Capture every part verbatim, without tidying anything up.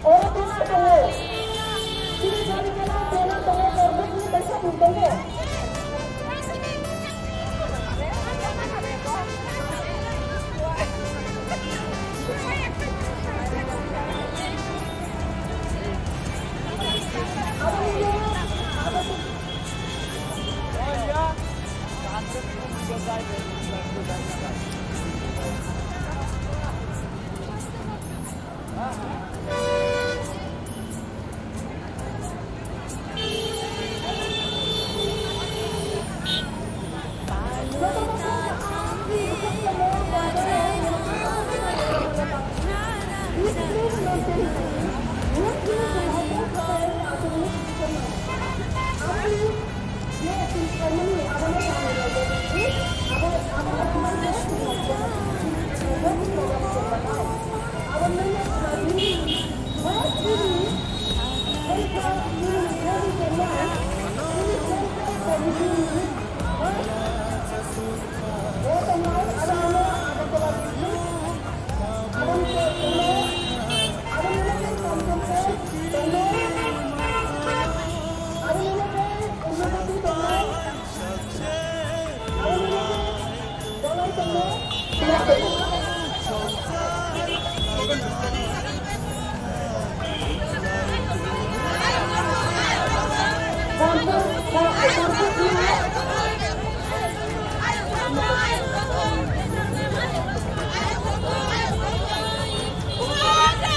Oro tuma tongo. Chini jani kena tena tongo, korbuk ni kaisa twi tongo.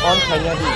On khaina di.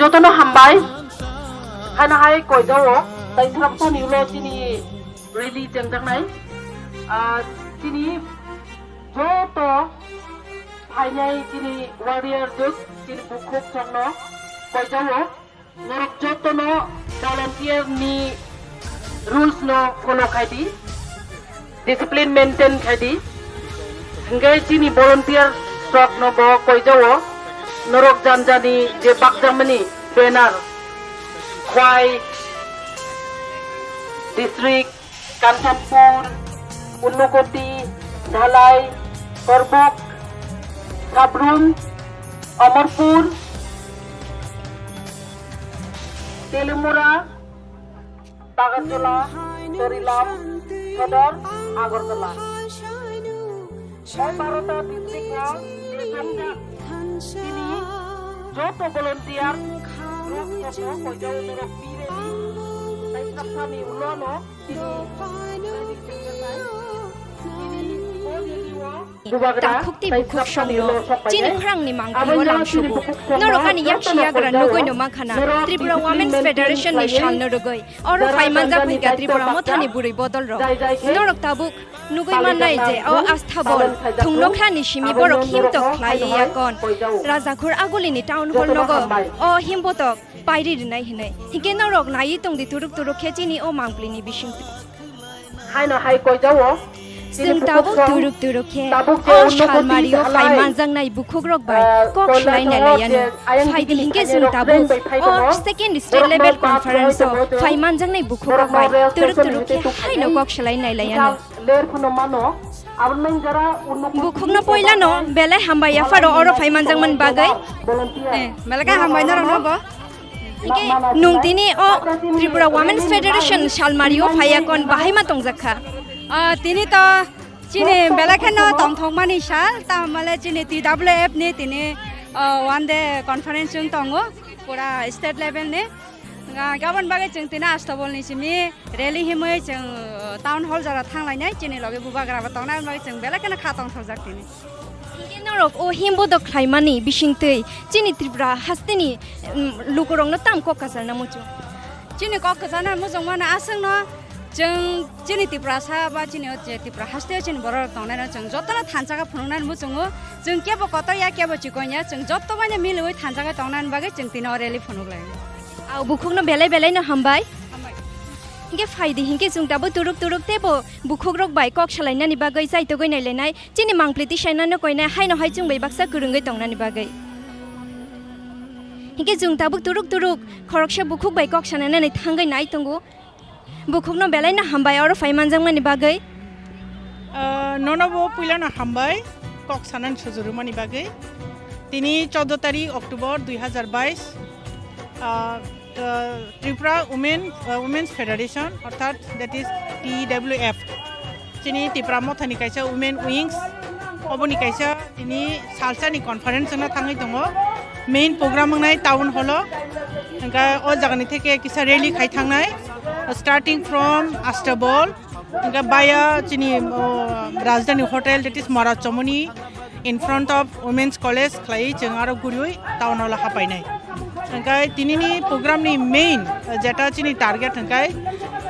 Jotono hambai. Haino hai koijao tai sramsani ulo chini rally chengjaknai. Ah, chini joto phainai chini warrior youth chini bukhuk songno koijao. Norok jotono volunteer ni rules no follow khai di, discipline maintain khai di. Hingke chini volunteer rok no bo koijao, norok janjani je bakjamani banner, Khwai district, Kanchanpur, Unakoti, Dhalai, Korbuk, Sabrum, Amarpur, Teliamura, Bagartola, Charilam, Sodor, Agartala. O barota district o chini joto volunteer rok kono koijao norok bireni tai sapsani ulono. Takhuk tei bukhuk songno chini khorangni mangpili o langsugo. Norok ani yaksi yagra nugui no mankha na Tripura Women's Federation ni salno rwgwi. Oro phai manjak wngkha Tripura mothani bwrwi bodol rok. Norok tabuk nugui mannai je o astha bol thungno khlani simi borok himtok khlai ya kon. Rajakhor Agulini town hall nogo o himbotok pairi rwnai hinwi. Hinkhe norok naiwi tongdi turuk turuk khe chini o mangpilini bisingtwi. Haino hai koijao. Chwng tabuk turuk turuk khe o salmario phai manjaknai bukhukrok bai kok swlai nai lai anw. Phaidi hinkhe chwng tabuk o second state level conference o phai manjaknai bukhukrok bai turuk turuk khe haino kok swlai nai lai anw. Bukhukno poilano belai hambai yapharo oro phai manjakmani bagwi. Eh, belai khe hambai norokno bo. Hinkhe nwng tini o Tripura Women's Federation salmario phaiya kon bahai ma tongjak kha? Ah, tini to chini belai kheno tongthokmani sal, tamale chini T W F ni tini, ah, one day conference wng tongo, pura state level ni. Nga, gabon bagwi chwng tini Astabol ni simi rally himwi chwng, ah, town hall jora thanglainai, chini logi bubagra bo tongnai, bagwi chwng belai kheno kha tongthokjak tini. Hinkhe norok o himbodo khlaimani bisingtwi chini Tripura hasteni, mm, lukurokno tamo kok kwcharna muchung? Chini kok kwcharna muchung mano aswkno chwng chini Tiprasa ba chini o je Tripura hasteo chini borok rok tongnaino chwng jotono thansa khe phunuknani muchungo. Chwng kebo kotor ya, kebo chikon ya, chwng joto baino miliwi thansa khe tongnani bagwi chwng tini o rally phunuk lai. Au bukhukno belai belai no hambai. Hambai. Hinkhe phaidi hinkhe chwng tabuk turuk turuk teibo bukhukrok bai kok salainani bagwi chaitogwi nailainai. Chini mangpili tisainano koinai haino hai chwng bai baksa kwrwngwi tongnani bagwi. Hinkhe chwng tabuk turuk turuk khoroksa bukhuk bai kok sananani thangwi nai tongo. Bukhukno belaino hambai oro phai manjakmani bagwi. Ah, nono bo puilano hambai kok sanani sujurumani bagwi. Tini chordo tarik October dui hazar bais, ah, ah, Tripura Women, ah, Women's Federation, orthat that is T W F, chini Tipra Mothani kaisa Women Wings, oboni kaisa tini salsani conference wngna thangwi tongo. Main program wngnai town hall o, hwnkhe o jagani theke kisa rally khai thangnai, starting from Astabol, hwnkhe baya chini, oh, Rajdhani Hotel, that is Mora Chomoni, in front of Women's College khlaiwi chwng aro guriwi town hall o hapainai. Hwnkhe tinini program ni main, jeta chini target hwnkhe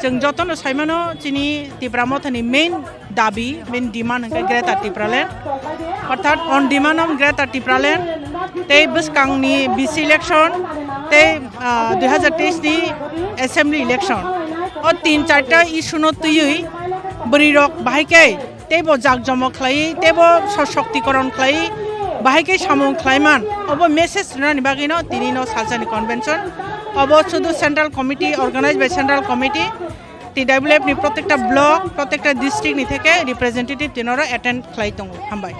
chwng jotono saimano chini Tipra Mothani main dabi, main demand hwnkhe Greater Tipraland. Orthat on demand of Greater Tipraland, tei bwskangni B C election, tei, ah, dui hazar teis ni assembly election. O tin charta issue no twiwi bwrwi rok bahai khe teibo jakjomok khlaiwi, teibo sosoktikoron khlaiwi, bahai khe samung khlaiman, obo message rwnani bagwino tini no salsani convention. Obo sudu central committee, organized by central committee, T W F ni protekta block, protekta district ni theke representative tinoro attend khlai tongo. Hambai.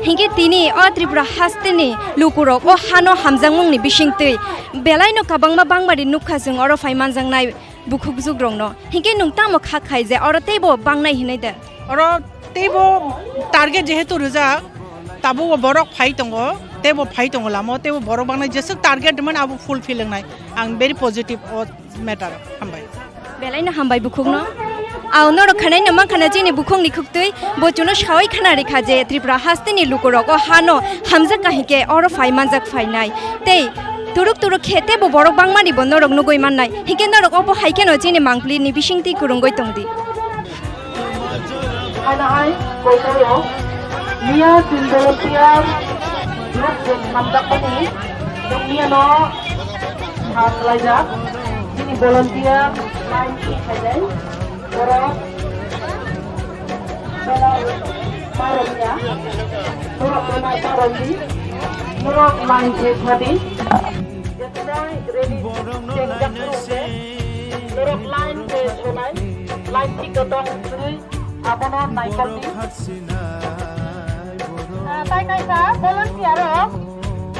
Hinkhe tini o Tripura hasteni lukurok o hano hamjakmungni bisingtwi belaino kabangma bangmari nukha chwng oro phai manjaknai bukhukjukrokno. Hinkhe nwng tamo kha khai je oro teibo bangnai hinwi de? Oro teibo target jehetu rijak, tabukbo borok phai tongo, teibo phai tongo lama o, teibo borok bangnai jeswk target rwmani abo fulfill wngnai. Ang very positive o matter. Hambai. Belaino hambai bukhukno. Aw, norok khanaino mankhana chini bukhukni khuktwi, bo chuno sawi khana rikha je Tripura hasteni lukurok o hano hamjak kahikhe oro phai manjak phainai. Tei turuk turuk khe teibo borok bangmani bo norok nugui mannai. Hinkhe norok obo hai kheno chini mangpli ni bisingtwi kwrwngwi tongdi. Haino hai koitoro miya tin volunteer group je hamjakmani, miya no ha khlaijak. Chini volunteer line thik khaijai. Borok belai ma romya. Borok belai ma romdi. Borok line thik khadi. Jetunai ready chengjak rok se. Borok line se sonai. Line thik tong sri. Abono naikol di. Ah, tai kaisa volunteer rok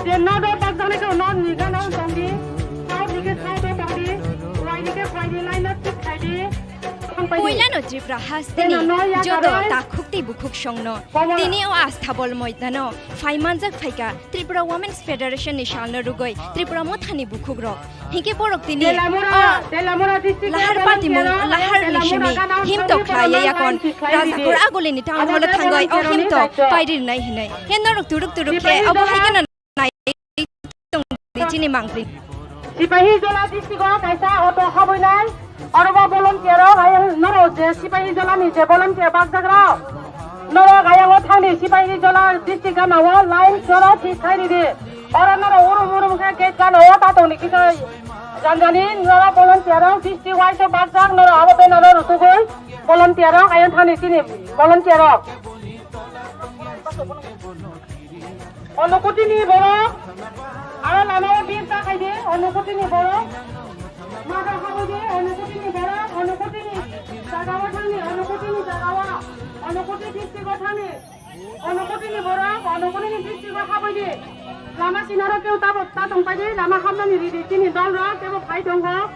je nodo bakjaknai khe nodni gana tongdi, south ni khe south o tongdi, wai ni khe wai ni line o thik khaidi. Puilano Tripura hasteni joto takhuk tei bukhuk songno tini o Asthabol moidano phai manjak phaikha Tripura Women's Federation ni salno rwgwi Tripura mothani bukhukrok. Hinkhe borok tini o Lahar Patimung, Lahar ni simi himtok khlaiya yakon Rajakhor Agulini town hall o thangwi o himtok pairi rwnai hinwi. He norok turuk turuk khe obo hai kheno nai tongdi chini mangpli. Sipahi Jola district o kaisa auto habwi nai. Orobo volunteer rok, ayang norok je Sipahi Jola ni je volunteer bakjak rok, norok ayang o thangdi Sipahi Jola district gana o line soro thik khai ridi. Oro norok urum urum khe gate gana o ta tongdi kisa janjani norok volunteer rok district wise o bakjak norok abo banner o rutugwi volunteer rok ayang thangdi chini volunteer rok. Onukutini borok, aro lama o bir ta khaidi, Onukutini borok, mada khaidi, Onukutini borok, Onukutini jaga o thangni, Onukutini jaga o, Onukuti district o thangni, Onukutini borok, Onukutini district o khabaidi, lama sinaro keu tabo ta tongpaidi, lama hamnani ridi, chini dol rok kebo phai tongo.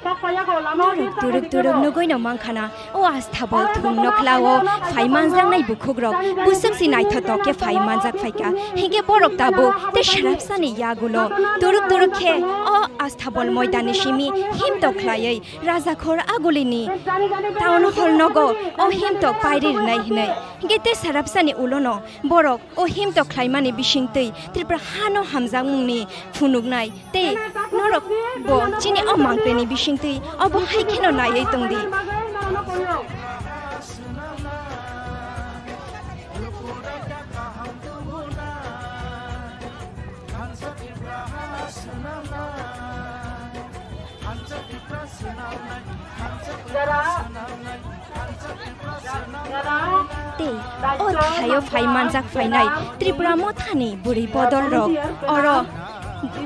Norok turuk turuk nugwino mankhana, o Asthabol thung nokhlao phai manjaknai bukhukrok bwswk si naithotok khe phai manjak phaikha. Hinkhe borok tabuk tei srapsani yagulo turuk turuk khe o Asthabol moidani simi himtok khlaiwi Rajakhor Agulini town hall nogo o himtok pairi rwnai hinwi. Hinkhe tei srapsani ulono borok o himtok khlaimani bisingtwi Tripura hano hamjakmungni phunuknai. Tei norok bo chini o mangpili bisingtwi obo hai kheno naiwi tongdi. Tei o thaio phai manjak phainai Tripura mothani bwrwi bodol rok oro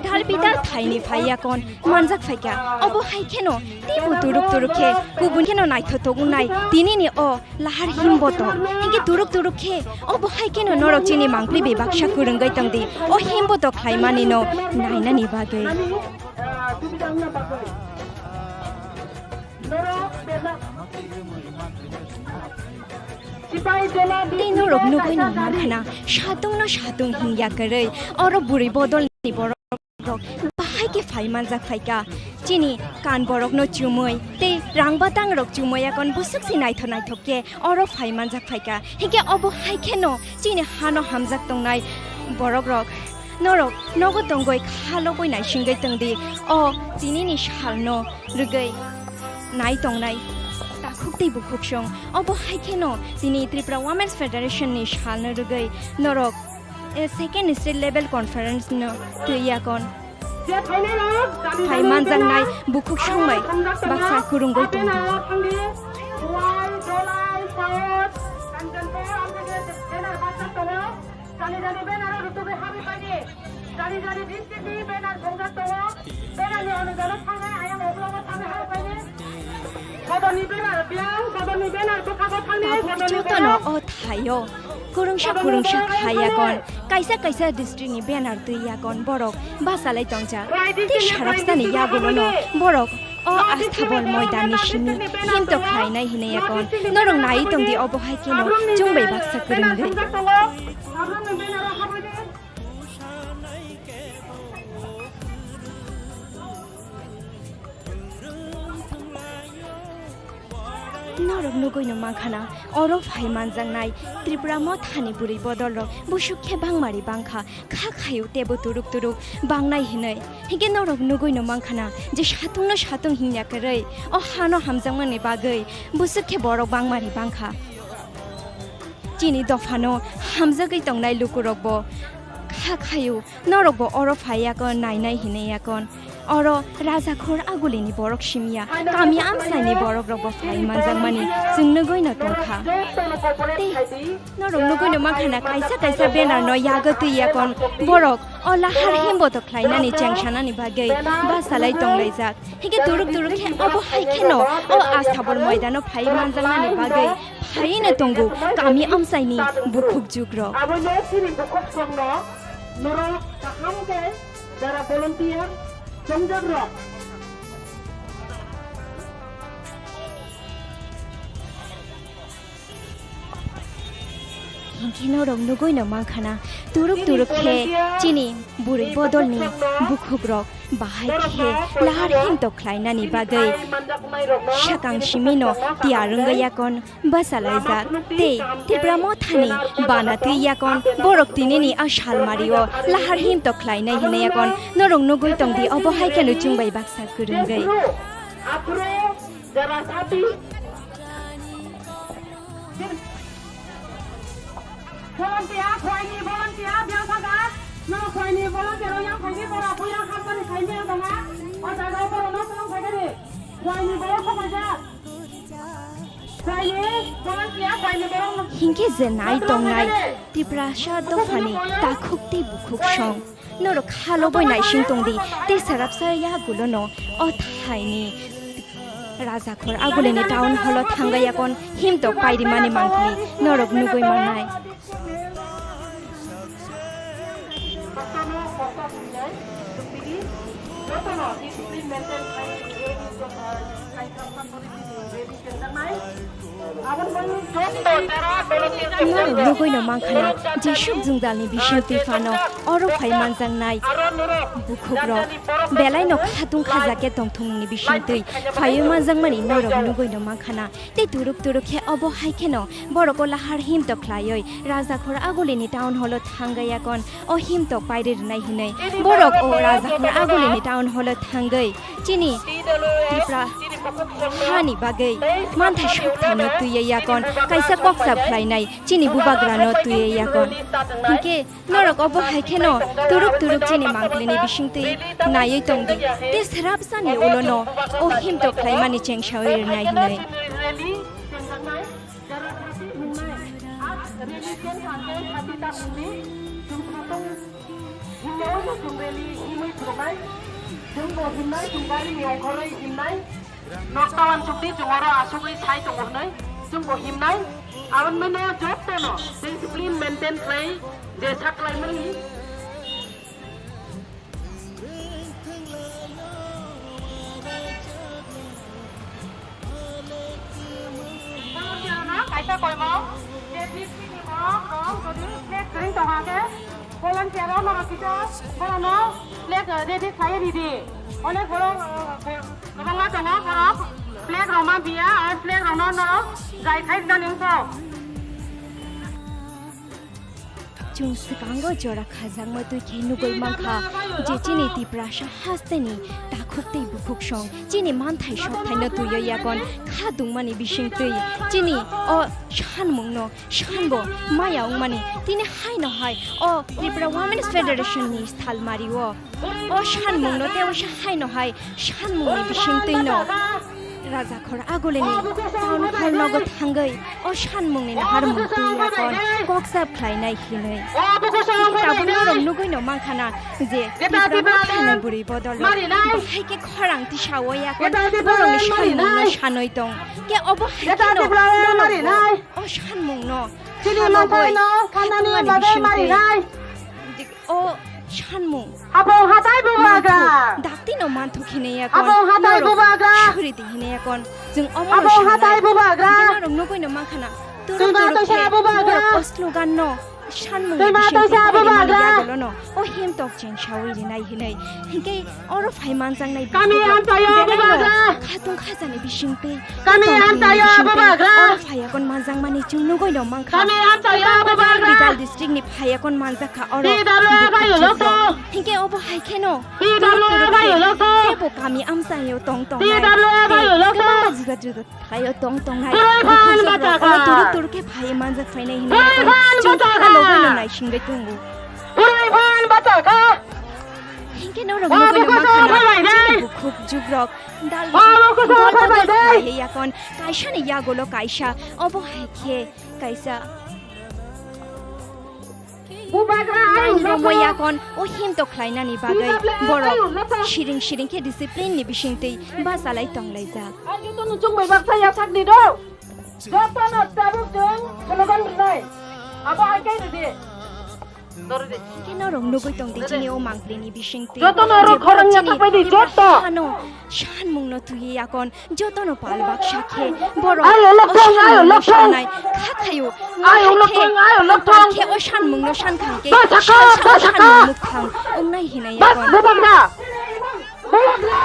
Dal bidal thaini phai yakon manjak phaikha. Obo hai kheno teibo turuk turuk khe kubun kheno naithothok wngnai tinini o lahar himboto. Hinkhe turuk turuk khe obo hai kheno norok chini mangpli bai baksa kwrwngwi tongdi o himboto khlaimanino nainani bagwi. Tei norok nugwi no mankha na, satung no satung hingya kwrwi, oro bwrwi bodol ni borok rok bahai khe phai manjak phaikha. Chini kan borok no chumui tei rang batang rok chumui akon bwswk se naithok naithok khe oro phai manjak phaikha. Hinkhe obo hai kheno chini hano hamjak tongnai borok rok norok nogo tongoi kha loboi naisingwi tongdi. O tinini salno rwgwi nai tongnai takhuk tei bukhuk song. Obo hai kheno tini Tripura Women's Federation ni salno rwgwi norok, eh, second state level conference no twi yakon. Phai manjaknai bukhuk song bai baksa kwrwngwi tongdi. Jani jani banner o rutugwi habwi paidi. Jani jani district ni banner thongjak tongo. Banner ni onujalo thangnai ayang oklogo thangnai habwi paidi. Sodorni banner biyang, sodorni banner bwkhago thangnai, tabuk sodorni jotono banner. O thaio kwrwngsa kwrwngsa khai yakon, kaisa kaisa district ni banner twi yakon borok bachalai tongjak. Tei sarapsani yagulono borok o Asthabol moidan ni simi himtok khlainai hinwi yakon. Norok nai tongdi obo hai kheno chwng bai baksa kwrwngwi. Norok nugwi no mankha na, oro phai manjaknai Tripura mothani bwrwi bodol rok busuk khe bangmari bangkha. Kha khaio teibo turuk turuk bangnai hinwi. Hinkhe norok nugwi no mankha na je satung no satung hingya kwrwi o hano hamjakmani bagwi busuk khe borok bangmani bangkha. Chini dophano hamjagwi tongnai lukurokbo kha khaio, norokbo oro phai yakon nainai hinwi yakon. Oro Rajakhor Agulini borok simya, kami amsaini borok rokbo phai manjakmani chwng nugwi no tongkha. Tei norok nugwi no mankha na kaisa kaisa banner no yago twi yakon borok o lahar himboto khlainani chengsanani bagwi bachalai tonglaijak. Hinkhe turuk turuk khe obo hai kheno o Asthabol moidano phai manjaknani bagwi phaino tongo kami amsaini bukhuk jukrok. Abono chini bukhuk songno norok kaham khe jara volunteer chongjak rok. Hinkhe norok nugwi no mankha na, turuk turuk khe chini bwrwi bodolni bukhukrok bahai khe lahar himtok khlainani bagwi swkang simino tiyar wngwi yakon bachalaijak tei Tipra mothani bana twi yakon borok tinini a salmario lahar himtok khlainai hinwi yakon norok nugwi tongdi, obo hai kheno chwng bai baksa kwrwngwi. Volunteer, khwlaini volunteer, biyang thangkha. Nono khwlaini volunteer o yang phaidi, bora buya hapmani khaini yang tongha. O jaga o borokno swrwng phaikani. Khwlaini borok khokhaijak. Khwlaini volunteer, khwlaini borok no. Hinkhe je nai tongnai Tiprasa dophani takhuk tei bukhuk song. Norok kha loboi naising tongdi, tei sarapsa yagulono o thaini Rajakhor Agulini town hall o thangwi yakon himtok pairimani mangpili norok nugwi mannai. Norok nugwi no mankha na, jesuk jwngjalni bising twi phano oro phai manjaknai bukhukrok belai no khatung khajakhe tongthokmungni bising twi phaiwi manjakmani norok nugwi no mankha na. Tei turuk turuk khe obo hai kheno borok o lahar himtok khlaiwi Rajakhor Agulini town hall o thangwi yakon o himtok pairi rwnai hinwi borok o Rajakhor Agulini town hall o thangwi chini Tripura hani bagwi manthai sokthano twiwi yakon kaisa kok sap khlainai chini bubagrano twiwi yakon. Hinkhe norok obo hai kheno turuk turuk chini mangpilini bisingtwi naiwi tongdi. Tei srapsani ulono o himtok khlaimani chengsawi rwnai hinwi. Himnaui no chwng rally himwi phwrwngnai. Chwngbo himnai, chwng garini ongkhorwi himnai. Noktawan chukdi chwng oro asugwi sai tongo hwnwi chwngbo himnai. Aboni mano jotono discipline maintain khlai je saklaimani. Volunteer no kaisa koimo, je district ni borok rok jodi flag kwrwng tongkha khe, volunteer rok norok kisa borok no flag ready khlai ridi. Onek borok, eh, kwbangma tongo borok flag rok ma biya, o flag rok no norok jai khai rwnani wngkha. Chwng swkango jora khajakma twi khe nugwi mankha je chini Tiprasa hasteni takhuk tei bukhuk song chini manthai sokthai no twiwi yakon kha dungmani bising twi chini o sanmung no sanbo maya wngmani tini haino hai o Tripura Women's Federation ni stalmari o. O sanmungno tei waisa haino hai sanmungni bisingtwino Rajakhor Agulini town hall nogo thangwi o sanmungni naharmung twi yakon kokchap khlainai hinwi. Tabuk norok nugwino mankha na je Tipra Motha ni bwrwi bodol rok bahai khe khorang tisao yakon borokni sanmungno sanwi tong khe obo hai kheno norokbo o sanmungno khanogwi khatungmani bisingtwi. O sanmung. Habong hatai bubagra. Dakti no manthok hinwi yakon. Habong hatai bubagra. Suri di hinwi yakon. Jwng omo no sanai. Habong hatai bubagra. Norok nugwi no mankha na. Twi ma toisa bubagra. Norok o slogan no sanmung ni bisingtwi bubagra. Yagolo no. O him tok cheng sawi rinai hinwi. Hinkhe oro phai manjaknai. Kami amchaio bubagra. Khatung khajani bisingtwi. Kami amchaio bubagra. Oro phai yakon manjakmani chwng nugwi no mankha. Kami amchaio bubagra. Bidal district ni phai yakon manjakha oro. Bidal bukhuk bukhuk. Hinkhe obo hai kheno. Bidal bukhuk. Tebo kami amchaio tong tong nai. Bidal bukhuk. Kwbangma juda juda thaio tong tong nai. Bukhuk bukhuk oro turuk turuk khe phai manjak phainai hinwi yakon chwng kha logwi no naisingwi tongo. Hinkhe norok nugwi no mankha na chini bukhuk jugrok. Dal dal bodol khlaiwi yakon kaisani yagulo kaisa, obo hai khe kaisa. Bubagra, ayung romo yakon o him to khlainani bagwi borok siring siring khe discipline ni bisingtwi bachalai tonglaijak. Jotono chwng bai baksa yasakni do. Jotono tabuk chwng slogan rwnai. Abo hai khe rwdi. Khe norok nugwi tong di chini o mangpili ni bisingtwi. Joto norok khorang ya thakbai di, joto. Hano sanmung no twi yakon, joto no pal baksa khe borok. Ayo lokthong, ayo lokthong. Kha khayo. Ayo lokthong, ayo lokthong. Khe o sanmung no san khang khe. Basaka, basaka. Sanmung mukhang wngnai hinai yakon. Bas, bubak na. Bubagra!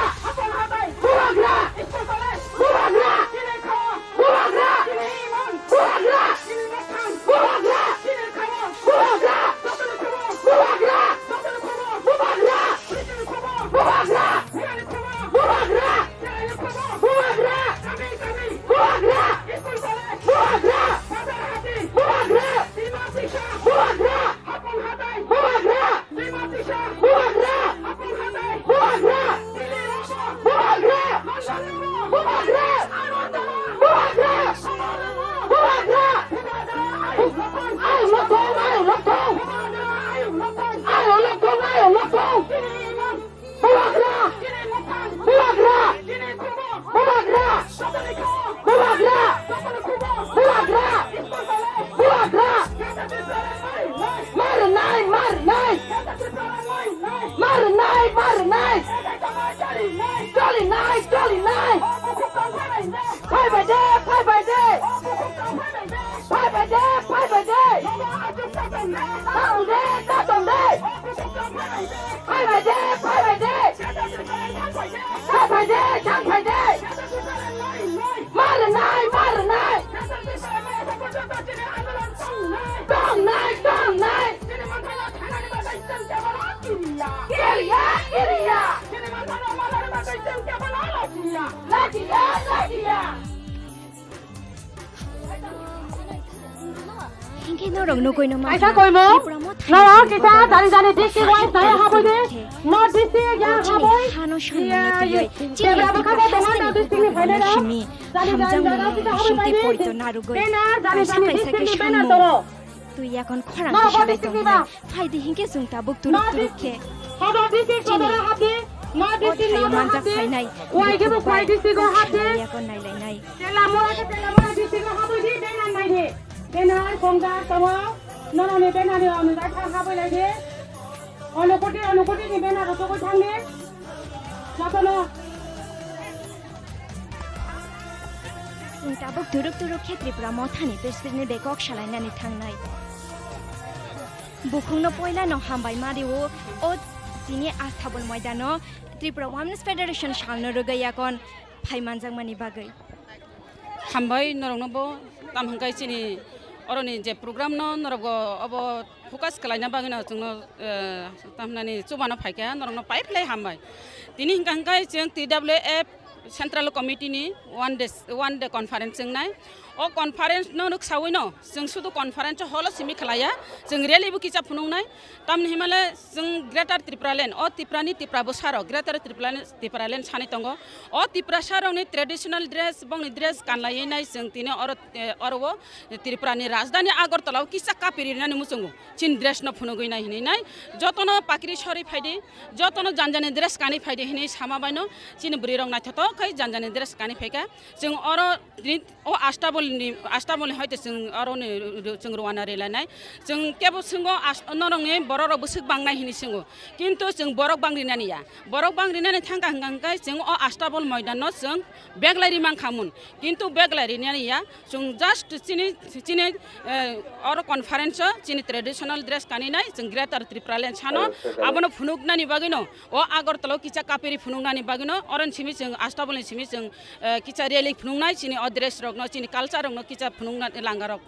Bubagra! Bubagra! Bubagra! Bubagra! Bubagra! Bubagra! Bubagra! Bubagra! Bubagra! Ayung lokthong! Ayung lokthong! Ayung lokthong! Ayung lokthong! Ayung lokthong! Bubagra! Bubagra! Bubagra! Bubagra! Bubagra! Bubagra! Marnai! Marnai! Marnai! Marnai! Chalinai! Chalinai! Phaibai de! Phaibai de! Phaibai de! Phaibai de! Tong de! Tong de! Phaibai de! Phaibai de! Thangphai de! Thangphai de! Marnai! Marnai! Tongnai! Tongnai! Kiriya! Kiriya! Lachiya! Lachiya! Hinkhe norok nugwi no mankha. Kaisa koimo. Norok kisa jani jani district wise nai habwi di. North district ya habwi. Hano sanmano twiwi. Chini Tipra bwkha bo tongo, north district ni phainai rok. Simi. Jani jani jani district habwi bai di. Banner jani jani district ni banner tongo. Twi yakon khorang no, tisalai tongkhe. Phaidi hinkhe chwng tabuk turuk turuk khe. Chini o thaio manjak phainai. Bukhuk bai yakon nailainai. Tela mora ke tela mora district o habwi di, banner nai di. Banner kongjak tongo. Noroni banner ni onujai kha habwi lai di. Onokoti, onokoti ni banner rok togwi thang di. Jotono. Chwng tabuk turuk turuk khe Tripura Mothani president ni bai kok salainani thangnai. Bukhukno poila no hambai ma rio o chini Astabul moidano Tripura Women's Federation salno rwgwi yakon phai manjakmani bagwi. Hambai norokno bo, tam hwnkhai chini oroni je program no norok bo obo focus khlaina bagwi no chwngno, eh, tam hinani chubano phaikha, norokno pai phlai hambai. Tini hwnka hwnkhai chwng T W F Central Committee ni one day, one day conference wngnai. O conference no nwksawi no chwng sudu conference hall o simi khlaiya, chwng rally bo kisa phunuknai. Tamni himale chwng Greater Tipraland, o Tiprani Tipra bwsarok Greater Tipraland, Tipraland sani tongo. O Tiprasarokni traditional dress, bongni dress kanlaiwi nai chwng tini oro, eh, oro o Tripurani rajdhani Agartala o kisa kapi rinani muchungo. Chini dress no phunugwi nai hinwi nai. Jotono pakri sori phaidi, jotono janjani dress kani phaidi hinwi sama baino. Chini bwrwi rok naithotok khai janjani dress kani phaikha. Chwng oro tini o Astabulni, Astabulni hoite chwng oro ni ru-, chwng rwna rilainai. Chwng kebo swngo as-, norokni borok rok bwswk bangnai hinwi swngo. Kintu chwng borok bang rinani ya. Borok bang rinani thangkha hwnka hwnkhe chwng o Astabul moidan no chwng beglai ri mankha mun. Kintu beglai rinani ya. Chwng just chini, chini, eh, oro conference o chini traditional dress kaninai chwng Greater Tipraland sano abono phunuknani bagwi no o Agartala o kisa kapiri phunuknani bagwi no oroni simi chwng Astabulni simi chwng, eh, kisa rally phunuknai chini o dress rok no chini culture rok no kisa phunukna langa rok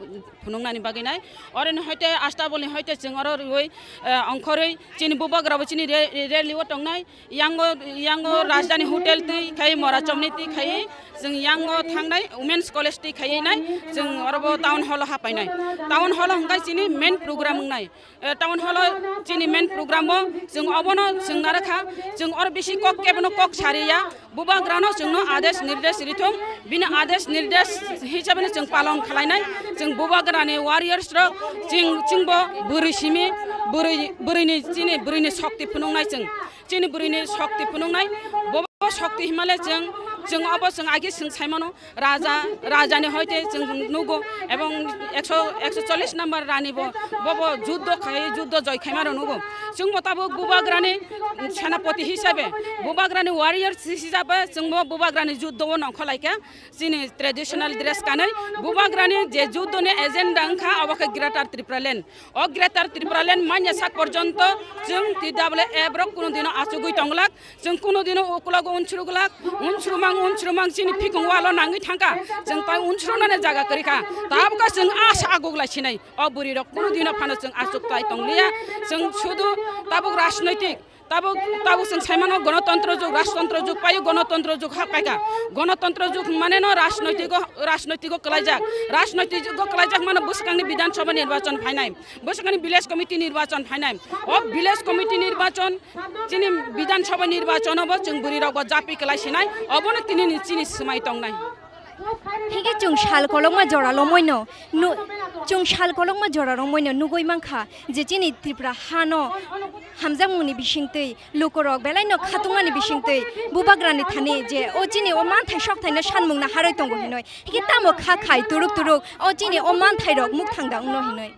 phunuknani bagwi nai. Oroni hoite Astabulni hoite chwng oro rwui, eh, ongkhorwi chini bubagra bo chini re-, rally o tongnai. Yango, yango Rajdhani Hotel twi khai, Mora Chomni twi khai, chwng yango thangnai, Women's College twi khai nai, chwng oro bo town hall o hapainai. Town hall o hwnkhe chini main program wngnai. Eh, town hall o chini main program o chwng obono chwng narakha, chwng oro bisi kok kebono kok sariya, bubagrano chwngno adesh nirdesh rithung, bini adesh nirdesh hisabeno chwng palon khlainai, chwng bubagrani warriors rok, chwng, chwngbo bwrwi simi, bwrwi, bwrwini chini bwrwini shokti phunuknai chwng. Chini bwrwini shokti phunuknai, bo shokti himale chwng, chwng obo chwng agi chwng saimano, raja, rajani hoite chwng nugo, ebong ekso, ekso chollish number rani bo, bobo juddo khai, juddo joy khaima rw nugo. Chwngbo tabuk bubagrani senapoti hisabe, bubagrani warriors hisabe chwngbo bubagrani juddo o nongkholaikha. Chini traditional dress kanwi bubagrani je juddo ni agenda wngkha, abo khe Greater Tipraland. O Greater Tipraland manya sak porjonto chwng T W F rok kuno dino achugwi tonglak, chwng kuno dino ukulogo unsruglak, unsrumang, unsrumang chini phikung walo nangwi thangkha, chwng tai unsrunani jaga kwrwikha. Tabukha chwng asa aguglai sinai, o bwrwi rok kuno dino phano chwng achuk tai tongliya, chwng sudu tabuk rajnoitik Tabuk, tabuk chwng saimano gonotontro jug, rajtontro jug paio, gonotontro jug ha paikha. Gonotontro jug mane no rajnoitiko, rajnoitiko kwlaijak. Rajnoitiko kwlaijak mano bwskangni Bidhan Sabha nirbachon phainai. Bwskangni village committee nirbachon phainai. O village committee nirbachon, chini Bidhan Sabha nirbachon obo chwng bwrwi rok bo japi kwlai sinai. Obono tini ni chini swmai tongnai. Hingke chwng sal kolokma jora lomoino nu-, chwng sal kolokma jora lomoino nugui mankha je chini Tripura hano hamjakmungni bisingtwi lukurok belaino khatungmani bisingtwi bubagrani thani je o chini o manthai sokthai no sanmung naharwi tongo hinoi. Hingke tamo kha khai turuk turuk o chini o manthai rok mukthang da wngno hinoi.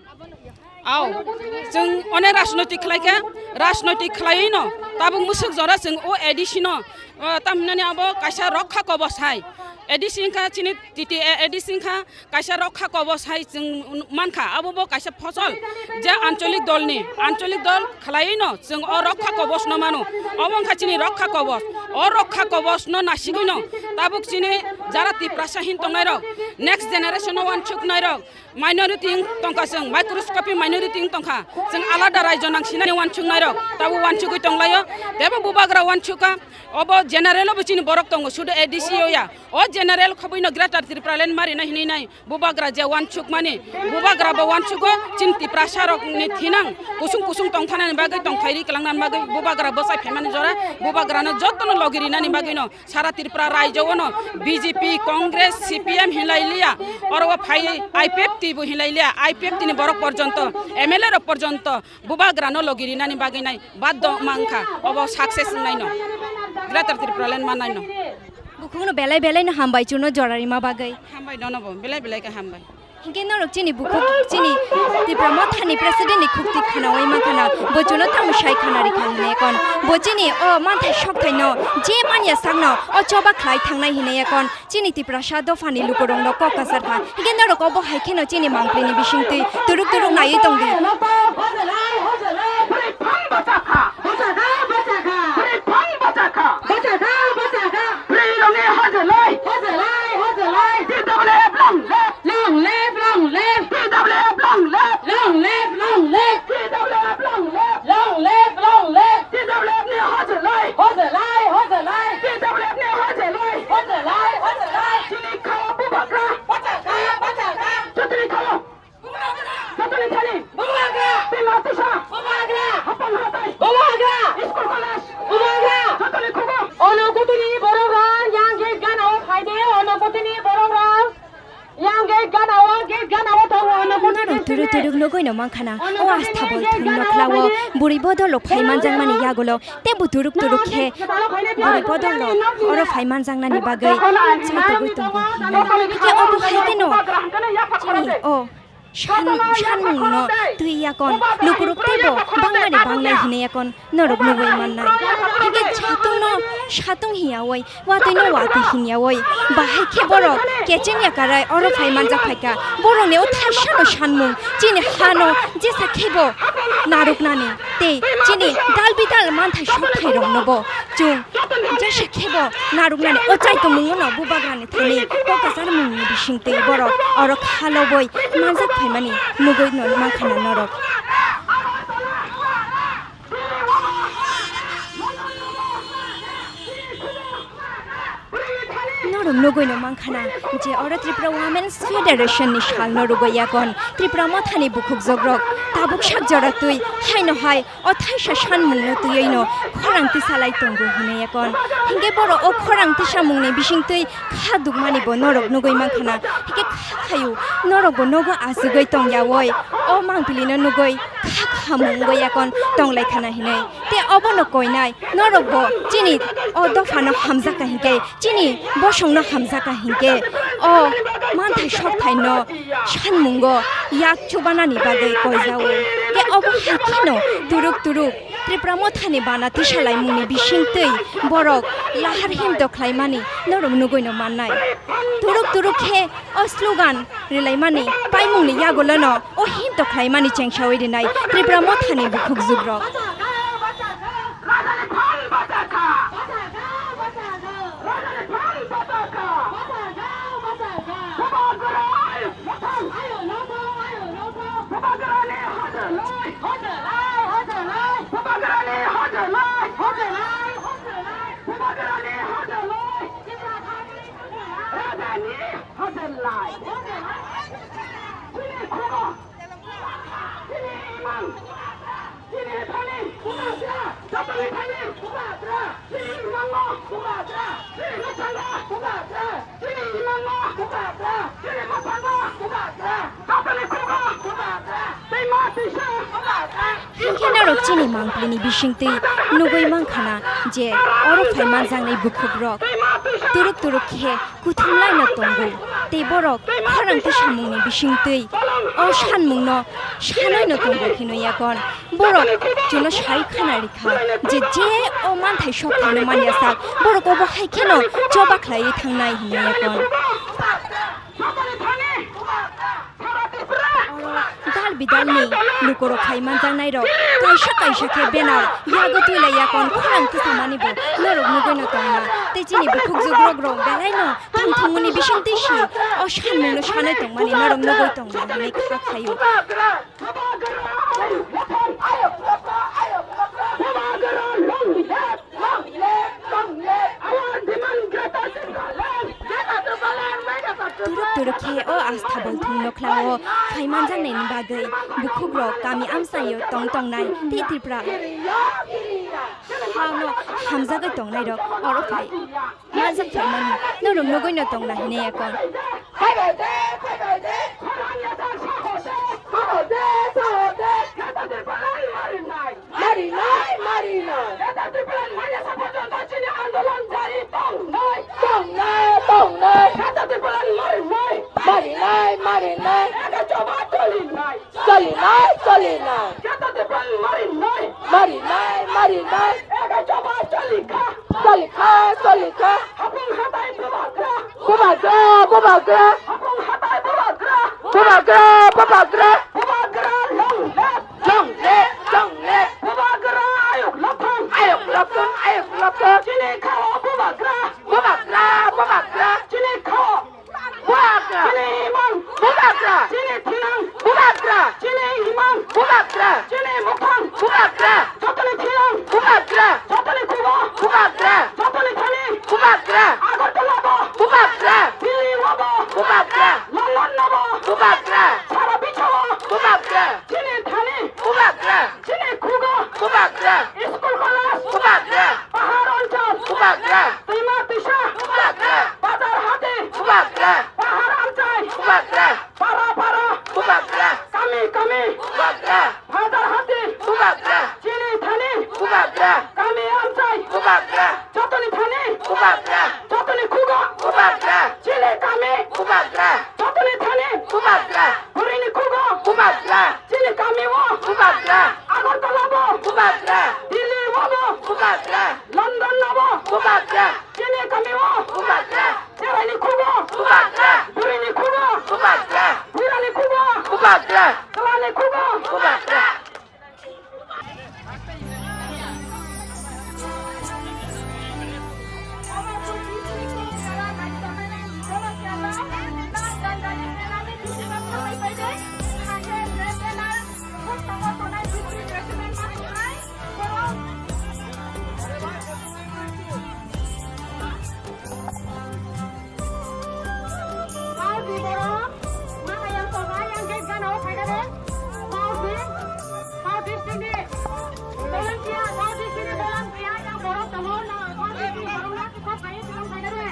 Ao, chwng onek rajnoitik khlai kha, rajnoitik khlaiwi no tabuk mwswk jora chwng o A D C no, o, tam hinani abo kaisa rokha kobos hai. A D C wngkha chini T T A A D C wngkha kaisa rokha kobos hai chwng mankha, abo bo kaisa phosol je ancholik dol ni, ancholik dol khlaiwi no chwng o rokha kobos no mano. Obo wngkha chini rokha kobos. O rokha kobos no nasigwi no tabuk chini jara Tiprasa hin tongnai rok, next generation no wansuknai rok, Minority wng tongkha chwng, microscopic minority wng tongkha. Chwng alada raijo nang sinani wansuknai rok, tabuk wansugwi tonglaio. Tebo bubagra wansukha, obo general obo chini borok tongo, sudu A D C o ya. O general khobwi no Greater Tipraland marina hinwi nai. Bubagra je wansukmani, bubagra bo wansugo, chini Tiprasa rokni thinang kusung kusung tongthanani bagwi, tongthairi kwlangnani bagwi bubagra bwsai phaimani jora, bubagrano jotono logi rinani bagwi no sara Tripura raijo Kono B J P, Congress, C P M hinlai liya, oro o phai I P F T bo hinlai liya, I P F T ni borok porjonto, M L A rok porjonto bubagra no logi rinani bagwi nai baddo mankha, obo success wngnai no, Greater Tipraland mannai no. Bukhukno belai belai no hambai chuno jora rima bagwi. Hambai nono bo, belai belai khe hambai. Hinkhe norok chini bukhuk, chini Tipra Mothani president ni khukti khwnawi mankha na, bo chuno tamo sai khwna rikha hinwi kon. Bo chini o manthai sokthai no, je manya sakno, o choba khlai thangnai hinwi kon. Chini Tiprasa dophani lukurokno kok kasar kha. Hinkhe norok obo hai kheno chini mangpili ni bisingtwi turuk turuk naiwi tongdi. Free roni hajar lai. Hajar lai, hajar lai. T W F long live. Long live, long live. T W F long live. Long live, long live. T W F long live. Long live, long live. T W F ni hajar lai. Hajar lai, hajar lai. T W F ni hajar lai. Hajar lai, hajar lai. Chini khawa bubagra. Bacha kha, bacha kha. Chutri khawa. Jotoni thani. Bubagra. Bima tisa. Bubagra. Hapang hatai. Bubagra. School college. Bubagra. Jotoni khugo. Ono kutini borok rok yang gate gana o phaide, ono kutini borok rok yang gate gana o, gate gana o tongo, ono kutini. Norok turuk turuk nugwi no mankha na. O astha bol thwng nokla o bwrwi bodol rok phai manjakmani yagulo tei bo turuk turuk khe bwrwi bodol rok oro phai manjaknani bagwi chatugwi tongo hinwi. Khe obo hai kheno chini o San-, sanmungno twi yakon, lukurok teibo bangmani banglai hini yakon norok nugwi mannai. Hinkhe satungno satung hiyawi, watwino watwi hinyawi, bahai khe borok kecheng yakarai oro phai manjak phaikha. Borokni o thaisano sanmung, chini hano jesa khebo narwknani tei chini dal bidal manthai sokthai roknobo chwng jesa khebo narwknani o chaitomungno bubagrani thani kok kwchar mungni bisingtwi borok oro khalobwi manjak phaimani nugwi no mankha na norok. Norok nugwi no mankha na je oro Tripura Women's Federation ni sal no rwgwi yakon Tripura Mothani bukhukjwk rok tabuk sak jora twi haino hai o thaisa sanmungno twiwi no khorang tisalai tongo hinwi yakon. Hinkhe borok o khorang tisamungni bisingtwi kha dukmani bo norok nugwi mankha na. Hinkhe kha khayu norok bo nogo achugwi tongyawi o mangpili no nugwi kha khamung wngwi yakon tonglai khana hinwi. Tei obono koinai norok bo chini o dophano hamjakha hinkhe, chini bosongno hamjakha hinkhe, o manthai sokthai no sanmungo yak chubanani bagwi koijao. Tei obo hai kheno turuk turuk Tripura Mothani bana tisalaimungni bisingtwi borok lahar him dokhlaimani norok nugwi no mannai. Turuk turuk khe o slogan rilaimani paimungni yagulono o him tokhlaimani chengsawi rinai Tripura Mothani bukhukjwk rok. Hajar lai. Chini khugo. Chini imang. Chini thani. Jotoni thani. Chini imango. Chini mwsanga. Chini imango. Chini mwsanga. Chini jotoni khugo. Tei ma tisa. Hinkhe norok chini mangpili ni bisingtwi nugwi mankha na je oro phai manjaknai bukhuk rok turuk turuk khe kuthumlaino tongo tei borok khorang tisamungni bisingtwi o sanmungno sanaino tongo hinwi yakon. Borok chuno sai khana rikha je je o manthai sokthai no manya sak borok obo hai kheno choba khlaiwi thangnai hinwi yakon. Oro dal bidalni lukurok phai manjaknairok kaisa kaisa khe banner yago twilai yakon khorang tisamani bo norok nugwi no tongna. Tei chini bukhukjwk rok rok belaino thum thumuni bisingtwi si o sanmungno sanai tongmani norok nugwi tongna hinwi kha khaio. Turuk turuk khe o astha bolthung nokhlao phai manjaknaini bagwi bukhukrok kami amchaio tong tongnai tei Tripura hano hamjagwi tongnairok oro phai. Manjak phaimani norok nugwi no tongna hinwi yakon. Marinai, marinai. Marinai, marinai. Solinai, solinai. Marinai, marinai. Solikha, solikha. Bubagra, bubagra. Bubagra, bubagra. Long live, long live. Ayuk lokthun, ayuk lokthun. Chini khao bubagra. Bubagra, bubagra. Chini khao. Bubagra. Chini imang. Bubagra. Chini thinang. Bubagra. Chini imang. Bubagra. Chini mukhang. Bubagra. Jotoni thinang. Bubagra. Jotoni kubo. Bubagra. Jotoni thani. Bubagra. Agartala bo. Bubagra. Delhi o bo. Bubagra. London o bo. Bubagra. Sara biswa o. Bubagra. Chini thani. Bubagra. Chini khugo. Bubagra. School college. Bubagra. Pahar onchol. Bubagra. Twima twisa. Bubagra. Bazar hati. Bubagra. Pahar amchai. Bubagra. Para para. Bubagra. Kami kami. Bubagra. Bazar hati. Bubagra. Chini thani. Bubagra. Kami amchai. Bubagra. Jotoni thani. Bubagra. Jotoni khugo. Bubagra. Chini kami. Bubagra. Jotoni thani. Bubagra. Burini khugo. Bubagra. Chini kami o. Bubagra. Agartala bo. Bubagra. Delhi o bo. Bubagra. London o bo. Bubagra. Chini kami o. Bubagra. Cheraini khugo. Bubagra. Burini khugo. Bubagra. Burani khugo. Bubagra. Chwlani khugo. Bubagra. Mausi borok, ma ayang tongo, ayang gate gana o phaina de. Mausi, Mausi sini, volunteer, Mausi sini volunteer, yang borok tongo, na, Mausi sini borok na, kok kaiye tong phaina de.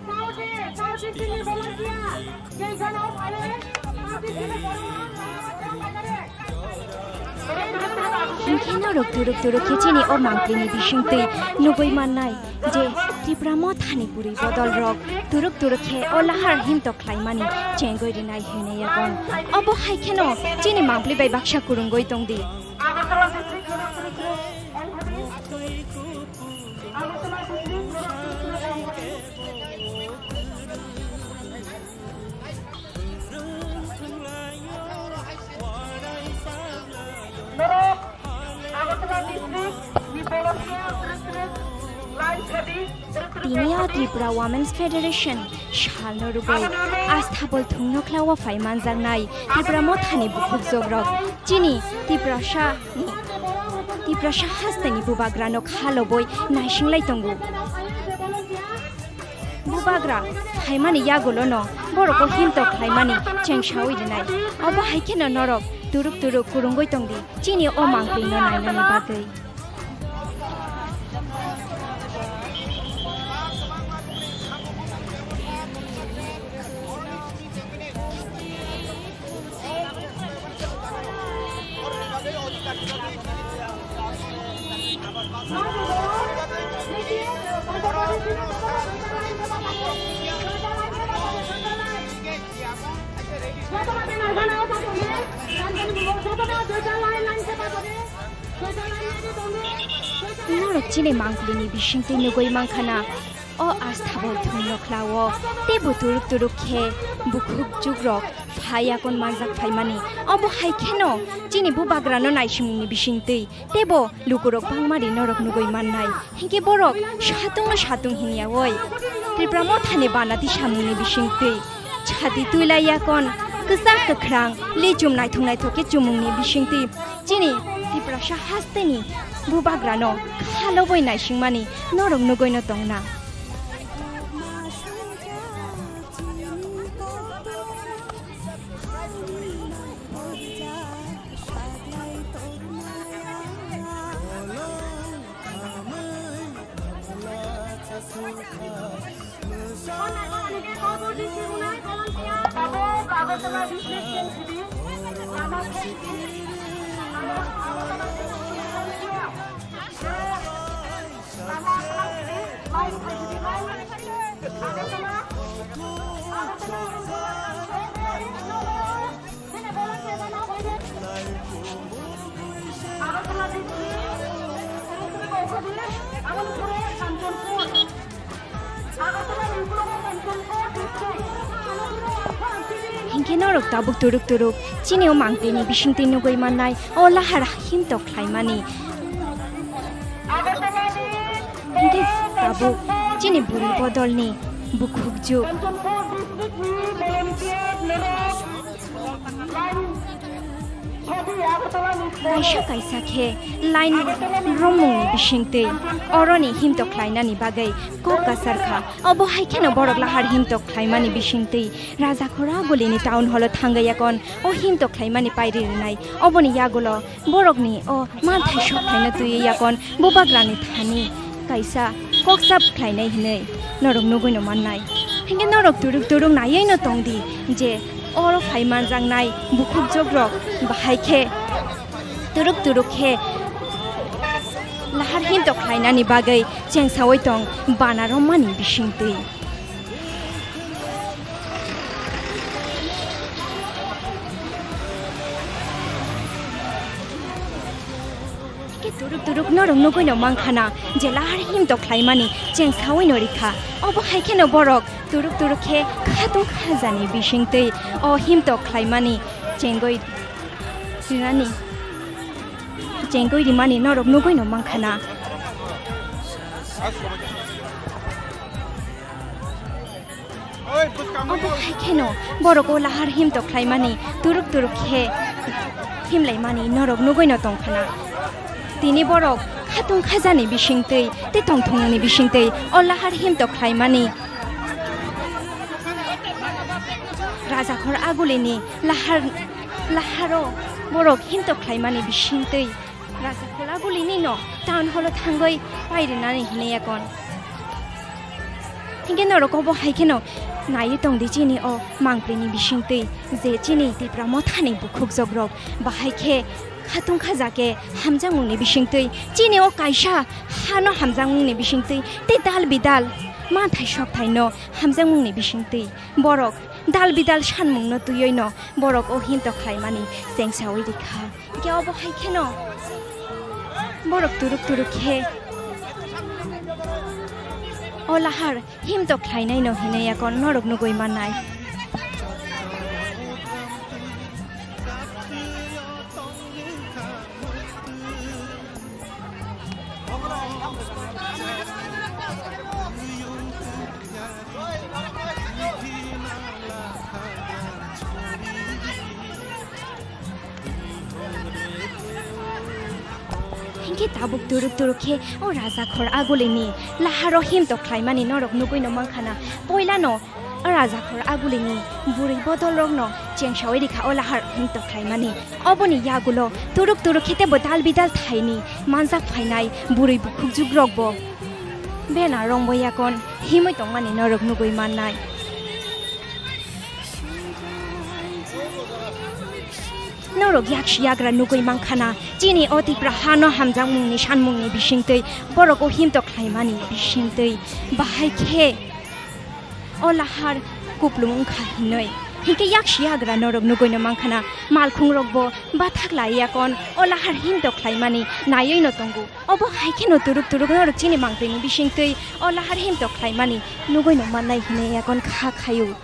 Mausi, Mausi sini volunteer, gate gana o phaina de. Mausi sini borok na, kok kaiye tong phaina de. Hinkhe norok turuk turuk khe chini o mangpili ni bisingtwi nugwi mannai je Tipra Mothani bwrwi bodol rok turuk turuk khe o lahar himtok khlaimani chengwi rinai hinwi yakon. Obo hai kheno chini mangpili bai baksa kwrwngwi tongdi. Norok Agartala district ni Bolongkia district line thirty. Tini o Tripura Women's Federation salno rwgwi Asthabol thungno khlao phai manjaknai Tipra Mothani bukhuk jogrok chini Tiprasa ni Tiprasa hasteni bubagrano khalobwi naisinglai tongo. Bubagra phaimani yagulono borokno himtok khlaimani chengsawi rinai. Obo hai kheno norok turuk turuk kwrwngwi tongdi chini o mangpilno nainani bagwi. Norok chini mangpili ni bisingtwi nugwi mankha na. O Asthabol thungno khlao teibo turuk turuk khe bukhuk jugrok phai yakon manjak phaimani. Obo hai kheno chini bubagrano naisimungni bisingtwi teibo lukurok bangmari norok nugwi mannai. Hinkhe borok satungno satung hinyawi Tripura Mothani bana tisamungni bisingtwi chati twilai yakon kwchak kwkhrang lichum naithok naithok khe chumungni bisingtwi chini Tiprasa hasteni bubagrano khalobwi naisingmani norok nugwino tongna. Hinkhe norok tabuk turuk turuk chini o mangpili ni bisingtwi nugwi mannai o lahar himtok khlaimani. Hinkhe tabuk chini bwrwi bodolni bukhukjwk. Kaisa kaisa khe line romungni bisingtwi oroni himtok khlainani bagwi kok kasar kha. Obo hai kheno borok lahar himtok khlaimani bisingtwi Rajakhor Agulini town hall o thangwi yakon o himtok khlaimani pairi rwnai. Oboni yagulo borokni o manthai sok khlaina twiwi yakon bubagrani thani kaisa kok sap khlainai hinwi norok nugwino mannai. Hinkhe norok turuk turuk naiwi no tongdi je oro phai manjaknai bukhukjwk rok bahai khe turuk turuk khe lahar himtok khlainani bagwi chengsawi tong bana romani bisingtwi. Khe turuk turuk norok nugwino mankha je lahar himtok khlaimani chengsawi no rikha. Obo hai kheno borok turuk turuk khe khatung khajani bisingtwi o himtok khlaimani chengwi rinani, chengwi rimani norok nugwino mankha na. Obo hai kheno borok o lahar himtok khlaimani turuk turuk khe himlaimani norok nugwino tongkha na. Tini borok khatung khajani bisingtwi tei tongthokni bisingtwi o lahar himtok khlaimani Rajakhor Agulini lahar, laharo borok himtok khlaimani bisingtwi Rajakhor Agulini no town hall o thangwi pairinani hinwi yakon. Hinkhe norok obo hai kheno naiwi tongdi chini o mangpili ni bisingtwi je chini Tipra Mothani bukhukjwk rok bahai khe khatung khaja khe hamjakmungni bisingtwi chini o kaisa hano hamjakmungni bisingtwi tei dal bidal manthai sokthai no hamjakmungni bisingtwi borok dal bidal sanmungno twiwi no borok o himtok khlaimani chengsawi rikha. Hinkhe obo hai kheno borok turuk turuk khe o lahar himtok khlainai no hinwi yakon norok nugwi mannai. Hinkhe tabuk turuk turuk khe o Rajakhor Agulini laharo himtok khlaimani norok nugwi no mankha na. Poilano o Rajakhor Agulini bwrwi bodolrokno chengsawi rikha o lahar himtok khlaimani. Oboni yagulo turuk turuk khe teibo dal bidal thaini manjak phainai bwrwi bukhukjukrokbo bena rongbo yakon himwi tongmani norok nugwi mannai. Norok yaksi yagra nugwi mankha na, chini o Tipra hano hamjakmungni sanmungni bisingtwi, borok o himtok khlaimani bisingtwi, bahai khe o lahar kuplung wngkha hinwi. Hinkhe yaksi yagra norok nugwino mankha na, malkhungrokbo bathak lai yakon o lahar himtok khlaimani naiwi no tongo. Obo hai kheno turuk turuk norok chini mangpili ni bisingtwi o lahar himtok khlaimani nugwi no mannai hinwi yakon kha khaio.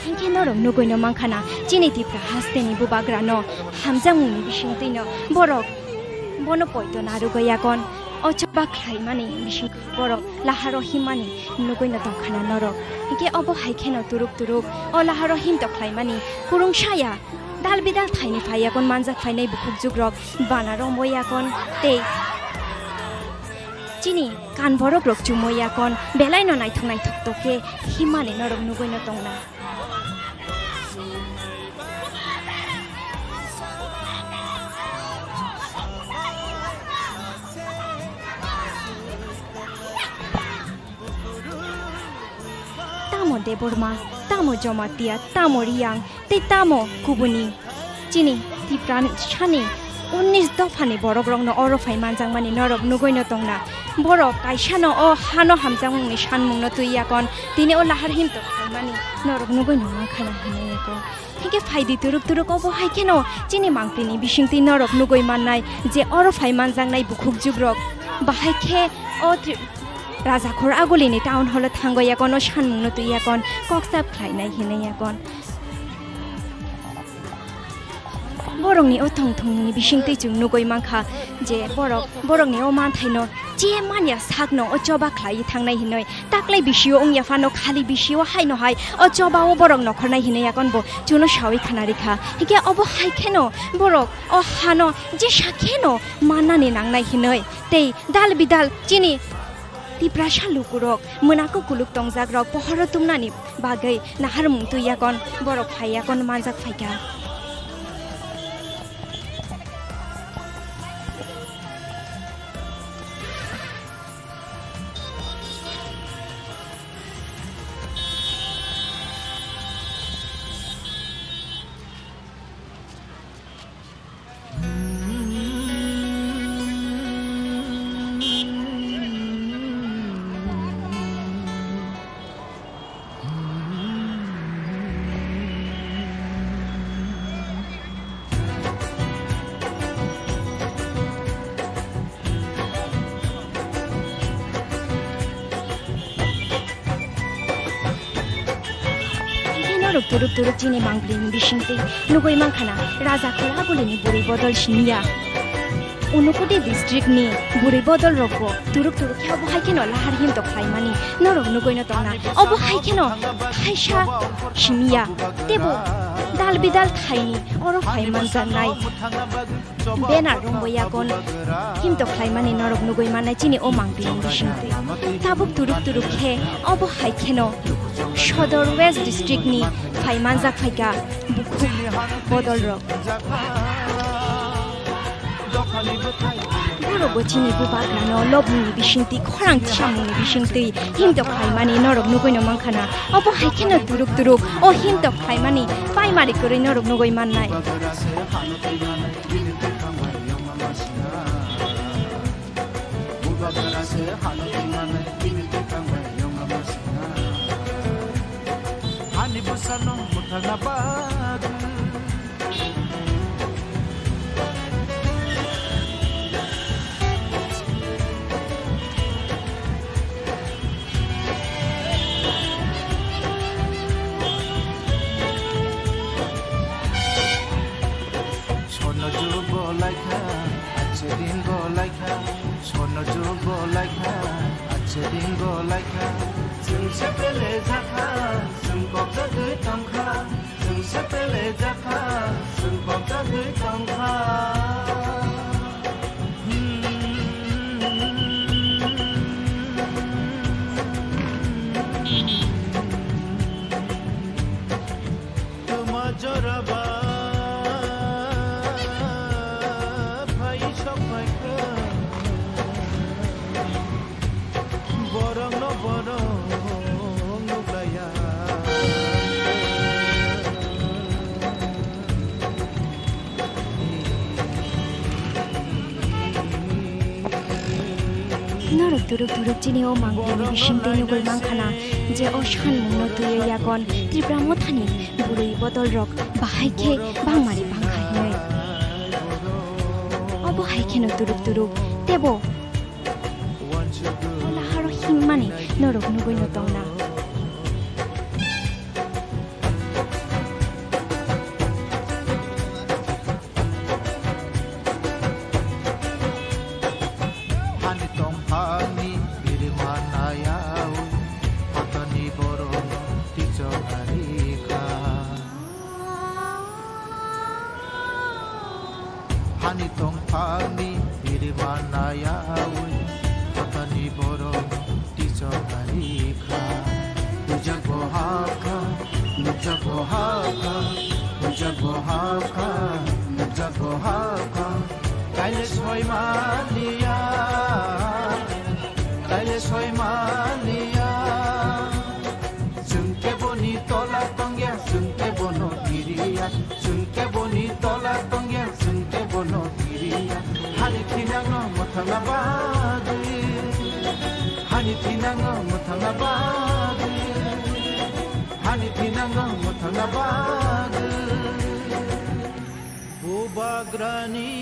Hinkhe norok nugwino mankha na, chini Tipra hasteni bubagrano hamjakmungni bisingtwino borok bono poito narwgwi yakon. O choba khlaimani bising borok laharo himmani nugwi no tongkhana norok. Hinkhe obo hai kheno turuk turuk o laharo him to khlaimani kurung saya dal bidal thaini phai yakon manjak phainai bukhuk jukrok bana rombo yakon tei chini kan borok rok chumo yakon belai no naithok naithok to khe himmani norok nugwi no tongna. Tamo Debbarma, tamo Jamatia, tamo Riyang, tei tamo kubuni. Chini Tiprasani unnish dophani borokrokno oro phai manjakmani norok nugwino tongna. Borok kaisano o hano hamjakmungni sanmungno twi yakon, tini o lahar himtok khlaimani norok nugwino mankha na hinwi yakon. Hinkhe phaidi turuk turuk obo hai kheno chini mangpini bisingtwi norok nugwi mannai je oro phai manjaknai bukhuk jukrok. Bahai khe o Tri-, Rajakhor Agulini town hall o thangwi yakon o sanmungno twi yakon kok sap khlainai hinwi yakon. Borokni o thong thongmungni bisingtwi chwng nugwi mankha je borok, borokni o manthaino je manya sakno o choba khlaiwi thangnai hinwi. Taklai bisio wngya phano khali bisio haino hai o choba o borok nokhornai hinwi yakon bo chuno sawi khna rikha. Hinkhe obo hai kheno borok o hano jesa kheno mannani nangnai hinwi tei dal bidal chini Tiprasa lukurok mwnakuk kuluk tongjakrok pohoro tumnani bagwi naharmung twi yakon borok phai yakon manjak phaikha. Norok turuk turuk chini mangpili ni bisingtwi nugwi mankha na Rajakhor Agulini bwrwi bodol simi ya. Unakoti district ni bwrwi bodol rok bo turuk turuk khe obo hai kheno lahar him to khlaimani norok nugwi no tongna. Obo hai kheno thaisa simi ya tebo dal bidal thaini oro phai manjaknai. Banner rombo yakon him to khlaimani norok nugwi mannai chini o mangpili ni bisingtwi. Tabuk turuk turuk khe obo hai kheno Sodor West District ni phai manjak phaikha bukhuk bodol rok. Borok bo chini bubagrano lobmung ni bisingtwi khorang tisamung ni bisingtwi him to khlaimani norok nugwi no mankha na. Obo hai kheno turuk turuk o him to khlaimani paimari kwrwi norok nugwi mannai. Bini bwkhang bai yongma masina. Bubagra se hano tongmani, bini bwkhang bai yongma masina. Hani bwsano mwthangna bagwi. Sono jugo laikha, ache din go laikha. Sono jugo laikha, ache din go laikha. Chwng se pele jakha, chwng kok jagwi tongkha. Chwng se pele jakha, chwng kok jagwi tongkha. Tuma joraba phai sok phaikha. Borokno borok nuklaiya. Norok turuk turuk chini o mangpili ni bisingtwi nugwi mankha na je o sanmungno twiwi yakon Tipra Mothani bwrwi bodol rok bahai khe bangmari bangkha hinwi. Obo hai kheno turuk turuk tebo o laharo himmani norok nugwi no tongna. Hani Hani tongphani birimanaya ui, kotani borok tichok kari kha. Puja bohaka, puja bohaka, puja bohaka, puja bohaka. Kaile soi maliya, kaile soi maliya. Chwng keboni tola tongya, chwng kebono kiriya. Chwng keboni tola tongya, chwng kebono kiriya. Hani thinangno mwthangna bagwi, hani thinangno mwthangna bagwi, hani thinangno mwthangna bagwi. Bubagrani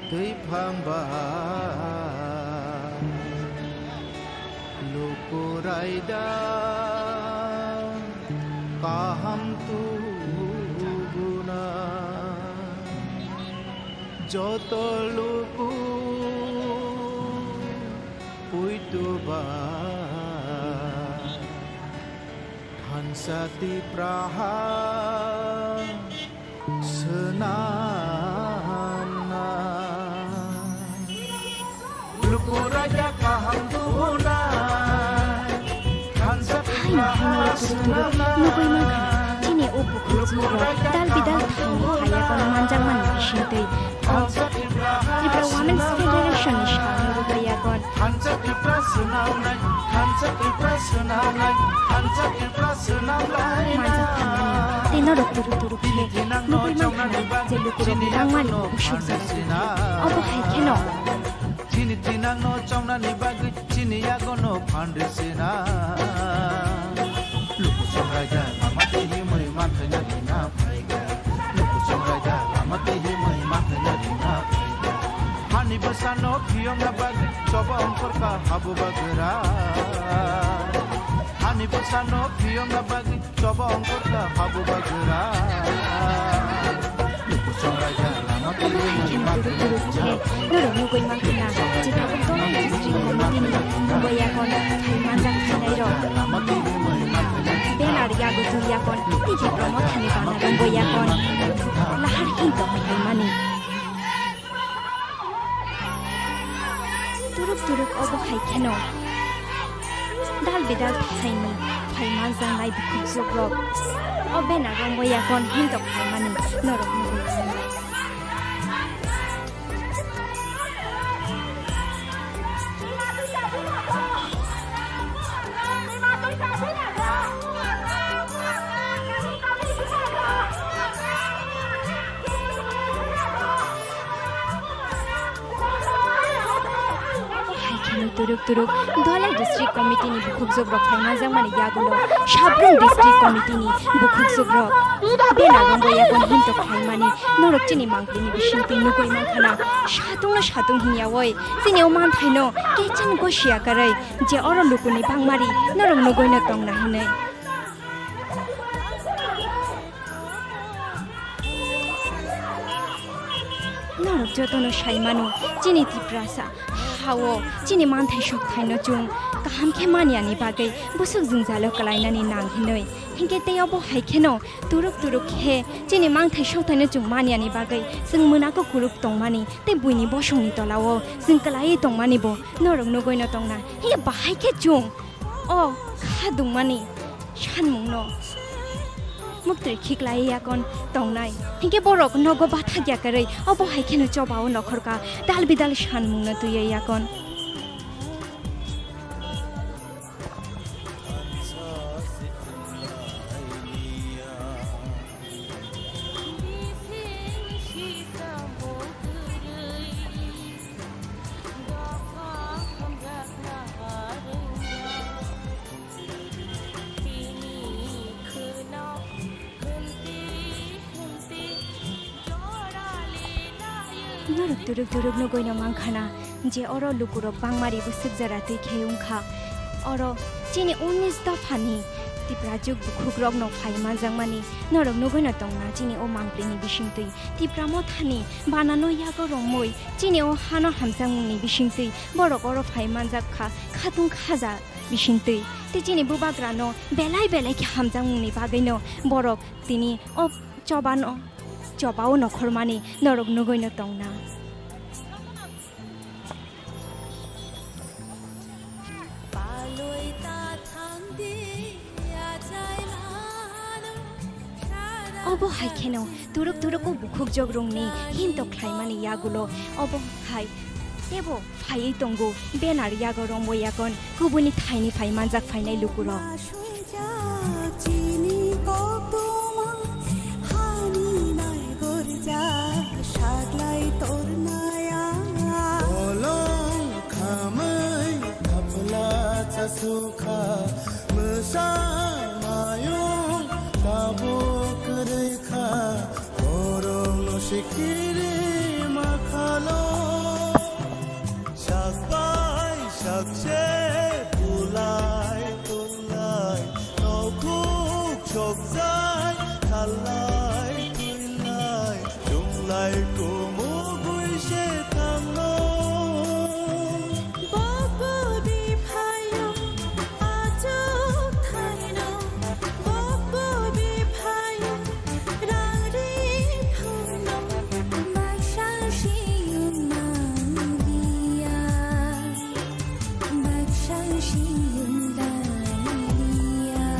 twiphang ba luku raida kaham tubuna joto luku puituba. Thansa Tipraha swnamna. Luku raida kaham tubunai. Thansa Tipraha swnamna. Nugui mankha, chini o bukhuk juro dal bidal thaini phaiya kono manjakmani bisingtwi. Tripura Women's Federation ni sakni rwgwi yagon. Thansa Tripura swnamnai, thansa Tripura swnamnai, thansa Tripura swnamnai. Manjak thangmani tei norok turuk turuk khe nugui mankha je lukurok bangmani usuk jora tongkha. Obo hai kheno. Chini thinangno chongnani bagwi chini yagono phan rwsina. Luku chongraida lama twi himwi manthai nagina phaikha. Luku chongraida lama twi himwi manthai nagina phaikha. Hani bwsano phiyokna bagwi choba ongkhorkha habuba gwra. Hani bwsano phiyokna bagwi choba ongkhorkha habuba gwra. Obo hai kheno turuk turuk khe norok nugui mankha na, je tabuk Donai District Committee ni rwngwi yakon khai manjak khainai rok. Banner yago twi yakon, tei je promo thani banner rwngwi yakon. Lahar hin tong khaimani. Turuk turuk obo hai kheno. Dal bidal thaini phai manjaknai bukhukjukrok. O banner rwngwi yakon hintok phaimani norok nugwi mano. Hai kheno turuk turuk Dhalai District Committee ni bukhukjwk rok phai manjakmani yagulo Sabrum District Committee ni bukhukjwk rok bena rwngwi yakon hintok phaimani norok chini mangpili ni bisingtwi nugwi mankha na satung no satung hinya oi chini o manthai no kechan gosia karwi je oro luku ni bangmari norok nugwi no tongna hinwi. Norok jotono sai mano, chini Tiprasa hao chini manthai sokthai no chwng kaham khe manyani bagwi bwswk jwngjalo kwlainani nang hinwi. Hinkhe tei obo hai kheno turuk turuk khe chini manthai sokthai no chwng manyani bagwi chwng mwnako kuruk tongmani tei buini bosongni tolao chwng kwlaiwi tongmani bo norok nugwi no tongna. Hinkhe bahai khe chwng o kha dungmani sanmungno muktwi khiklai yakon tongnai. Hinkhe borok nogo bathak yakarwi obo hai kheno chobao nokhorka dal bidal sanmungno twiwi yakon. Norok turuk turuk nugwi no mankha na je oro lukurok bangmari bwswk jora twi khe wngkha. Oro chini unis dophani Tipra juk bukhukrokno phai manjakmani norok nugwi no tongna chini o mangpili ni bisingtwi. Tipra mothani banano yago romwi chini o hano hamjakmungni bisingtwi borok oro phai manjak kha khatung khaja bisingtwi. Tei chini bubagrano belai belai khe hamjakmungni bagwino borok tini o chobano chobao nokhormani norok nugwino tongna. Obo hai kheno turuk turuk o bukhuk jogrungni hinto khlaimani yagulo obo hai tebo phaiwi tongo banner yago rombo yagon kubuni thaini phai manjak phainai lukurok. Chini koktwma hani nai gorja saklai tornaya. Bolong khamai thapla chasukha mwsa mayung tabuk rikha borong sikiri makhalo. Sakbai sakse bulai tulai nokhuk sokjai khalai tuilai chunglai kumugui se tangno. Bobo biphayo achuk thaino, bobo biphayo rang ri phuno, baksa siyung maliya, baksa siyung laliya.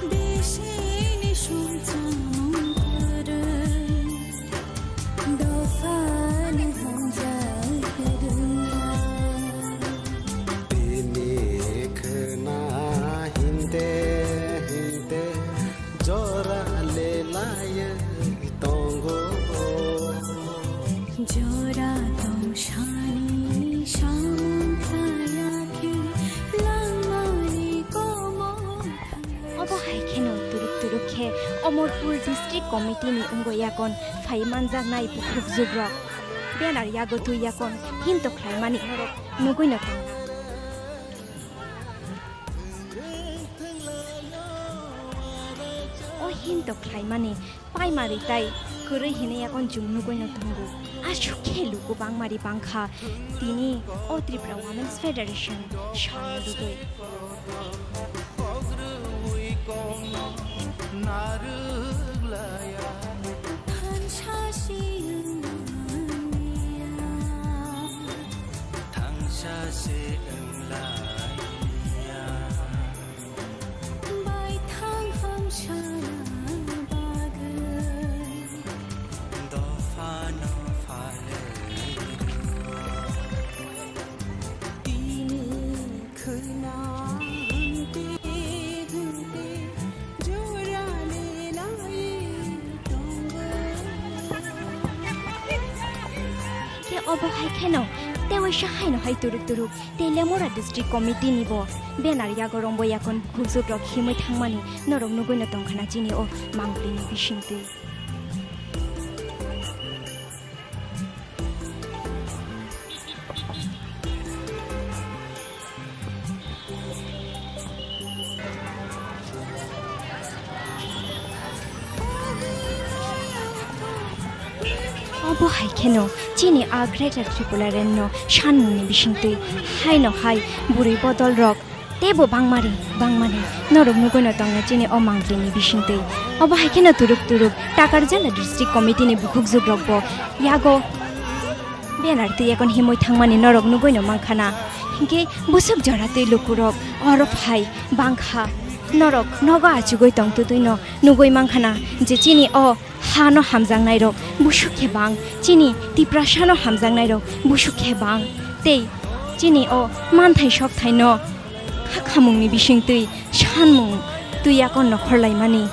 Bisini sumchang kwrwi, dophani hamjak rwya. Bini khwna hinte hinte jora lelai tongo. Jora tongsani samung khlaiya khe langmani komo. Obo hai kheno turuk turuk khe Omorpur District Committee ni wngwi yakon phai manjaknai bukhuk jugrok banner yago twi yakon hinto khlaimani norok nugwino tongna. O hinto khlaimani paimari tai kwrwi hinwi yakon chwng nugwino tongo. Aswk khe luku bangmari bangkha tini o Tripura Women's Federation sal rwgwi. Thangsa se wng lai ya, baithang hamsana bagwi dophano phalwi rw. Tini khwna hwnte hwnte jora lelai tongo. Khe obo hai kheno tei waisa haino hai turuk turuk tei Lemora District Committee ni bo banner yago rombo yakon bukhuk jugrok himwi thangmani norok nugwino tongkhana chini o mangpili ni bisingtwi. Obo hai kheno chini a Greater Tipraland no sanmungni bisingtwi haino hai bwrwi bodol rok teibo bangmari bangmani norok nugwino tongna chini o mangpili ni bisingtwi. Obo hai kheno turuk turuk Takarjala District Committee ni bukhuk jugrok bo yago banner twi yakon himwi thangmani norok nugwino mankhana. Hinkhe bwswk jora twi lukurok oro phai bangkha. Norok nogo achugwi tongtwtwino nugwi mankhana je chini o hano hamjaknairok bwswk khe bang, chini Tiprasano hamjaknairok bwswk khe bang, tei chini o manthai sokthaino kha khamungni bisingtwi sanmung twi yakon nokhorlaimani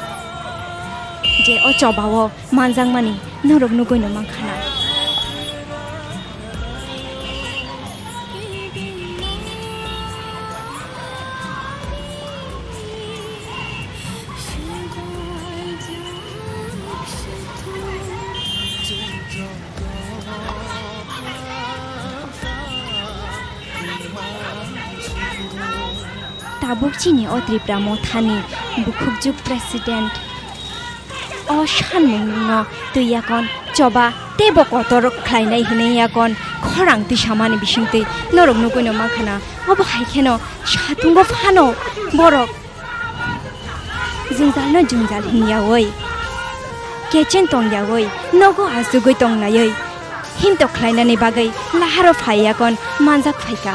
je o chobao manjakmani norok nugwino mankhana. Tabuk chini o Tripura mothani bukhukjuk president o sanmungno twi yakon choba teibo kotor khlainai hinwi yakon khorang twi samani bisingtwi norok nugwino mankhana. Obo hai kheno satungo phano borok jwngjal no jwngjal hinyawi kechen tongyawi nogo achugwi tongnaiwi himtok khlainani bagwi laharo phaiya kon manjak phaikha.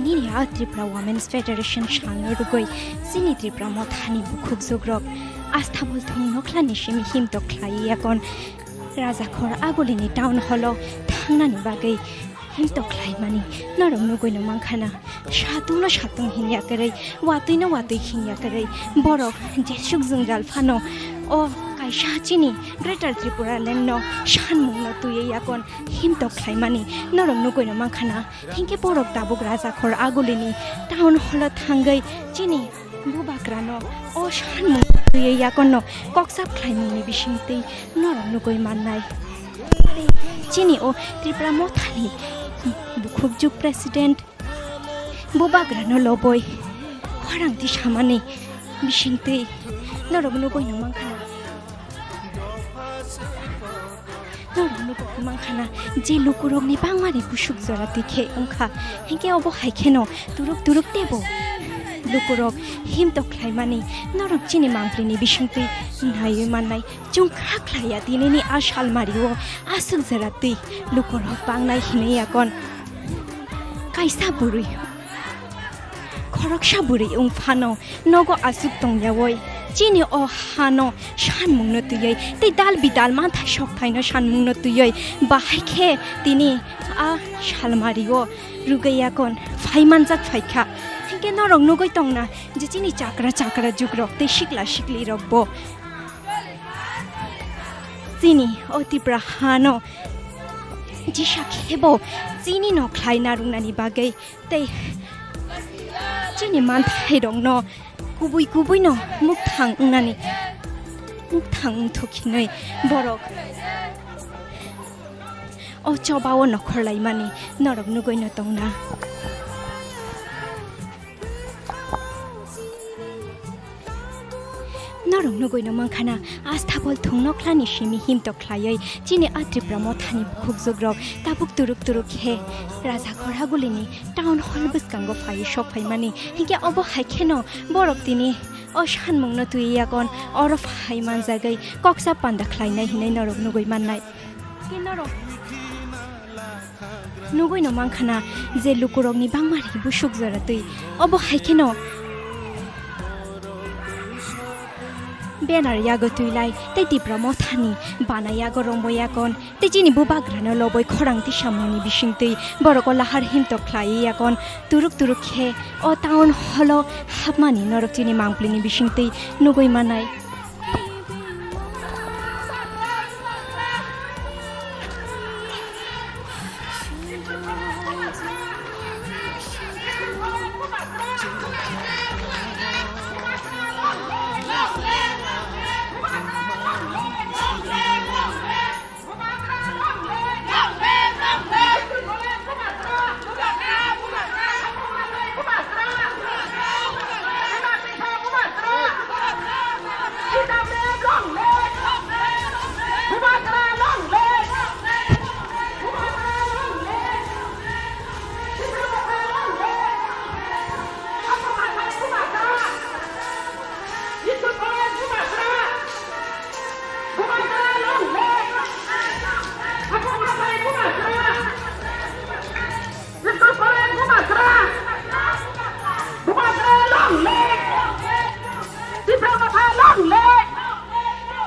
Nini a Tripura Women's Federation salno rwgwi chini Tripura mothani bukhukjukrok Asthabol thung nokhlani simi himtok khlaiwi yakon Rajakhor Agulini town hall-o thangnani bagwi himtok khlaimani norok nugwino mankha na. Satungno satung hinya kwrwi, watwino watwi hinya kwrwi borok jesuk jwngjal phano o kaisa chini Greater Tripura Land-no sanmungno twiwi yakon himtok khlaimani norok nugwino mankha na. Hinkhe borok tabuk Rajakhor Agulini town hall-o thangwi chini bubagrano o sanmung twiwi yakonno koksap khlaimungni bisingtwi norok nugwi mannai. Chini o Tripura mothani bukhukjuk president bubagrano lobwi khorang tisamani bisingtwi norok nugwino mankha na. Norok nugwi mankha na je lukurokni bangmani busuk jora twi khe wngkha, hinkhe obo hai kheno turuk turuk teibo lukurok himtok khlaimani norok chini mangpilini bisingtwi naiwi mannai. Chwng kha khlaiya tinini a salmario aswk jora twi lukurok bangnai hinwi yakon kaisa bwrwi khoroksa bwrwi wng phano nogo aswk tongyawi chini o hano sanmungno twiwi tei dal bidal manthai sokthaino sanmungno twiwi bahai khe tini a salmario rwgwi yakon phai manjak phaikha. Hinkhe norok nugwi tongna je chini chakra chakra jukrok tei sikla siklirokbo chini o Tripura hano jisa khebo chini no khlai narwknani bagwi tei chini manthairokno kubui kubui no mukthang wngnani mukthang wngthok hinwi borok o chobao nokhorlaimani norok nugwino tongna. Norok nugwino mankha na, Asthabol thung nokhlani simi himtok khlaiwi chini a Tripura mothani bukhukjukrok tabuk turuk turuk khe Rajakhor Agulini town hall bwskango phaiwi sok phaimani. Hinkhe obo hai kheno borok tini o sanmungno twiwi yakon oro phai manjagwi koksa panda khlainai hinwi norok nugwi mannai. Khe norok nugwino mankha na je lukurokni bangmani busuk jora twi. Obo hai kheno banner yago twilai tei Tipra mothani bana yago rombo yakon tei chini bubagrano lobwi khorang tisamungni bisingtwi borok o lahar himtok khlaiwi yakon turuk turuk khe o town hall-o hapmani norok chini mangpilini bisingtwi nugwi mannai.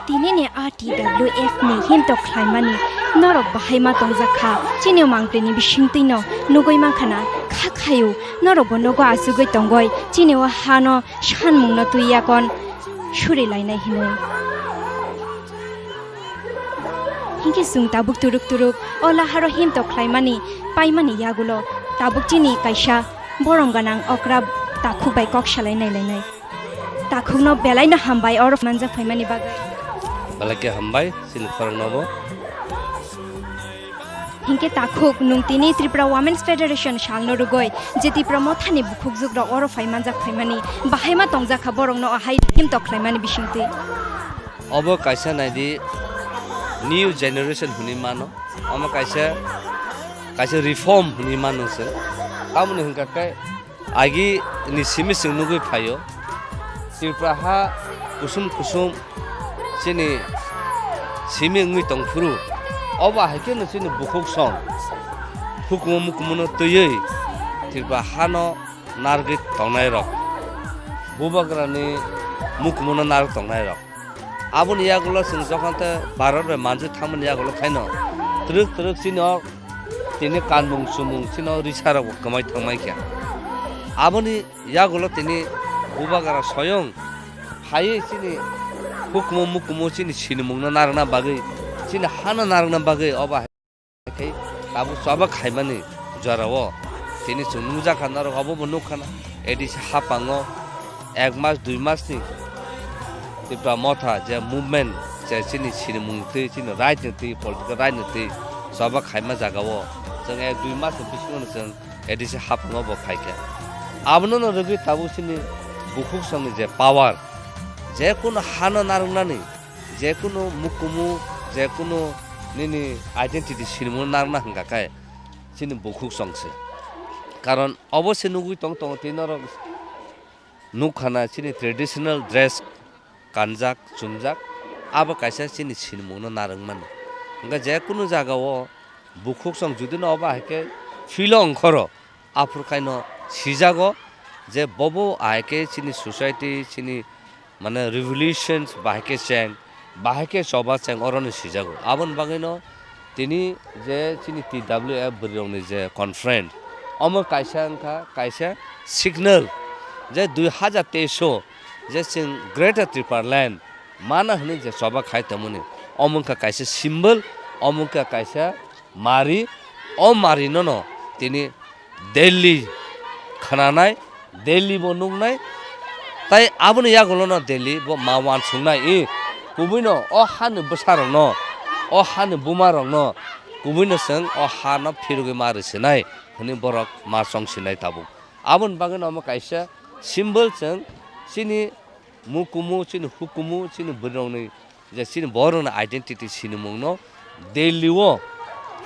Tinini a T W F ni himtok khlaimani norok bahai ma tongjak kha, chini mangpili ni bisingtwi no nugwi mankha na kha khaio, norok bo nogo achugwi tongoi, chini o ha no sanmung no twi yakon suri lainai hinwi. Hinkhe chwng tabuk turuk turuk o laharo himtok khlaimani paimani yagulo tabuk chini kaisa borom gwnang okra takhuk bai kok salai nailainai. Takhukno belaino hambai oro manjak phaimani bagwi. Belai khe hambai chini khoroknobo. Hinkhe takhuk nwng tini Tripura Women's Federation salno rwgwi je Tipra mothani bukhukjukrok oro phai manjak phaimani, bahai ma tongjak kha borokno ahai himtok khlaimani bisingtwi. Obo kaisa naidi new generation hwnwi mano. Omo kaisa, kaisa reform hwnwi mano se. Tamoni hwnkha khe agi ni simi chwng nugwi phaio. Tripura ha kusum kusum chini simi wngwi tongphuru. Obo hai kheno chini bukhuk song hukumu mukumu no twiwi Tripura hano narwgwi tongnairok, Bubagrani mukumuno narwk tongnairok. Aboni yagulo chwng jokhon tei Bharat bai manjwi thangmani yagulo khaino twrwk twrwk chini o tini kanmung chumung chini o risarokbo kwmai thangmai kha. Aboni yagulo tini Bubagra soyong phaiwi chini hukumu mukumu chini sinimungno narwkna bagwi, chini hano narwkna bagwi obo hai khe tabuk choba khaimani jorao tini chwng nukjakha, norok obo bo nukkhana A D C haphango ek mas dui masni Tipra Motha je movement, je chini sinimung twi, chini right ni twi, political right ni twi choba khaima jagao chwng ek dui masni bisingo chwng A D C haphango bo phaikha. Abono no rwgwi tabuk chini bukhuksongni je power, je kunu hano narwknani, je kunu mukumu, je kunu nini identity sinimung narwkna hwnkha khe chini bukhuksong se. Karon obo se nugwi tong tongo tei norok nukkhana chini traditional dress kanjak, chumjak, abo kaisa chini sinimungno narwkmani. Hwnkhe je kunu jagao bukhuksong judino obo hai khe philo ongkhoro, aphuru khaino sijago je bobo hai khe chini society, chini mane revolutions bahai khe cheng, bahai khe choba cheng, oroni sijago. Aboni bagwino tini je chini T W F bwrwirokni je conference, omo kaisa wngkha kaisa signal je dui hazar teis o je chwng Greater Tipraland mana hwnwi je choba khai tongmani, omo wngkha kaisa symbol, omo wngkha kaisa mari, o marinono tini Delhi khnanai, Delhi bo nuknai, tai aboni yagulono Delhi bo ma uansuknai, i kubuino o hani bwsarokno, o hani bumarokno kubuino chwng o hano phirogwi ma rwsinai hwnwi borok ma chongsinai tabuk. Aboni bagwino omo kaisa symbol chwng chini mukumu, chini hukumu, chini bwrwirokni je chini borokni identity sinimungno Delhi o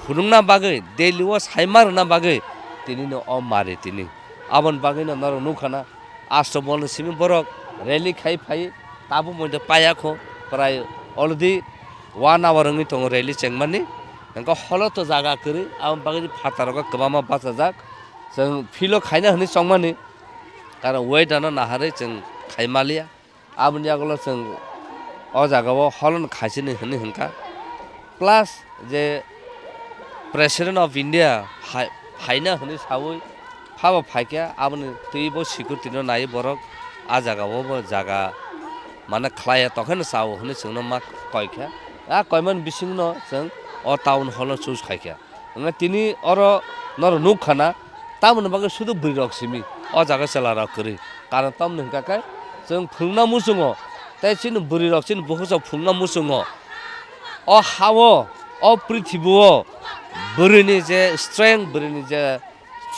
phunukna bagwi, Delhi o saima rwna bagwi tinino o mari tini. Aboni bagwino norok nukha na, Ashto Bolni simi borok rally khai phai, tabuk moide paya kho, prai already one hour wngwi tongo rally chengmani. Hwnkhe holo to jaga kwrwi, aboni bagwi phataro kwbangma bachajak. Chwng philo khaina hwnwi chongmani, karon weather no naharwi chwng khai maliya. Aboni yagulo chwng o jagao holon khaisini hwnwi hwnkha. Plus je President of India phai-, phaina hwnwi saui phabo phaikha, aboni twibo security no naiwi borok a jagao bo jaga mane khlaiya tongkhaino chao hwnwi chwngno ma koikha. A koimani bisingno chwng o town hall no choose khaikha. Wngkha tini oro norok nukha na, tamoni bagwi sudu bwrwirok simi o jaga chwlarok kwrwi. Karon tamoni hwnkha khe chwng phunukna muchungo, tei chini bwrwirok chini bukhuksa phunukna muchungo. O ha-o, o prithibi-o bwrwini je strength, bwrwini je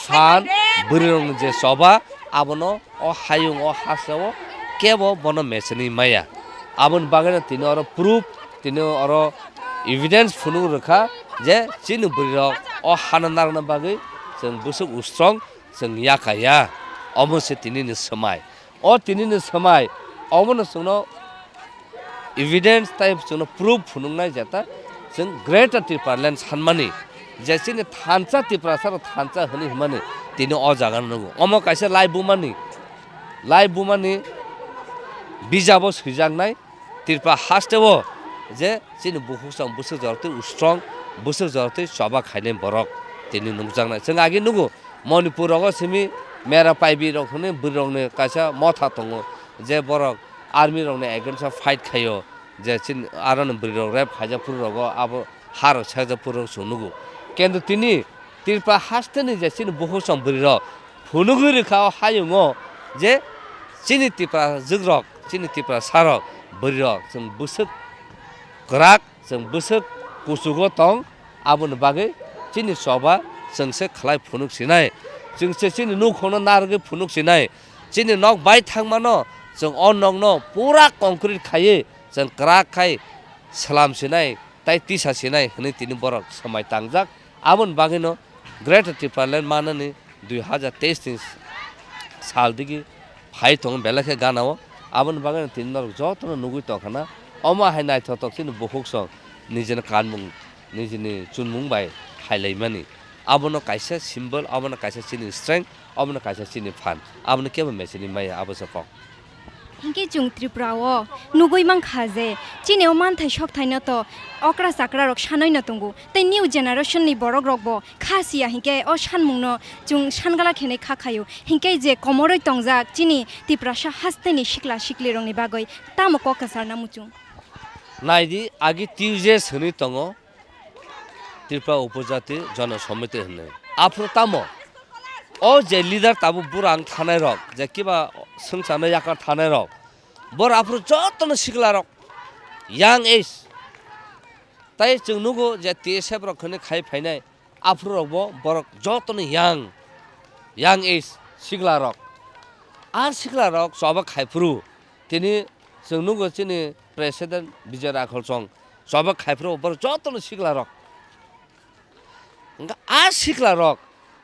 phan, bwrwirokni je choba, abono o hayung o hasteo kebo bono mechenwi maya. Aboni bagwino tini oro proof, tini oro evidence phunuk rwkha je chini bwrwirok o hano narwkna bagwi chwng bwswk strong chwng yakha ya. Omo se tinini swmai. O tinini swmai, omono chwngno evidence tei chwngno proof phunuknai jeta chwng Greater Tipraland sanmani, je chini thansa Tiprasarok thansa hwnwi hwnmani tini o jaga nugo. Omo kaisa lai bumani, lai bumani bijabo swijaknai Tripura hasteo je chini bukhuk chwng bwswk jorotwi strong, bwswk jorotwi choba khainai borok tini nukjaknai. Chwng agi nugo Manipur rogo simi mera paibi rok hwnwi bwrwirokni kaisa motha tongo, je borok army rokni against o fight khaio, je chini aroni bwrwirok rape khaijak phuru rogo abo harok sekjak phuru rok chwng nugo. Kintu tini Tripura hasteni je chini bukhuk chwng bwrwirok phunugwi rwkha o hayungo je chini Tiprajwk rok, chini Tiprasa rok, bwrwirok chwng bwswk kwrak, chwng bwswk kuchugo tong, aboni bagwi chini choba chwng se khlai phunuk sinai, chwng se chini nukhungno narwgwi phunuk sinai, chini nok bai thangmano chwng o nokno pura concrete khaiwi chwng kwrak khai swlam sinai tei tisa sinai hwnwi tini borok swmai tangjak. Aboni bagwino Greater Tipraland manani dui hazar teis ni sal digi phai tongo belai khe gana o. Aboni bagwino tini norok jotono nugwi tongkha na, omo hai naithotok chini bukhuk song nijini kanmung, nijini chunmung bai phailaimani. Abono kaisa symbol, abono kaisa chini strength, abono kaisa chini phan. Abono kebo mechini maya, abo se kok. Hinkhe chwng Tripura o nugwi mankha je chini o manthai sokthai no to okra chakra rok sanoi no tongo, tei new generation ni borok rok bo kha siya hinkhe o sanmung no chwng sangala khenai kha khaio. Hinkhe je komoroi tongjak chini Tiprasa haste ni sikla sikli rok ni bagwi tamo kok kwchar na muchung. Naidi, agi Tuesday swnwi tongo Tripura Upojati Jana Samiti hwnwi. Aphuru tamo? O je leader tabuk burang thanai rok, je kiba swngcharno yakar thanai rok, bor aphuru jotono sikla rok, young age. Tai chwng nugo je T S F rok hwnwi khai phainai, aphuru rok bo borok jotono young, young age sikla rok. A sikla rok choba khai phuru tini chwng nugo chini President Bijay Rakholsong choba khai phuru borok jotono sikla rok. Hwnkhe a sikla rok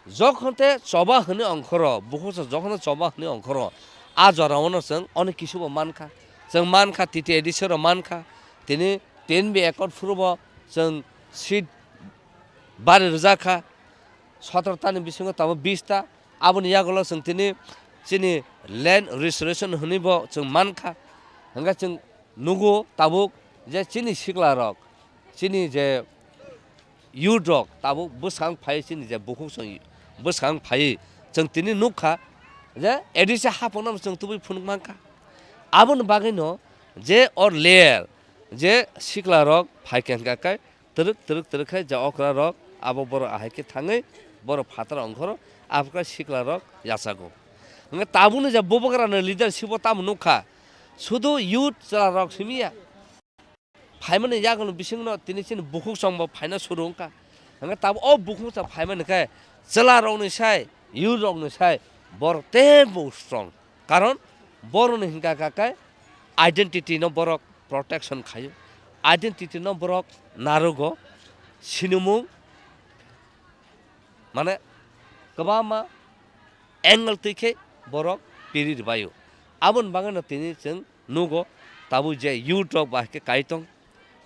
jokhon te choba hwnwi ongkhoro, bukhuksa jokhon te choba hwnwi ongkhoro, a jora o no chwng onek kisu bo mankha. Chwng mankha, T T A D C rok mankha, tini ten B accord phuru bo chwng seat bari rwjak kha, sotoro ta ni bisingo tabuk bis ta. Aboni yagulo chwng tini chini land reservation hwnwi bo chwng mankha. Hwnkhe chwng nugo tabuk je chini sikla rok, chini je youth rok tabuk bwskang phai, chini je bukhuk chwng bwskang phai, chwng tini nukha je A D C haphangno chwng tubui phunuk mankha. Aboni bagwino je or layer je sikla rok phai khe hwnkha khe twrwk twrwk twrwk khe je okra rok abo borok ahai khe thangwi borok phatar ongkhoro, abo khe sikla rok yachago. Hwnkhe tabukni je bubagrani leadership o tamo nukha, sudu youth chwla rok simi ya. Phaimani yago bisingno tini chini bukhuk chwng bo phaina suru wngkha. Hwnkhe tabuk o bukhuk chwng phaimani khe chwla rokni sai, youth rokni sai borok teibo strong. Karon borokni hwnkha kha khe identity no borok protection khaio, identity no borok narogo, sinimung mane kwbangma angle twi khe borok piri rwbaio. Aboni bagwino tini chwng nugo tabuk je youth rok bahai khe kai tong,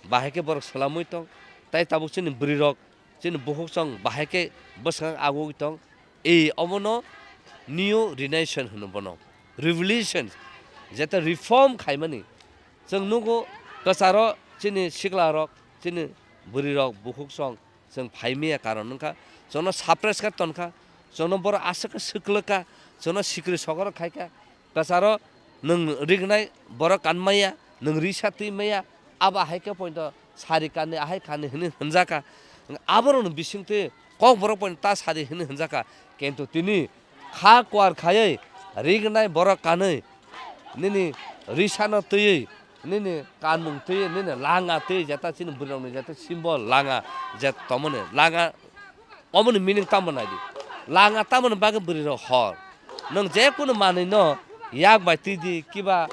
bahai khe borok swlamwi tong, tai tabuk chini bwrwi rok chini bukhuk chwng bahai khe bwskang agugwi tong. E obono new renaissance hwno bono, revolution, jeta reform khaimani. Chwng nugo kwcharo chini sikla rok, chini bwrwi rok, bukhuk chwng, chwng phai maya karon wngkha, chwngno suppress khe tonkha, chwngno borok aswk khe swklwkha, chwngno sikri sogoro khaikha, kwcharo nwng rignai borok kan maya, nwng risa twi maya, abo hai khe poito sari kanni ahai kanni hwnwi hwnjakha. Aborokni bisingtwi kokborok poito ta sari hwnwi hwnjakha, kintu tini kha kuar khaiwi rignai borok kanwi nini risano twiwi, nini kanmung twiwi, nini langa twiwi, jeta chini bwrwirokni jeta symbol langa je tongmani langa. Omoni meaning tamo naidi? Langa tamoni bagwi bwrwirok hor. Nwng je kunu manwino yak bai twi di, kiba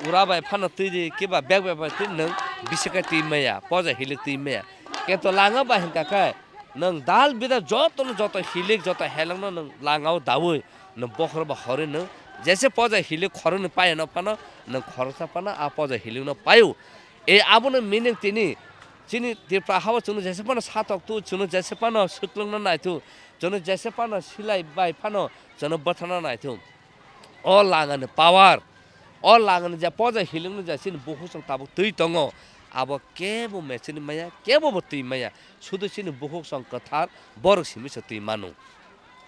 ura bai phano twi di, kiba bag bai bai twi di, nwng bisi khe twi maya, poja hilik twi maya. Kintu langa bai hwnkha khe nwng dal bidal jotono, joto hilik, joto helengno nwng langao daui nwng bokhoro ba horwi nwng jese poja hilik khoroknwi paiya no phano nwng khoroksa phano a poja hilikno paio. E abono meaning tini chini Tripura hao chwngno jese phano satok tu, chwngno jese phano swklwngno nai tu, chwngno jese phano silai bai phano chwngno bwtharna nai tu. O langani power, o langani je poja hilikno je chini bukhuk chwng tabuk twi tongo, abo kebo mechini maya, kebo bo twi maya, sudu chini bukhuk chwng kwthar borok simi se twi mano.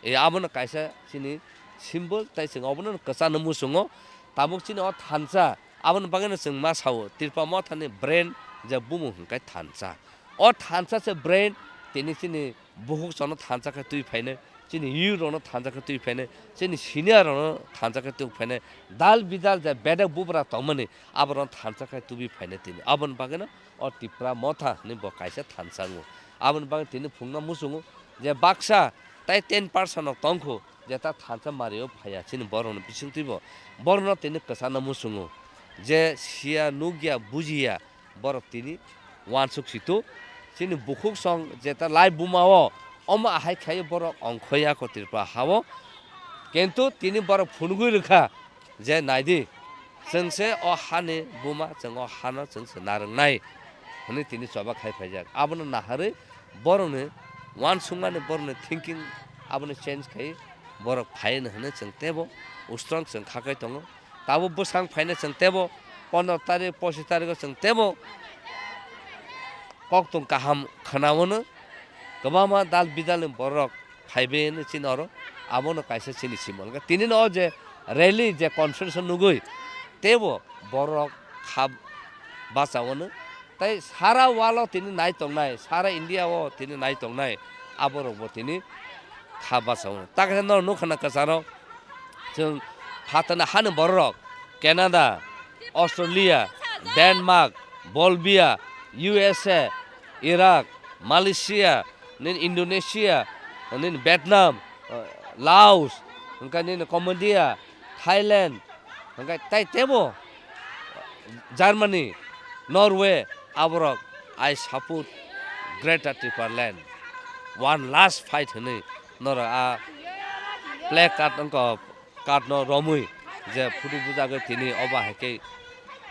E abono kaisa chini symbol, tai chwng obono kwchangno muchungo. Tabuk chini o thansa, aboni bagwino chwng ma sao, Tripura mothani brain je bumung hwnkhe thansa. O thansa se brain, tini chini bukhuk chwngno thansa khe twi phainai, chini youth rokno thansa khe twi phainai, chini senior rokno thansa khe twi phainai, dal bidal je bedek bubra tongmani, aborokno thansa khe tubui phainai tini. Aboni bagwino o Tipra Motha hinwi bo kaisa thansa wngo. Aboni bagwi tini phungno muchungo je baksa tai ten percent rok tongkhu, jeta thansa mario phaiya chini borokni bisingtwibo. Borokno tini kwchangno muchungo je siya, nukya, bujiya, borok tini uansuk situ. Chini bukhuk song jeta lai buma o, omo ahai khlai borok ongkhoya ko Tripura hao. Kintu tini borok phunugwi rwkha je, naidi, chwng se o hani buma, chwng o hano chwng se narwknai hwnwi tini choba khai phaijak. Abono naharwi borokni Uansukmani borokni thinking abono change khai borok phaino hwnwi chwng teibo ustrong chwng kha khai tongo. Tabuk bwsang phaino chwng teibo pondro tarik, pochish tarigo chwng teibo koktwng kaham khwnawano. Kwbangma dal bidalni borok phaibai hwnwi chini oro abono kaisa chini simo. Hwnkhe tinino o je rally je conference nugwi teibo borok kha bachawano. Tei sara world o tini nai tongnai, sara India o tini nai tongnai, aborokbo tini kha bachao. Takhe no nukha na kwcharo, chwng phatani hani bororok, Canada, Australia, Denmark, Bolivia, U S A, Iraq, Malaysia, nini Indonesia, nini Vietnam, Laos, hwnkhe nini Cambodia, Thailand, hwnkhe tei teibo Germany, Norway, aborok, "I support Greater Tipraland." One last fight hwnwi norok a play card wngkha, card no romwi je photo bujagwi tini obo hai khe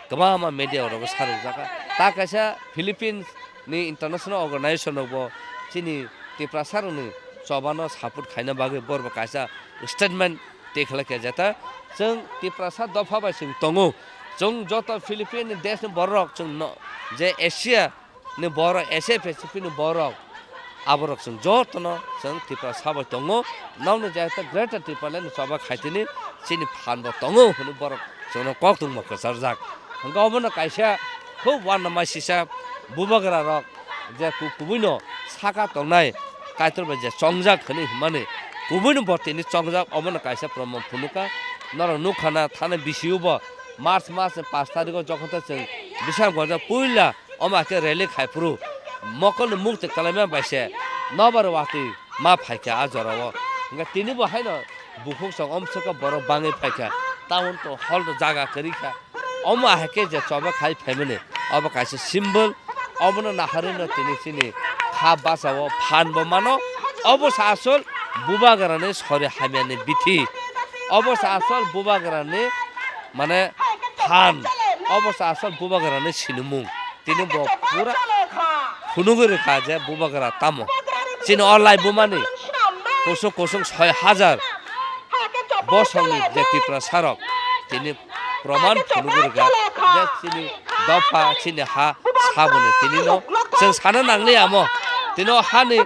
kwbangma media rok sarukjak. Ta kaisa Philippines ni international organization rokbo chini Tiprasa rokni chobano support khaina bagwi borok kaisa statement tei khlai khe jeta chwng Tiprasa dopha bai chwng tongo. Chwng joto Philippine ni desh ni borok chwng no, je Asia ni borok, Asia Pacific ni borok, aborok chwng jotono chwng Tiprasa bai tongo. Nokni jeta Greater Tipraland ni choba khaitini chini phan bo tongo hwnwi borok chwngno koktwma kwcharjak. Hwnkhe obono kaisa khub uanama sisa bubagra rok je ku-, kubuino saka tongnai Kaitor bai je chongjak hwnwi hwnmani kubuino bo tini chongjak, obono kaisa proman phunuka. Norok nukha na thani bisiubo March mas ni pash tarigo jokhon ta chwng Bisramganj o puila omo hai khe rally khai phuru mokolni mukti kwlaima bai se nobar watwi ma phaikha a jorao. Hwnkhe tini bo haino bukhuk song omswkha borok bangwi phaikha, town to hall to jaga kwrwi kha. Omo hai khe je choba khai phaimani, obo kaisa symbol. Obono naharwi no tini chini kha bachao phan bo mano. Obo sa asol bubagrani sori hamyani bithi. Obo sa asol bubagrani mane phan. Obo sa asol bubagrani sinimung. Tini bo pura phunugwi rwkha je bubagra tamo. Chini o laibumani kusuk kusuk soi hajar bosongni je Tiprasa rok tini proman phunugwi rwkha je chini dopha, chini ha saboni tinino chwng sana nangliya mo. Tini o hani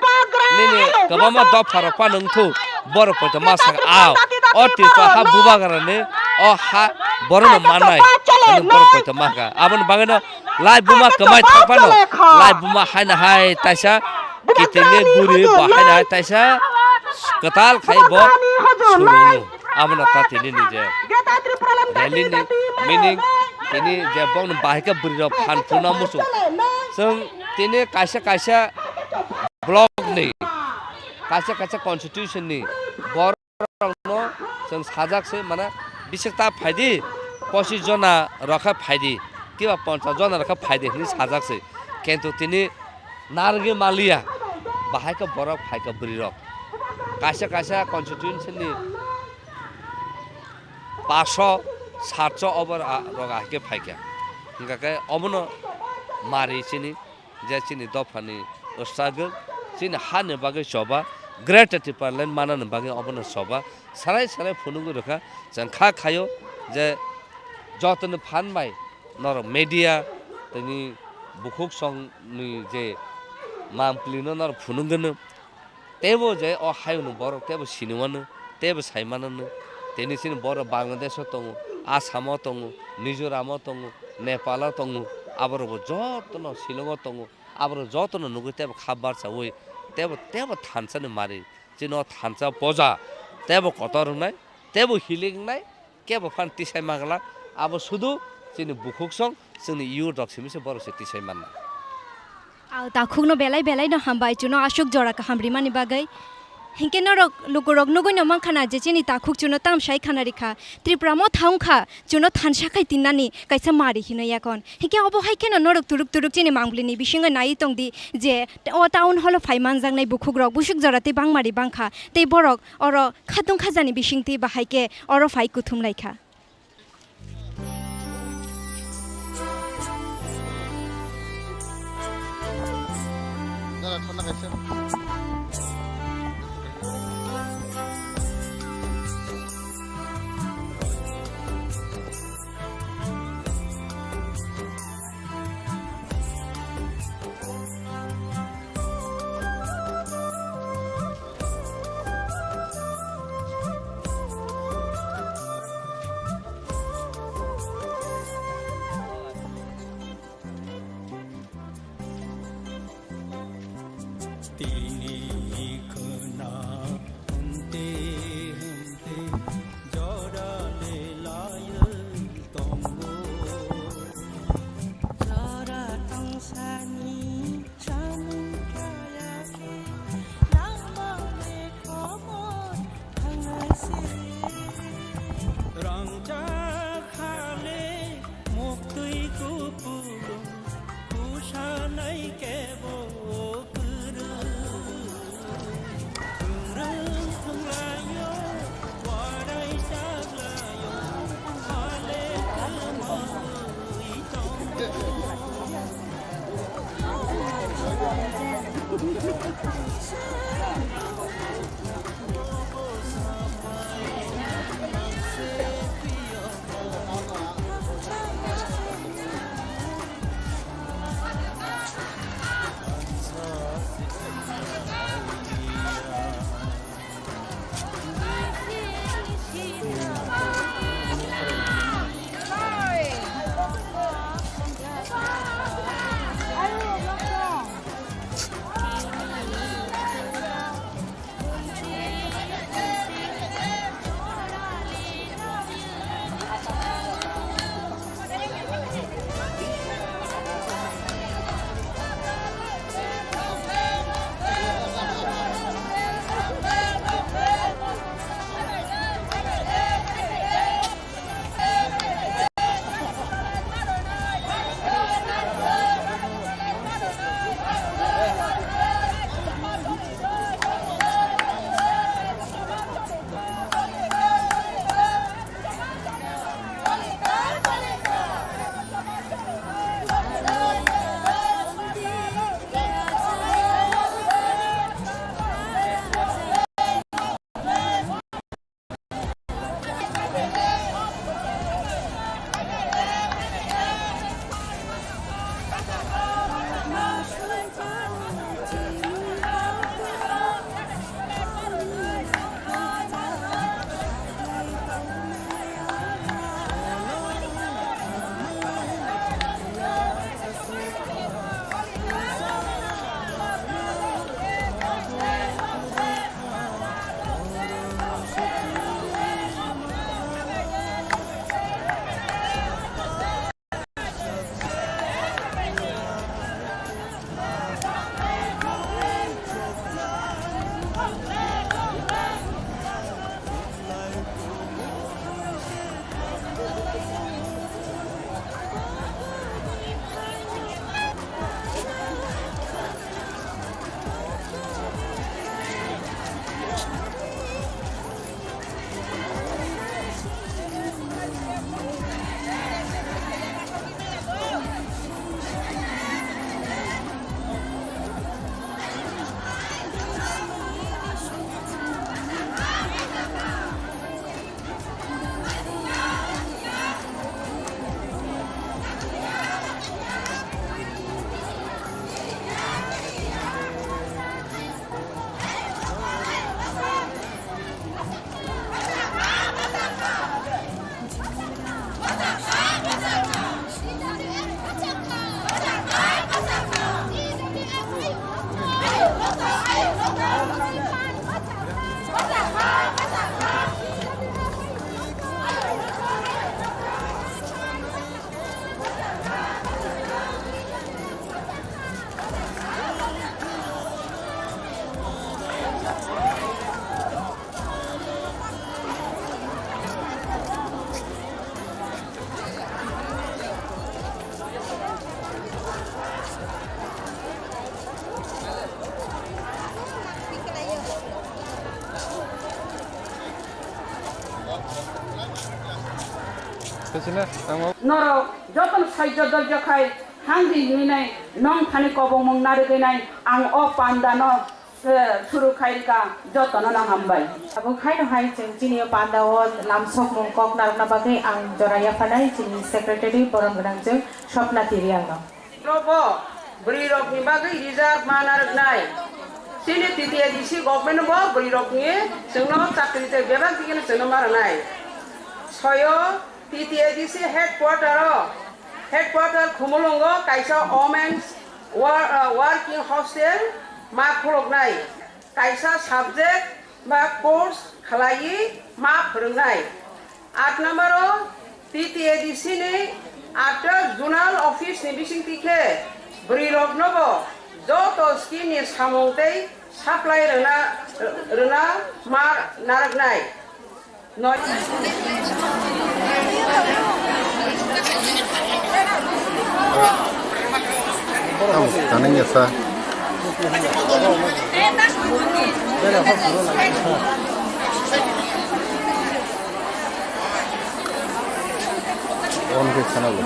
nini kwbangma dopha rok phano wngthuk, borok poito ma sakha, "Ao, o Tiprasa ha bubagrani o ha borokno mannai," hwnwi borok poito ma sakha. Aboni bagwino lai buma kwmai thang phano, lai buma haino hai taisa kitingwi guri bo haino hai taisa kwtal khai bo surungo. Abono ta tini ni je rally ni meaning, tini je bongni bahai khe bwrwi rok phan phuna muchung. Chwng tini kaisa kaisa block ni, kaisa kaisa constitution ni borok rokno chwng sajak se, mane, "Bisik ta phaidi, pochis jona rokha phaidi, kiba ponchas jona rokha phaidi," hwnwi sajak se. Kintu tini narwgwi maliya, bahai khe borok phaikha bwrwi rok. Kaisa kaisa constituency ni paso, satso obo rok ahai khe phaikha. Hwnkha khe obono mari chini je chini dophani struggle, chini hani bagwi choba, Greater Tipraland manani bagwi obono choba, sarai sarai phunugwi rwkha. Chwng kha khaio je jotoni phan bai norok media tini bukhuk songni je mampli no norok phunugwino, teibo je o hayungni borok teibo siniwano, teibo saimanano. Tini chini borok Bangladesh o tongo, Assam o tongo, Mizoram o tongo, Nepal o tongo, aborokbo jotono Shillong o tongo. Aborok jotono nugwi teibo kha barsawi teibo, teibo thansa ni mari, chini o thansa poja teibo kotor wngnai, teibo healing wngnai, kebo phan tisai manglak. Abo sudu chini bukhuk song, chini youth rok simi se borok se tisai manna. Aw, takhukno belai belai no hambai, chuno aswk jora kaham rimani bagwi. Hinkhe norok lukurok nugwi no mankha na je chini takhuk chuno tamsai khana rikha. Tripura motha wngkha, chuno thansa khai tinnani kaisa mari hinwi yakon. Hinkhe obo hai kheno norok turuk turuk chini manglini bisingo naiwi tongdi je o town hall o phai manjaknai bukhukrok busuk jora tei bangmari bangkha. Tei borok oro khatung khajani bisingtwi bahai khe oro phai kuthum laikha. Dara thanda kaisa. Tini khwna hwnte hwnte jora le laywi tongo. Jora tongsani samung khlaya khe nangma le khobor thangnai se. Rangchak ha le muktwi kupulung kusanai kebo kwrwi. Kwrwi thwnglaio, warai chaklaio, hale kwmawi tongo. Norok jotono saijo doijo khai hangdi hinwi nai nong thani kobongmung narigwi nai ang o panda no, eh, suru khai rika jotono no hambai. Abo khaino hai chwng chini o panda o lamsokmung kok narwkna bagwi ang jora yapharnai chini secretary borom gwnang chwng Swapna Tirial no. Bo bwrwi rok ni bagwi reserve ma narwknai. Chini T T A D C government bo bwrwi rok ni chwngno chakri tei bebak digi no chwngno ma rwnai. Soyo T T A D C headquarter o, headquarter Khumulwngo kaisa women's wor-, uh, working hostel, ma khuloknai, kaisa subject ba course khlaiwi ma phwrwngnai. Aat number o T T A D C ni atta zonal office ni bisingtwi khe bwrwiroknobo joto scheme ni samung tei supply rwna, rwna ma narwknai. Noi. Tamo kaneng ya sa. On ke sana lo.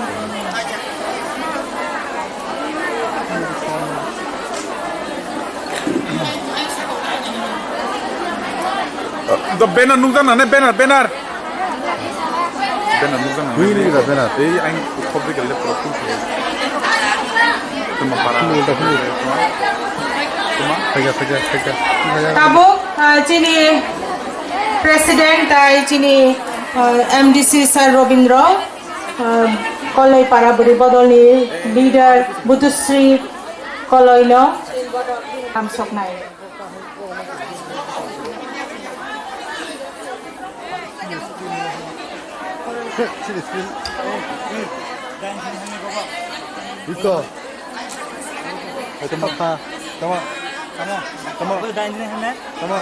The banner nukjana ne, banner, banner. Banner nukjana ne. Ui, ui, banner. Ei, aing khobri gelle pro. Tuma para. Tuma, tuma. Tuma. Thaja, thaja, thaja. Tabuk, ah, chini president tai chini, ah, M D C sir Robindro, ah, Koloi para bwrwi bodolni leader Budusri Koloino hamsoknai. Ito. Ito, tama, tama, tama, tama.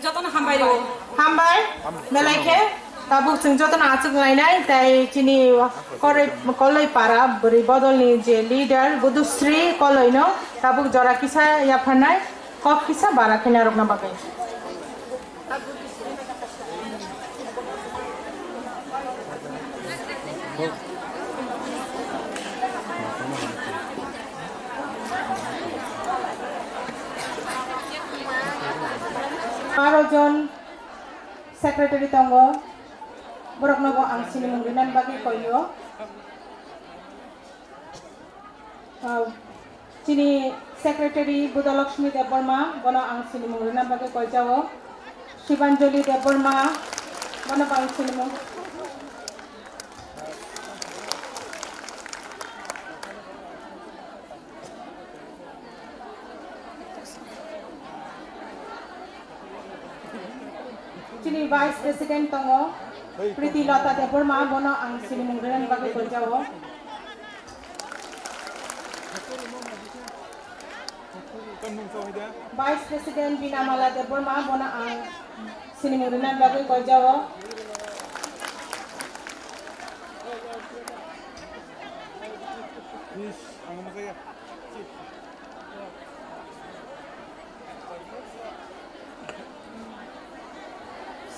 Jotono hambai rwo. Hambai, belai khe tabuk chwng jotono achuk lainai, tai chini Koloi, Koloi para bwrwi bodolni je leader Budusri Koloino tabuk jora kisa yapharnai, kok kisa bara khe narwkna bagwi. Baro jon secretary tongo, borokno bo ang sinimung rinani bagwi koio. Ah, chini secretary Budalakshmi Debbarma, bono ang sinimung rwna bagwi koijao. Shibanjali Debbarma, bono bo ang sinimung. Chini Vice President tongo, Priti Lata Debbarma, bono ang sinimung rwna bagwi koijao. Vice President Bina Mala Debbarma, bono ang sinimung rwna bagwi koijao.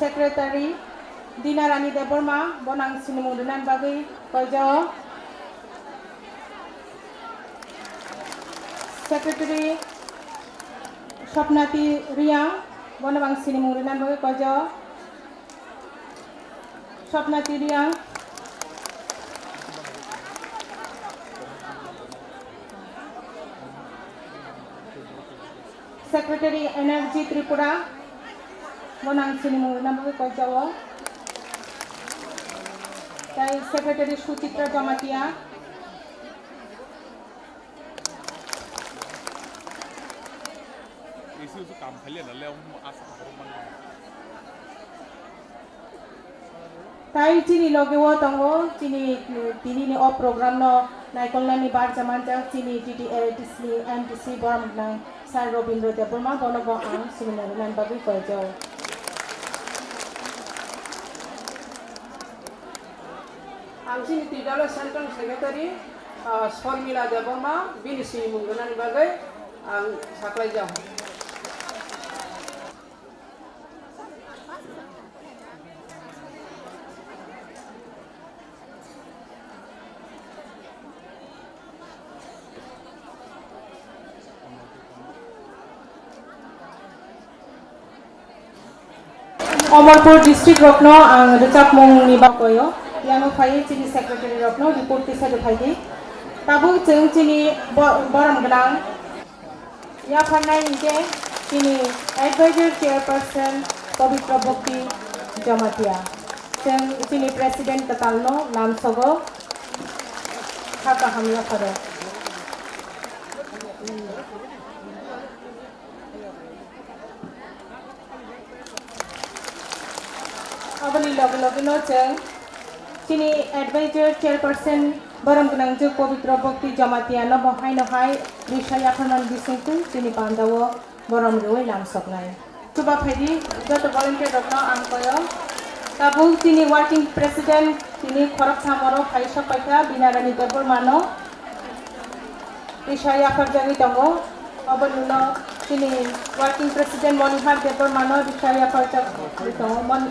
Secretary Dina Rani Debbarma, bono ang sinimung rinani bagwi koijao. Secretary Swapnati Reang, bono ang sinimung rinani bagwi koijao. Swapna Tiriang. Secretary Energy Tripura, bono ang sinimung rwna bagwi koijao. Tai Secretary Suchitra Jamatia. Isi usu kam khaile na le, um, asa borok man. Tai chini loge o tongo, chini, mm, tini ni o program no naikolnani barja manjak chini T T A D C, M D C borom gwnang Sir Robindra Debbarma, bono bo ang sinimung rwna bagwi koijao. Ang chini Twi Dolo Central Secretary, ah, Sormila Debbarma, bini sinimung rwnani bagwi ang saklaijak. Omorpur district rokno ang rwchapmungni bakoyo, yano phaiwi chini secretary rokno report kisa rwphaidi. Tabuk chwng chini bo-, borom gwnang yapharnai hinkhe chini advisor chairperson Pabitra Bhakti Jamatia. Chwng chini president kwtalno lamsogo kha kaham yapharo. Aboni loge loge no chwng chini advisor chairperson borom gwnang jwk Pabitra Bhakti Jamatia no bo haino hai risa yapharman bisingtwi chini pandao borom rwui lamsoknai. Chuba phaidi joto volunteer rokno ang koyo. Tabuk chini working president tini khoroktham oro phai sok paikha Binarani Debbarma no. Risa yapharjagwi tongo. Aboni ulo chini working president Monihar Debbarma no risa yapharjagwi tongo. Mon-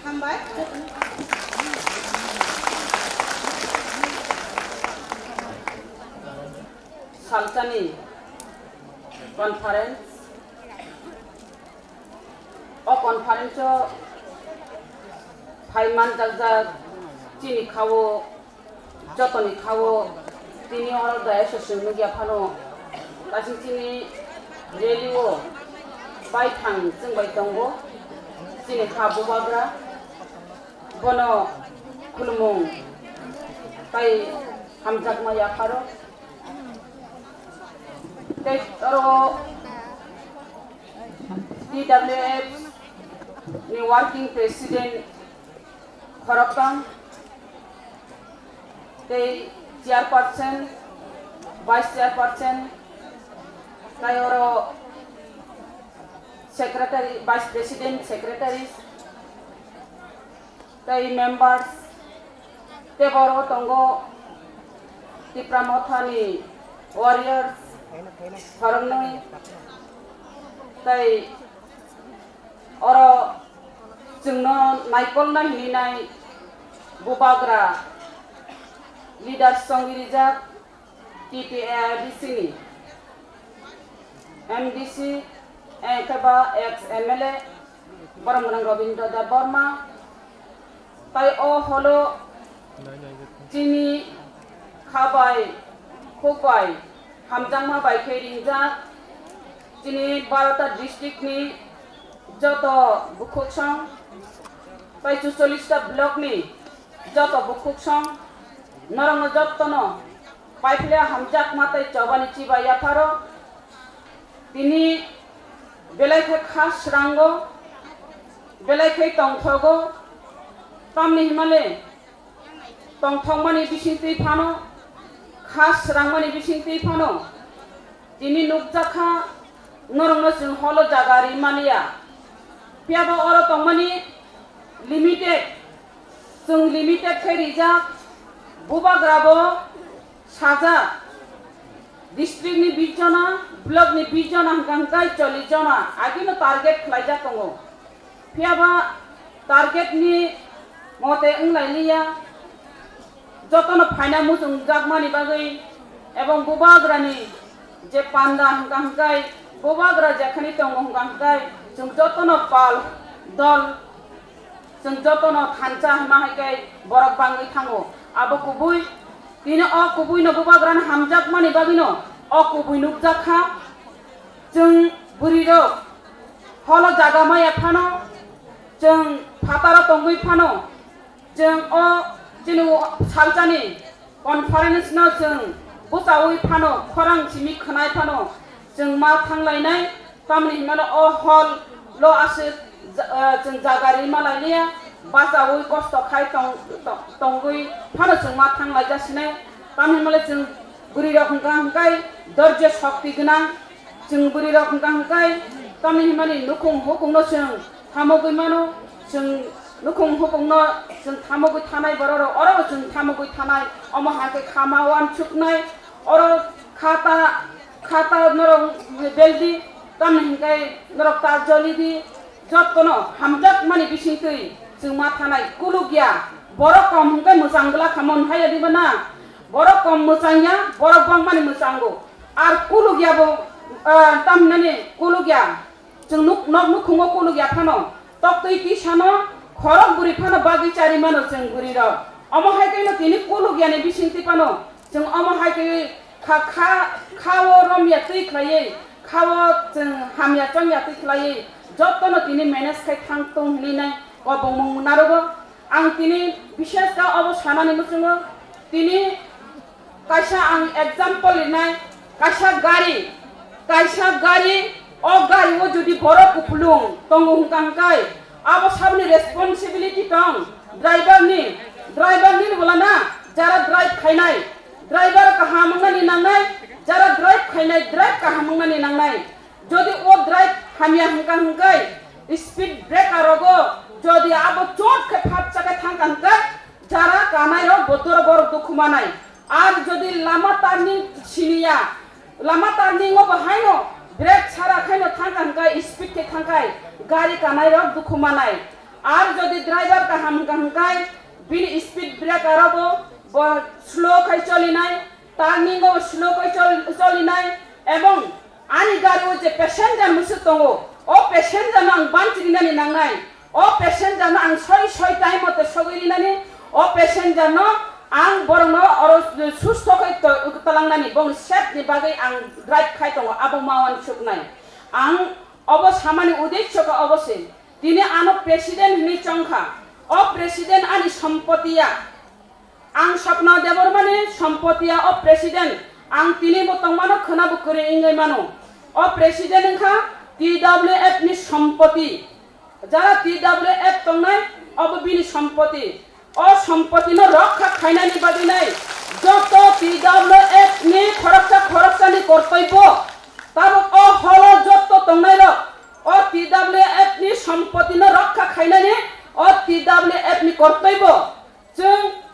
Hambai. Salsani conference, o conference o phai manjakjak chini khao, jotoni khao tini oro dayasosni nukya phano, kaisa chini rally o baithang chwngbai tongo chini kha bubagra. Bono khulumung tei hamjakma yapharo. Tei oro T W F ni working president khoroktham tei chairperson, vice chairperson, tei oro secretary, vice president, secretary, tei members, tei boro tongo Tipra Mothani warriors, khoroknwi, tei oro chwngno naikolna hininai bubagra leaders chongwi rijak T T A I D C ni. M D C, eh, khe ba ex M L A, borok gwnang Robindra Debbarma, tai o holo chini kha bai, khuk bai, hamjakma bai khe ringjak, chini barota district ni joto bukhuksong, tai chuchollish ta block ni joto bukhuksong, norokno jotono paiphle hamjakma tei chobani chibai yapharo. Tini belai khe kha srango, belai khe tongthogo, tamni himale tongthokmani bisingtwi phano, kha srangmani bisingtwi phano, tini nukjakha norokno chwng holo jaga ri maliya. Phiyaba oro tongmani limited, chwng limited khe rijak, bubagrabo sajak, district ni bish jona, block ni bish jona hwnkha hwnkhe chollish jona agino target khlaijak tongo. Phiyaba target ni mote wnglailiya, jotono phaina muchungjakmani bagwi ebong bubagrani je panda hwnkha hwnkhe bubagra jekhani tongo hwnkha hwnkhe chwng jotono pal dol Chwng jotono thansa hima hai khe borok bangwi thango. Abo kubui, tini o kubuino bubagrano hamjakmani bagwino o kubui nukjak kha. Chwng bwrwirok holo jaga maya phano, chwng phataro tongwi phano, chwng o chini salsani conference no chwng bwchaui phano, khorang simi khwnai phano, chwng ma thanglainai, tamni hinmano o hall lo aswk ja-, ah, chwng jaga ri ma lailiya, bachaui kosto khai tong-, tong-, tongwi phano chwng ma thanglaijak sinai, tamni hinmale chwng bwrwi rok hwnkha hwnkhe dorje shokti gwnang, chwng bwrwi rok hwnkha hwnkhe tamni hinmani nukhung hukungno chwng thamogwi mano, chwng nukhung hukungno chwng thamogwi thanai borok rok, oro bo chwng thamogwi thanai, omo hai khe khama uansuknai, oro khata, khata norok beldi, tamni hinkhai norok ta jolidi, jottono hamjakmani bisingtwi chwng ma thanai kulukya, borok kom hinkhai mwchang glak khamon haya diba na, borok kom mwchangya, borok bangmani mwchango, ar kulukya bo, ah, tamhinani kulukya. Chwng nuk-, nok nukhungo kulukya phano, toktwi tisano, khorok bwrwi phano bagwi chari mano chwng bwrwirok. Omo hai khe no tini kulukyani bisingtwi phano, chwng omo hai khe kha, kha, kha-o romya twi khlaiwi, kha-o chwng hamya chongya twi khlaiwi, jotono tini manage khai thang tong hinwi nai kobongmung narogo. Ang tini bishesh khe obo sanani muchungo, tini Kaisa ang example rinai, kaisa gari, kaisa gari, o gari o jodi borok kupulung tongo hwnkha hwnkhe, abo saboni responsibility tong, driver ni, driver ni bolana, jara drive khainai, driver kaham wngnani nangnai, jara drive khainai, drive kaham wngnani nangnai. Jodi o drive hamya hwnkha hwnkhe, speed breaker rogo jodi abo chot khe phap chakhe thangkha hwnkhe, jara kanai rok bo doro borok dukhu manai. Ar jodi lama turning siniya, lama turning o bo haino brake sara khaino thangkha hwnkhe speed khe thangkhai gari kanai rok dukhu manai. Ar jodi driver kaham hwnkha hwnkhe bini speed breaker o bo, bo slow khai cholinai, turning o slow khai chol-, cholinai, ebong ani gari o je passenger musu tongo, o passenger no ang banchirinani nangnai. O passenger no ang soi soi time mote sogwi rinani, o passenger no ang borok no oro susto khai to-, talangnani, bong safety ni bagwi ang drive khai tongo, abo ma uansuknai. Ang obo samani uddesho khe obo se, tini ano president hinwi chongkha, o president ani sompoti ya. Ang Swapna Debbarmani sompoti ya o president, ang tini bo tongmano khwna bo kwrwi wngwi mano. O president wngkha T W F ni sompoti. Jara T W F tongnai obo bini sompoti. O sompoti no rokha khainani bagwi nai joto T W F ni khoroksa khoroksani kortoi bo. Tabuk o holo joto tongnai rok o T W F ni sompoti no rokha khainani o T W F ni kortoi bo. Chwng,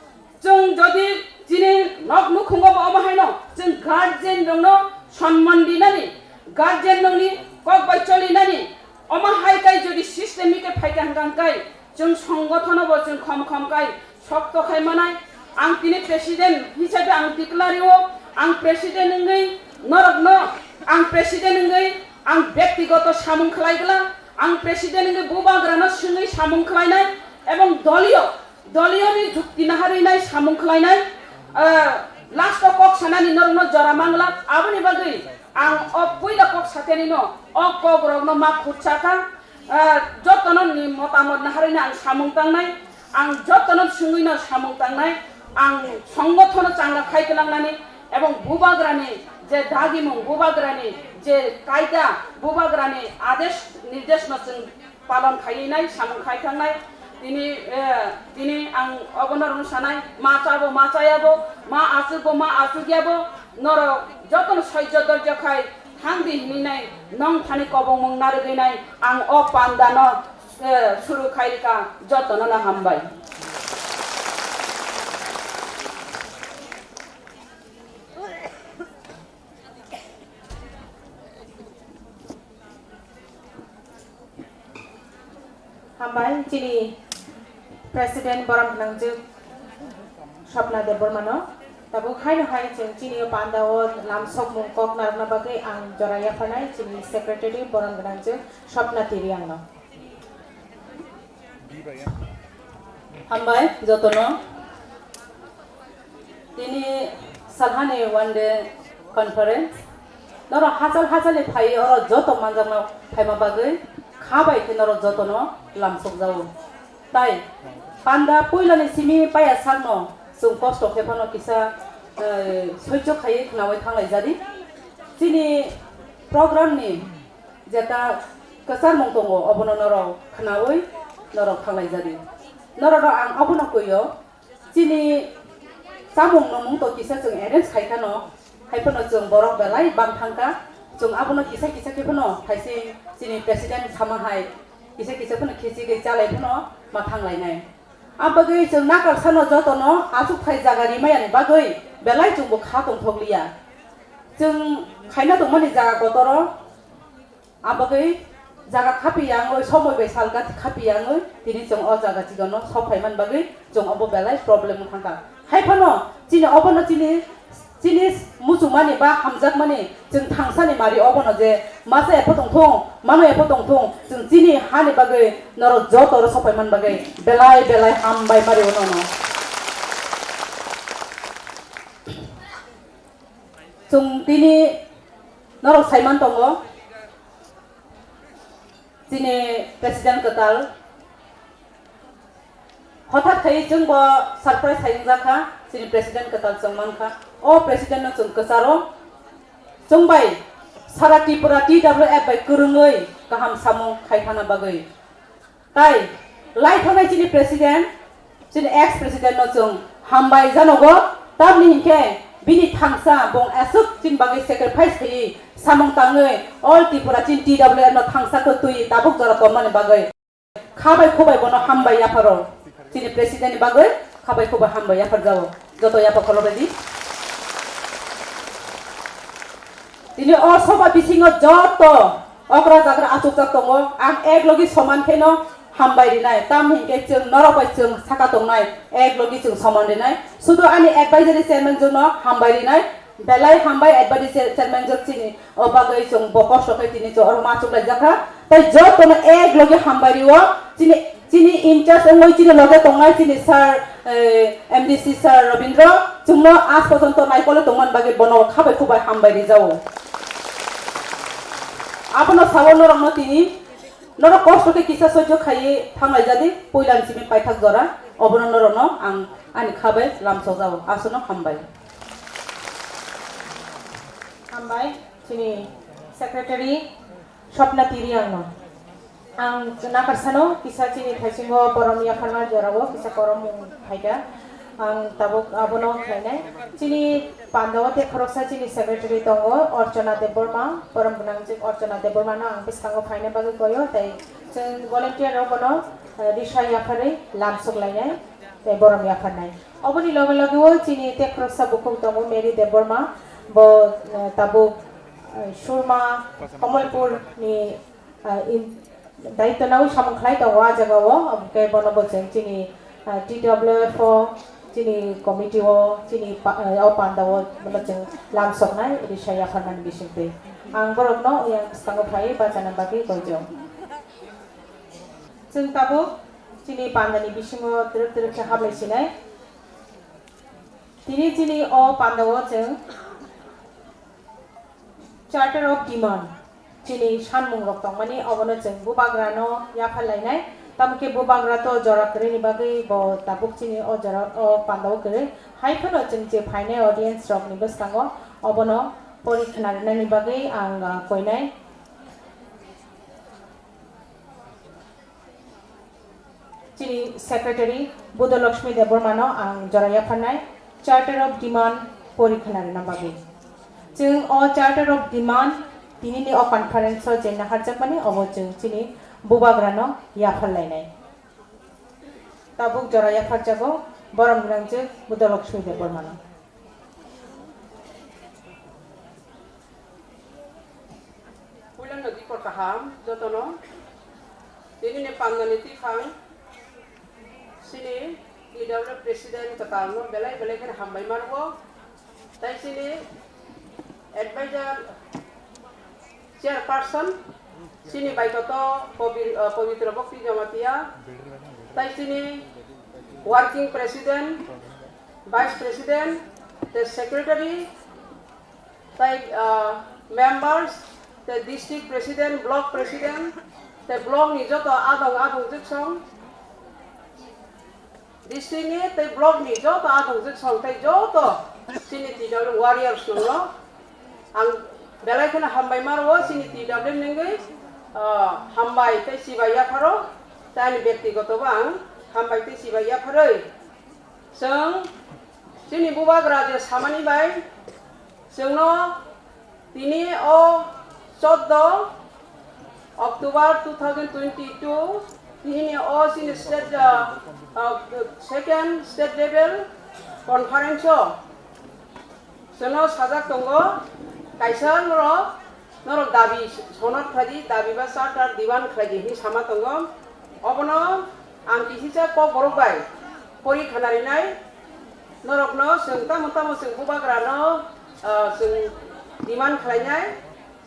chwng jodi chini nok nukhungo bo omo haino chwng guardian rokno sonman dinani, guardian rokni kok bai cholinani, omo hai kai jodi system ni khe phaikha hwnkha hwnkhe chwng songothono bo chwng khom khom kai sokto khai manai. Ang tini president hisabe ang declare o, ang president wngwi norokno Ang president wngwi ang byaktigoto samung khlai glak, ang president wngwi bubagrano swngwi samung khlainai ebong doliyo, doliyoni jukti naharwi nai samung khlainai, ah, last o kok sanani norokno jora manglak, aboni bagwi ang o puila kok satenino o kokrokno ma khurchakha. Ah, jotono ni motamot naharwi no ang samung tangnai, ang jotono swngwi no samung tangnai, ang songothono changa khai tlangnani, ebong bubagrani je dagimung, bubagrani je kaida, bubagrani adesh nirdesh no chwng palon khaiwi nai samung khai thangnai. Tini, eh, tini ang obono rwng sanai, ma chabo, ma chayabo, ma aswkbo, ma aswkyabo, norok jotono soijo dorjo khai thang di hinwi nai, nong thani kobongmung narwgwi nai, ang o panda no, eh, suru khai rika, jotono no hambai. Hambai, chini President borom gwnangjwk Swapna Debbarmano. Tabuk haino hai chwng chini o panda o lamsokmung kok narwkna bagwi ang jora yapharnai chini Secretary borom gwnangjwk Swapna Tiriangno. Hambai jotono. Tini salhani one day conference. Norok hachal hachalni phai oro joto manjakno phaima bagwi kha bai khe norok jotono lamsokjago. Tai panda puilani simi paya sakno chwng kosto khe phano kisa, eh, soicho khaiwi khnaui thanglaijadi. Chini program ni jeta kwcharmung tongo, obono norok khnaui norok thanglaijadi. Norokno ang obono kuio, chini chamung nwngmung to kisa chwng arrange khai khano, hai phano chwng borok belai bang thangkha, chwng abono kisa kisa khe phano phaising chini president sama hai kisa kisa phano khichi gwi chalai phano ma thanglainai. Abagwi chwng nakar sano jotono achuk thai jaga rimaya ni bagwi belai chwngbo kha tongthok liya. Chwng khaina tongmani jaga kotoro Abagwi jaga khapi yangwi, somoi bai salga khapi yangwi, tini chwng o jaga chigano sok phaiman bagwi chwng obo belai problem wng thangkha. Hai phano chini obono chini, chini muchungmani ba hamjakmani chwng thangsani mari obono je masa epho tongthung, mano epho tongthung, chwng chini hani bagwi norok joto oro sok phaiman bagwi belai belai hambai mari ono no. Chwng tini norok saiman tongo, chini president kwtal hothat khai chwngbo surprise khai wngjakha, chini president kwtal chwng mankha. O president no chwng kwcharo, chwng bai sara Tripura T W F bai kwrwngwi kaham samung khai thana bagwi. Tai lai thongnai chini president, chini ex president no chwng hambai janogo, tamni hinkhe bini thangsa bong aswk chini bagwi sacrifice khaiwi samung tangwi all Tripura chini T W F no thangsa khe twi tabuk jora tongmani bagwi khabai khubai bono hambai yapharo. Chini president ni bagwi khabai khubai hambai yapharjao, joto yapha kholo ready. Tini o soba bisingo joto okra jagra achukjak tongo, ang ek logi soman kheno hambai rinai, tam hinkhe chwng norok bai chwng saka tongnai, ek logi chwng soman rinai. Sudu ani advisory chairman jwkno hambai rinai, belai hambai advisory chairman jwk chini, o bagwi chwng bo kosto khe tini chwng oro ma achuk laijak kha. Tai jotono ek logi hambai rio, chini Chini in charge wngwi chini loge tongnai chini sir, eh, M D C sir Robindro, chwngno aaj porjonto naikole tongmani bagwi bono khabai khubai hambai rijao. Abono sao norokno tini, norok kosto khe kisa soijo khaiwi thanglaijadi, puilani simi paithak jora, obono norokno ang ani khabai lamsokjao, aswkno hambai. Hambai, chini secretary Swapna Tiriangno. Ang nakarsano kisa chini thaisingo borom yapharma jorao kisa borom mung phaikha. Ang tabuk abono khlainai. Chini pandao tei khoroksa chini secretary tongo, Archana Debbarma, borom gwnangjwk Archana Debbarmano ang bwskango phaina bagwi koyo, tei chwng volunteer rok bono, eh, risa yapharwi lamsok lainai tei borom yapharnai. Oboni loge loge o chini tei khoroksa bukhuk tongo, Mary Debbarma, bo, eh, tabuk, eh, Surma, Kamalpur ni, eh, in, daityo nawi samung khlai tongo ah jagao, hwnkhe bono bo chwng chini, eh, T W F o, chini committee o, chini pa-, eh, o panda o bono chwng lamsoknai risa yapharmani bisingtwi. Ang borokno yang bwskango phaiwi bachana bagwi koijo. Chwng tabuk chini pandani bisingo twrwk twrwk khe hablai sinai. Tini chini o pandao chwng Charter of Demand, chini sanmungrok tongmani, obono chwng bubagrano yaphar lainai. Tamo khe bubagra to jora kwrwini bagwi bo tabuk chini o jora o pandao kwrwi. Hai phano chwng je phainai audience rokni bwskango obono pori khna rinani bagwi ang, ah, koinai. Chini Secretary Buddha Lakshmi Debbarmano ang jora yapharnai Charter of Demand pori khna rwna bagwi. Chwng o Charter of Demand tinini o conference o je naharjakmani obo chwng chini bubagrano yaphar lainai. Tabuk jora yapharjago borom gwnangjwk Buddha Lakshmi Debbarmano. Puilano dipor kaham jotono. Tinini pandani tiphang chini T W President kwtalno belai belai kheno hambai mango. Tai chini advisor chairperson chini baikoto Pobi-, uh, Pabitra Bhakti Jamatia, tai chini working president, vice president, the secretary, tai, ah, members, tei district president, block president, tei block ni joto adong adong jwksong, district ni tei block ni joto adong jwksong tei joto chini T W warriors no ang belai kheno hambai maro chini T W nungwi, ah, hambai tei chibai yapharo tei ani byaktigoto bo ang hambai tei chibai yapharwi. Chwng chini bubagra je samani bai chwngno tini o chordo October two thousand twenty-two tini o chini state, uh, uh, second state level conference o chwngno sajak tongo, kaisa norok, norok dabi sonat khlai di, dabi ba charter demand khlai di hinwi sama tongo. Obono ang kisisa kokborok bai pori khna rinai, norokno chwng tamo tamo chwng bubagrano, ah, chwng demand khlainai,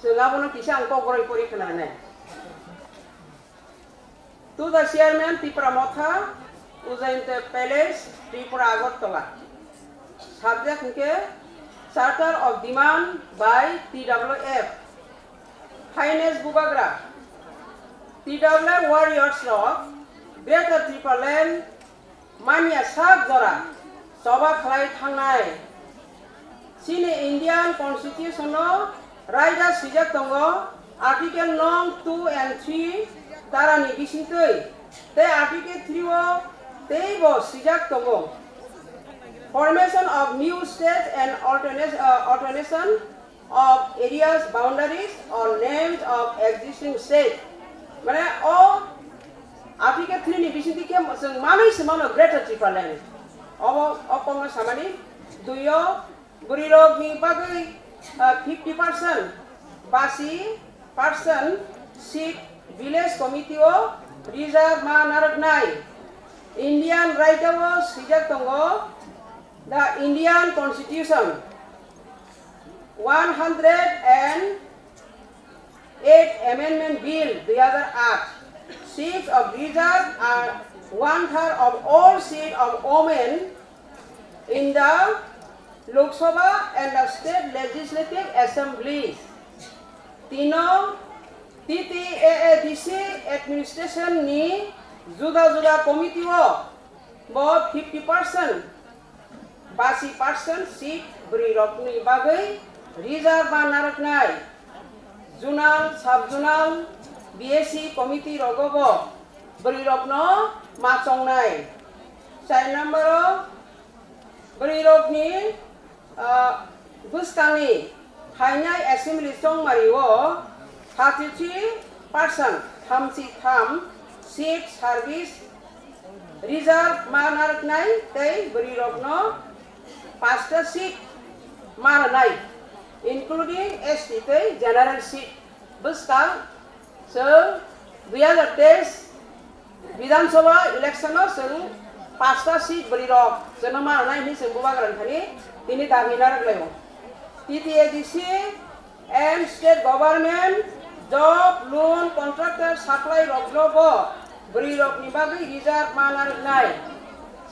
chwng abono kisa ang kokborok bai pori khna rinai. To the chairman, Tipra Motha, Ujjayanta Palace, Tripura, Agartala. Subject hwnkhe Charter of Demand by T W F. Finest Bubagra, T W F warriors rok Greater Tipraland manya sak jora choba khlai thangnai. Chini Indian Constitution no raida swijak tongo, Article nong two and three tarani bisingtwi, tei Article three o teibo swijak tongo. Formation of new states and alternate, uh, alternation of areas, boundaries or names of existing state. Mane o Article three ni bisingtwi khe chwng manwi se mano Greater Tipraland. Obo o kokno samani, dui o bwrwirokni bagwi, ah, fifty percent basi percent seat village committee o reserve ma narwknai. Indian right o swijak tongo, the Indian Constitution one hundred and eight Amendment Bill dui hazar aat, seats of reserve are one third of all seats of women in the Lok Sabha and the state legislative assemblies. Tino T T A A D C administration ni juda juda committee o bo fifty percent basi percent seat bwrwirokni bagwi reserve ma narwknai. Zonal, sub-zonal, B S C committee rogo bo bwrwirokno ma chongnai. Char number o bwrwirokni, ah, bwskangni phainai assembly chongmari o thirty three percent, thamchi tham seat service reserve ma narwknai tei bwrwirokno pasta seat ma rwnai, including S T tei general seat. Bwskang chwng dui hazar teis Bidhan Sabha election o chwng pasta seat bwrwirok chwngno ma rwnai hinwi chwng bubagra thani tini dabi narwk laio. T T A D C And state government job, loan, contractor, supply rokno bo bwrwi rokni bagwi reserve ma narwknai.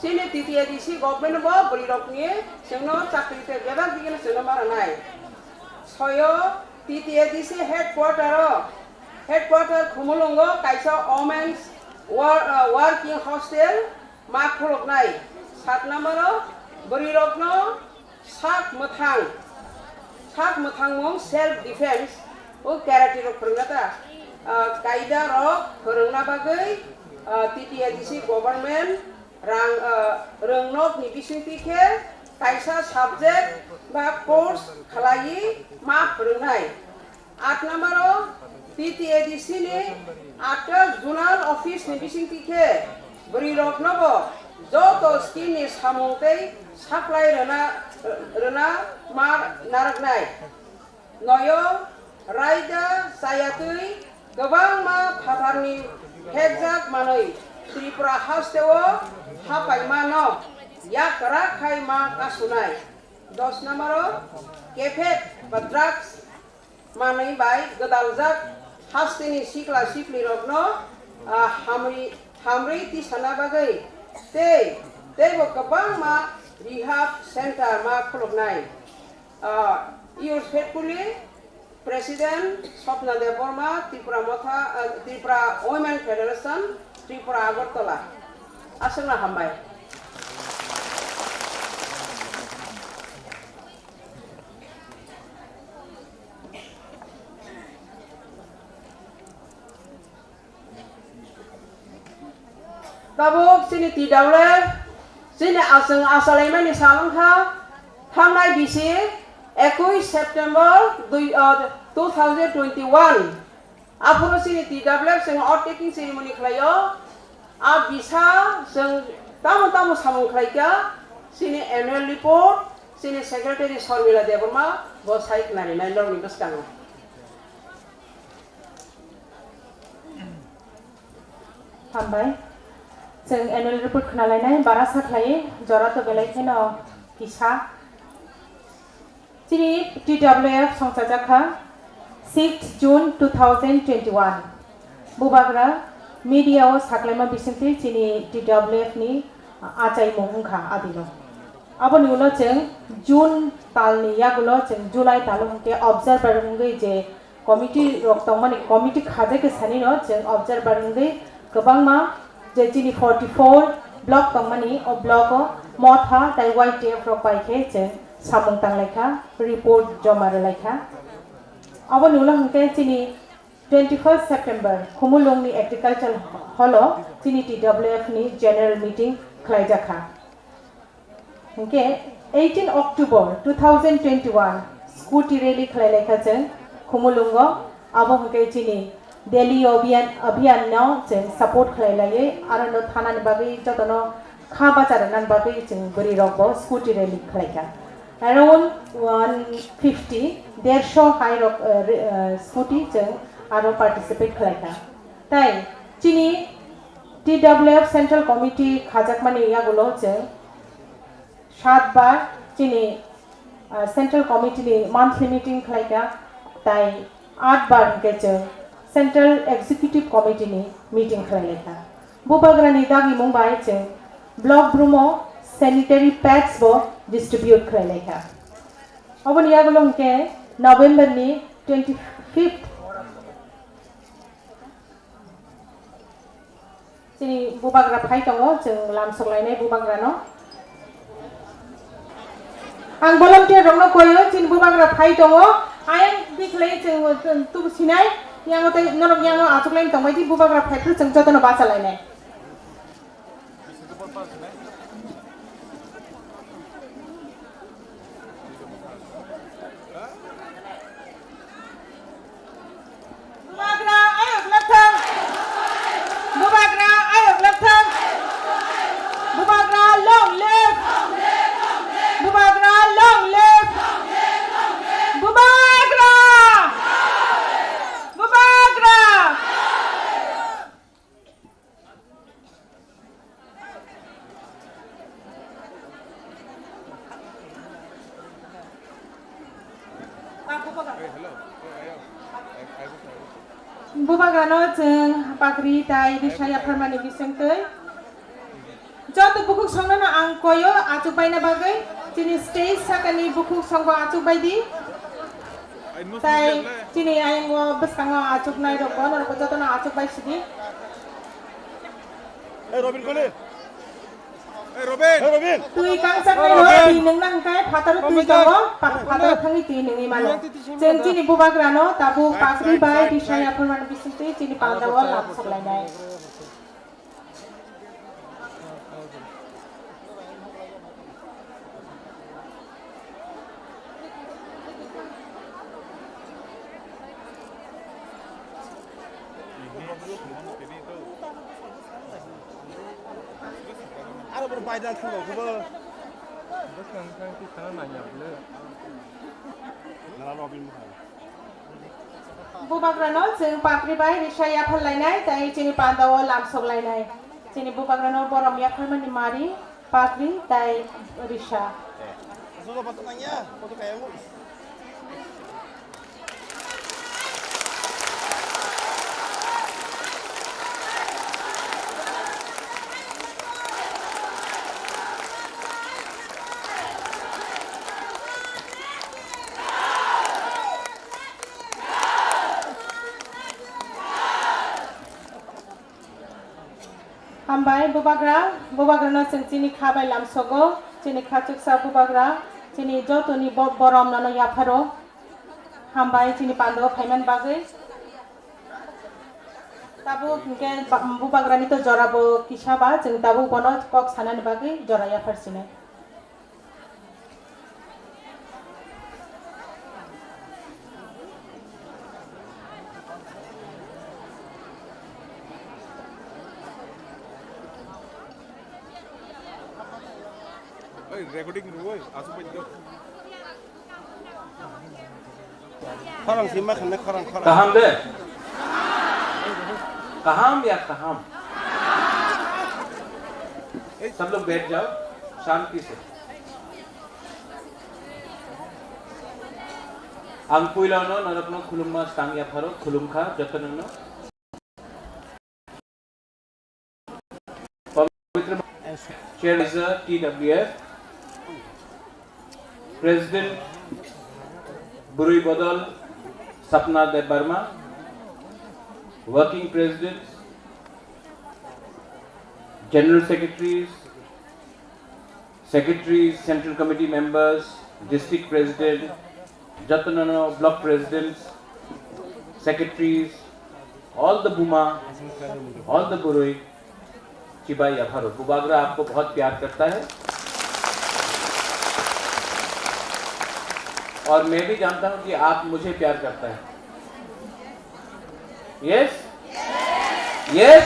Chini T T A D C government bo bwrwi rokni chwngno chakri tei bebak digini chwngno ma rwnai. Soyo T T A D C headquarter o, headquarter Khumulwngo kaisa women's wor-, uh, working hostel ma khuluknai. Sat number o bwrwi rokno sak mwthang, sak mwthangmung self defense o karate rok phwrwngna ta, ah, kaida rok phwrwngna bagwi, ah, T T A D C government rang, ah, rwngnok ni bisingtwi khe kaisa subject ba course khlaiwi ma phwrwngnai. Aat number o T T A D C ni atta zonal office ni bisingtwi khe bwrwi rokno bo joto scheme ni samung tei supply rwna, rwna ma narwknai. Noyo raida chayatwi kwbangma phatharni phekjak manwi Tripura hasteo hapaimano yakra khai ma kasunai. Dos number o kephek ba drugs manwi bai gwdaljak hasteni sikla siklirokno, ah, hamri, hamri tisana bagwi tei, teibo kwbangma rehab center ma khuluknai. Ah, yours faithfully, President Swapna Debbarma, Tripura Motha, ah, Tripura Women Federation, Tripura Agartala. Aswkno hambai. Tabuk chini T W F, chini aswng achalaimani sal wngkha, thangnai bisi ekush September dui, ah, two thousand twenty-one. Aphuru chini T W F chwng oath taking ceremony khlaio. A bisa chwng tamo tamo samung khlaikha, chini annual report, chini secretary Sharmila Debbarma bo sai khnarinai norokni bwskango. Hambai. Chwng annual report khnalainai, bara sa khlai, jora to belai kheno kisa. Chini T W F songchajak kha sixth June two thousand twenty-one. Bubagra media o saklaima bisingtwi chini T W F ni achaimung wngkha adino. Aboni ulo chwng June talni yagulo chwng July talo hwnkhe observer wngwi je committee rok tongmani, committee khajai khe sanino chwng observer wngwi kwbangma je chini forty-four block tongmani, o block o Motha tai Y T F rok bai khe chwng samung tanglaikha, report joma rwlaikha. Aboni ulo hwnkhe chini twenty-first September Khumulwng ni Agriculture Hall o chini T W F ni general meeting khlaijakha. Hwnkhe eighteen October two thousand twenty-one scooty rally khlai laikha chwng Khumulwngo, abo hwnkhe chini Delhi Abhiyan, Abhiyan no chwng support khlai laiwi, aro no thana ni bagwi jotono kha bacha rwna ni bagwi chwng bwrwi rok bo scooty rally khlaikha. Around one fifty, dershok hai rok, eh, re-, eh, scooty chwng aro participate khlaikha. Tai chini T W F Central Committee khajakmani yagulo chwng sat bar chini, ah, Central Committee ni monthly meeting khlaikha, tai aat bar hwnkhe chwng Central Executive Committee ni meeting khlailaikha. Bubagra ni dagimung bai chwng block brum o sanitary pads bo distribute khlailaikha. Oboni yagulo hwnkhe November ni twenty-fifth Chini bubagra phai tongo, chwng lamsok lainai bubagrano. Ang volunteer rokno koio, chini bubagra phai tongo, ayang bikhlai chwng, chwng tubu sinai, yango tei norok yango achuk laini tongbai di, bubagra phai phuru chwng jotono bacha lainai. Bubagra ayok lepthang. Bubagra ayok lepthang. Bubagra long live. Bubagra long live. Bubagra. Bubagra. Bubagrano chwng pakri tai risa yapharmani bisingtwi. Joto bukhuk songnano ang koyo achuk baina bagwi chini stage sakani bukhuk songbo achuk bai di. Tai chini ayang o bwskango achuk nai rok bo norok jotono achuk bai sidi. Hey, Robin Kole. Hey, Robin. Hey, Robin. Twi kangchak nai rok twi nung nang kai phataro twi tongo, pa-, phataro thangwi twi nungwi mano. Chwng chini bubagrano tabuk pakri bai risa yapharmani bisingtwi chini pandao lam soklainai. Aro boro bai dan thang khe bo. Bwskang thang ti sana nanya bwle. Nana Robin Bukhari. Bubagrano chwng pakri bai risa yaphar lainai, tai chini pandao lam sok lainai. Chini bubagrano borom yapharmani mari, pakri, tai risa. Hambai, bubagra, bubagrano chwng chini kha bai lamsogo, chini kha chuksa bubagra, chini jotoni bo-, borom nono yapharo. Hambai, chini pandao phaiman bagwi. Tabuk hwnkhe ba-, bubagrani to jora bo kisa ba, chwng tabuk bono kok sanani bagwi jora yaphar sinai. Oi, recording rwoi, aswk bai. Khorang sima khanai khorang khorang. Kaham de? Kaham ya kaham? सब लोग बैठ जाओ, शांति से। Ang puilano norokno khulumma skang yapharo khulumkha jotonono. Pavitra Chair is a T W F. President Burui Bodol Sapna Debbarma, Working President, General Secretaries, Secretaries, Central Committee members, District President, jotono block presidents, secretaries, all the buma, all the burui, chibai yapharo. Bubagra आपको बहुत प्यार करता है और मैं भी जानता हूं कि आप मुझे प्यार करता है। Yes? Yes?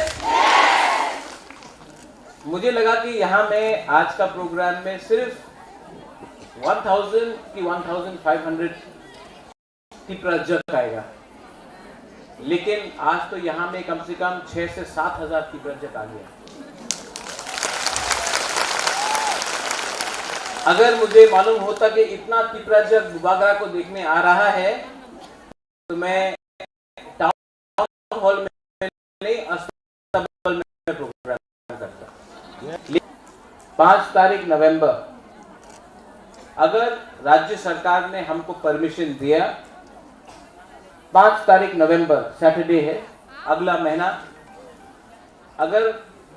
मुझे लगा कि यहाँ मैं आज का प्रोग्राम में सिर्फ वन थाउजेंड की वन थाउजेंड फ़ाइव हंड्रेड तिप्रजक आएगा, लेकिन आज तो यहाँ में कम से कम छह से सात हज़ार तिप्रजक आ गया। अगर मुझे मालूम होता कि इतना तिप्रजक बुबागरा को देखने आ रहा है, तो मैं टाउन हॉल में नहीं, अस्तबल में प्रोग्राम करता। पाँच तारीख नवंबर, अगर राज्य सरकार ने हमको परमिशन दिया, पाँच तारीख नवंबर, सैटरडे है, अगला महीना, अगर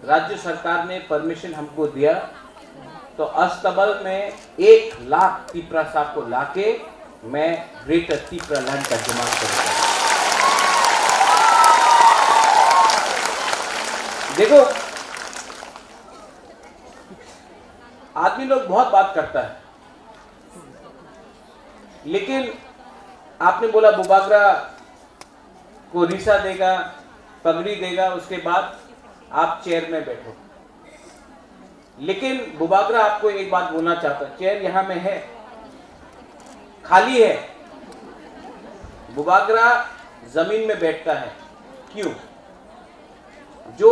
राज्य सरकार ने परमिशन हमको दिया, तो अस्तबल में एक लाख तिपरा साहब को लाके मैं ग्रेटर तिपरा लैंड का डिमांड करूंगा। देखो, आदमी लोग बहुत बात करता है, लेकिन आपने बोला बुबागरा को रिसा देगा, पगड़ी देगा, उसके बाद आप चेयर में बैठो। लेकिन बुबागरा आपको एक बात बोलना चाहता, चेयर यहाँ में है, खाली है। बुबागरा जमीन में बैठता है। क्यों? जो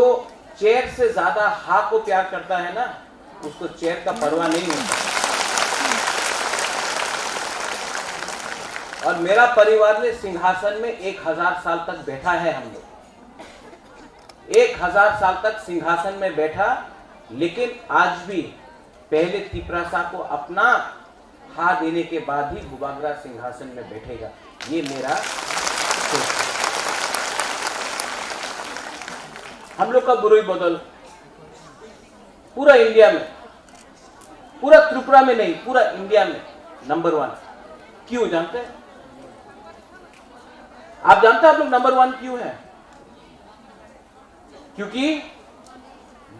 चेयर से ज्यादा हा को प्यार करता है ना, उसको चेयर का परवाह नहीं होता। और मेरा परिवार ने सिंहासन में एक हजार साल तक बैठा है हम लोग। एक हजार साल तक सिंहासन में बैठा, लेकिन आज भी पहले तिपरासा को अपना हा देने के बाद ही बुबाग्रा सिंहासन में बैठेगा, ये मेरा सोच है। हम लोग का बुरुई बदल पूरा इंडिया में, पूरा त्रिपुरा में नहीं, पूरा इंडिया में नंबर वन। क्यों जानते हैं? आप जानते हैं आप लोग नंबर वन क्यों है? क्योंकि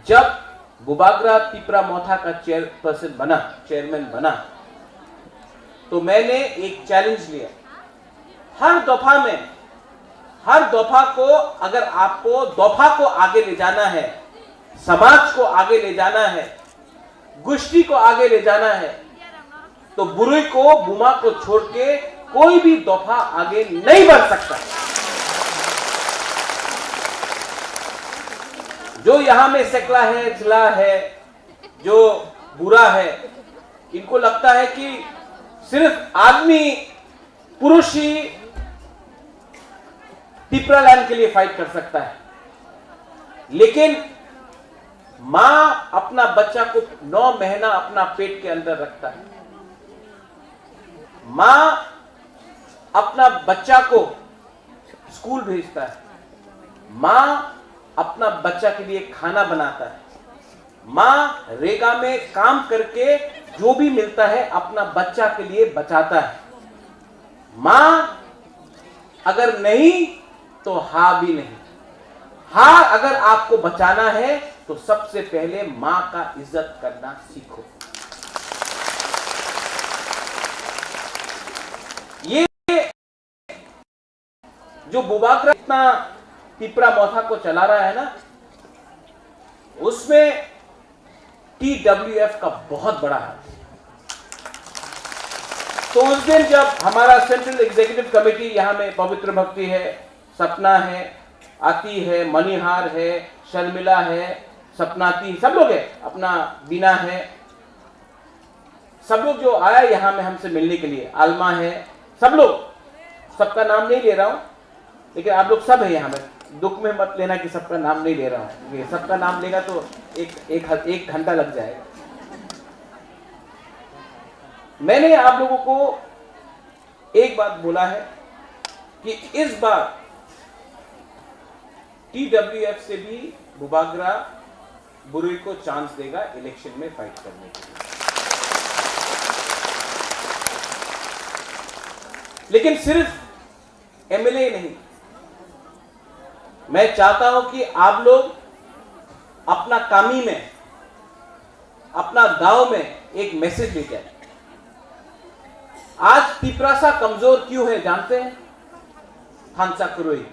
जब बुबाग्रा तिपरा मोथा का चेयरपर्सन बना, चेयरमैन बना, तो मैंने एक चैलेंज लिया। हर दफा में, हर दफा को, अगर आपको दफा को आगे ले जाना है, समाज को आगे ले जाना है, गोष्ठी को आगे ले जाना है, तो बुरुई को, बुमा को छोड़ के कोई भी दफा आगे नहीं बढ़ सकता। जो यहाँ में सेकला है, झिला है, जो बुरा है, इनको लगता है कि सिर्फ आदमी, पुरुष ही तिपरा लैंड के लिए फाइट कर सकता है, लेकिन माँ अपना बच्चा को नौ महीना अपना पेट के अंदर रखता है। माँ अपना बच्चा को स्कूल भेजता है। माँ अपना बच्चा के लिए खाना बनाता है। माँ रेगा में काम करके जो भी मिलता है, अपना बच्चा के लिए बचाता है। माँ अगर नहीं, तो हा भी नहीं। हा अगर आपको बचाना है, तो सबसे पहले माँ का इज्जत करना सीखो। ये जो बुबाग्रा इतना तिपरा मोथा को चला रहा है ना, उसमें टीडब्ल्यूएफ का बहुत बड़ा हाथ है। तो उस दिन जब हमारा सेंट्रल एग्जीक्यूटिव कमेटी, यहाँ में पवित्र भक्ति है, सपना है, आती है, मणिहार है, शर्मिला है, सपनाती, सब लोग हैं, अपना बीना है, सब लोग जो आया यहाँ में हमसे मिलने के लिए, आलमा है, सब लोग, सबका नाम नहीं ले रहा हूँ, लेकिन आप लोग सब हैं यहाँ में। दुख में मत लेना कि सबका नाम नहीं ले रहा हूँ, ये सबका नाम लेगा तो एक एक एक घंटा लग जाएगा। मैंने आप लोगों को एक बात बोला है कि इस बार टीडब्ल्यूएफ से भी बुबाग्रा बुरुई को चांस देगा इलेक्शन में फाइट करने के लिए। लेकिन सिर्फ एमएलए नहीं, मैं चाहता हूं कि आप लोग अपना कामी में, अपना गांव में एक मैसेज लेके आए। आज तिपरासा कमजोर क्यों है जानते हैं? थानसा कुरुई।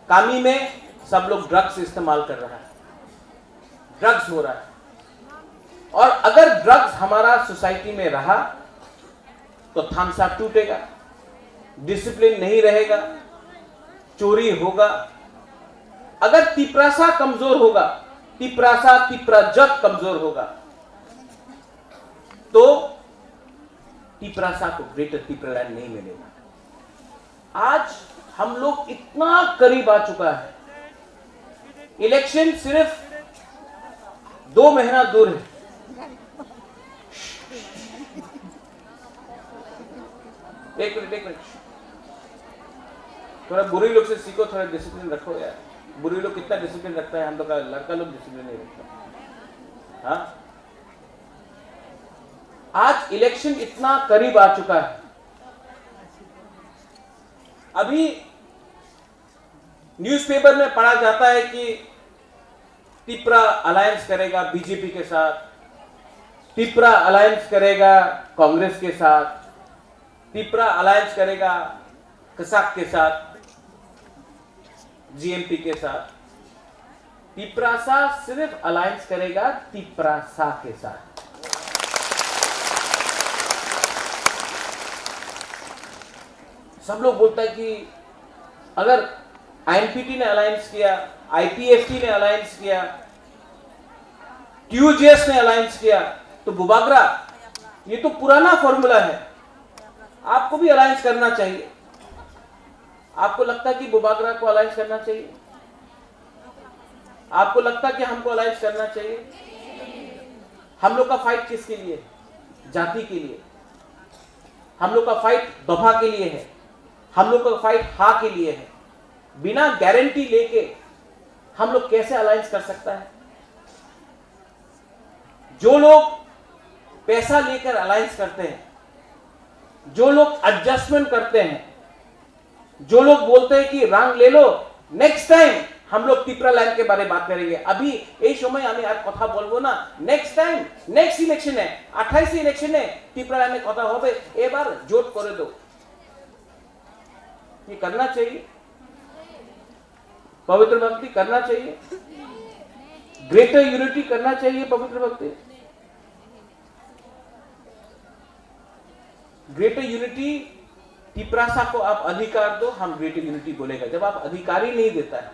कामी में सब लोग ड्रग्स इस्तेमाल कर रहा है, ड्रग्स हो रहा है। और अगर ड्रग्स हमारा सोसाइटी में रहा तो थानसा टूटेगा, डिसिप्लिन नहीं रहेगा, चोरी होगा। अगर तिपरासा कमजोर होगा, तिपरासा, तिपरा जग कमजोर होगा, तो तिपरासा को ग्रेटर तिपरालैंड नहीं मिलेगा। आज हम लोग इतना करीब आ चुका है, इलेक्शन सिर्फ दो महीना दूर है। एक मिनट, एक मिनट, थोड़ा बुरी लोग से सीखो, थोड़ा डिसिप्लिन रखो यार। बुरी लोग कितना डिसिप्लिन रखता है, हम लोग का लड़का लोग डिसिप्लिन नहीं रखता। हाँ, आज इलेक्शन इतना करीब आ चुका है। अभी न्यूज़पेपर में पढ़ा जाता है कि तिपरा अलायंस करेगा बीजेपी के साथ, तिपरा अलायंस करेगा कांग्रेस के साथ, तिपरा अलायंस करेगा कसाक के साथ, जीएमपी के साथ। तिपरासा सिर्फ अलायंस करेगा तिपरासा के साथ। सब लोग बोलता है कि अगर आईएनपीटी ने अलायंस किया, आईपीएफटी ने अलायंस किया, टीयूजेएस ने अलायंस किया, तो बुबागरा, ये तो पुराना फॉर्मूला है। आपको भी अलायंस करना चाहिए। आपको लगता है कि बुबागरा को अलायंस करना चाहिए? आपको लगता है कि हमको अलायंस करना चाहिए? हम लोग का फाइट किसके लिए है? जाति के लिए। हम लोग का फाइट दफा के लिए है। हम लोग का फाइट हा के लिए है। बिना गारंटी लेके हम लोग कैसे अलायंस कर सकता है? जो लोग पैसा लेकर अलायंस करते हैं, जो लोग एडजस्टमेंट करते हैं, जो लोग बोलते हैं कि रांग ले लो, नेक्स्ट टाइम हम लोग टिपरा लैंड के बारे में बात करेंगे। अभी এই সময় আমি আর কথা বলবো না। নেক্সট টাইম, নেক্সট ইলেকশনে, আঠাইশ ইলেকশনে টিপরা ল্যান্ডে কথা হবে। এবার জোট করে দাও। ये करना चाहिए। पवित्र भक्ति करना चाहिए। ग्रेटर यूनिटी करना चाहिए। पवित्र भक्ति, ग्रेटर यूनिटी। तिपरासा को आप अधिकार दो, हम ग्रेटर यूनिटी बोलेगा। जब आप अधिकार ही नहीं देता है,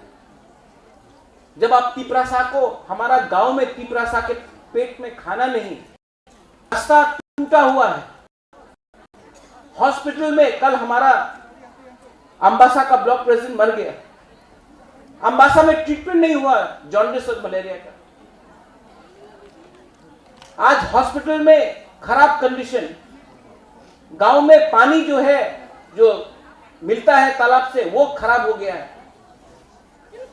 जब आप तिपरासा को, हमारा गांव में तिपरासा के पेट में खाना नहीं, रास्ता टूटा हुआ है। हॉस्पिटल में कल हमारा अम्बासा का ब्लॉक प्रेसिडेंट मर गया। अम्बासा में ट्रीटमेंट नहीं हुआ जॉन्डिस और मलेरिया का। आज हॉस्पिटल में खराब कंडीशन, गांव में पानी जो है, जो मिलता है तालाब से, वो खराब हो गया है।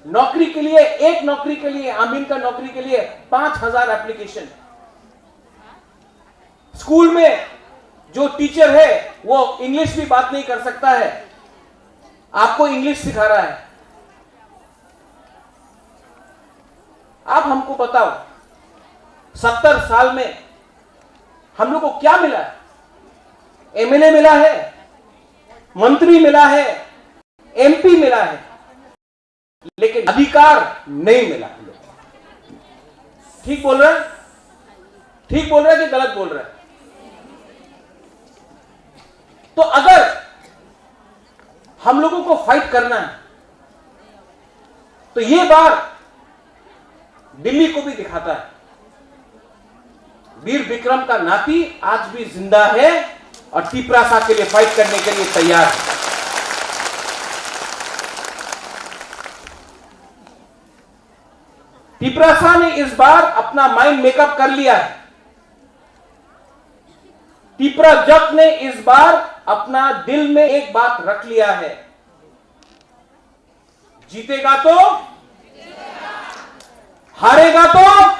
नौकरी के लिए, एक नौकरी के लिए, आमीन का नौकरी के लिए पाँच हज़ार एप्लीकेशन। स्कूल में जो टीचर है वो इंग्लिश भी बात नहीं कर सकता है, आपको इंग्लिश सिखा रहा है। आप हमको बताओ, सत्तर साल में हम लोग को क्या मिला है? एमएलए मिला है, मंत्री मिला है, एमपी मिला है, लेकिन अधिकार नहीं मिला हम लोग को। ठीक बोल रहे हैं? ठीक बोल रहे हैं कि गलत बोल रहे हैं? तो अगर हम लोगों को फाइट करना है, तो ये बार दिल्ली को भी दिखाता है। वीर विक्रम का नाती आज भी जिंदा है और तिपरासा के लिए फाइट करने के लिए तैयार है। तिपरासा ने इस बार अपना माइंड मेकअप कर लिया है। तिपरा जट ने इस बार अपना दिल में एक बात रख लिया है, जीतेगा तो, हारेगा तो,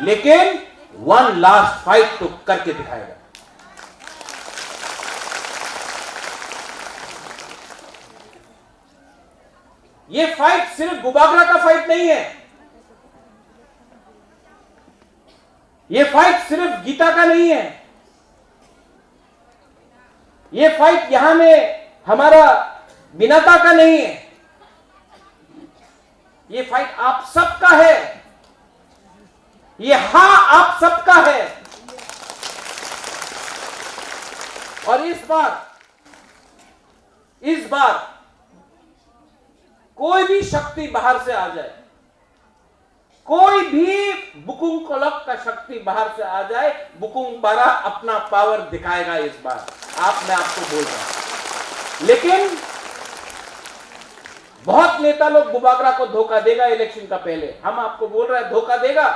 लेकिन वन लास्ट फाइट तो करके दिखाएगा। ये फाइट सिर्फ बुबागरा का फाइट नहीं है, ये फाइट सिर्फ गीता का नहीं है, ये फाइट यहां में हमारा बिनाका का नहीं है, ये फाइट आप सबका है, ये हा आप सबका है। और इस बार, इस बार कोई भी शक्ति बाहर से आ जाए, कोई भी बुकुंग कलक का शक्ति बाहर से आ जाए, बुकुंग बारा अपना पावर दिखाएगा इस बार। आप, मैं आपको बोल रहा हूं। लेकिन बहुत नेता लोग बुबागरा को धोखा देगा इलेक्शन का पहले, हम आपको बोल रहे हैं, धोखा देगा।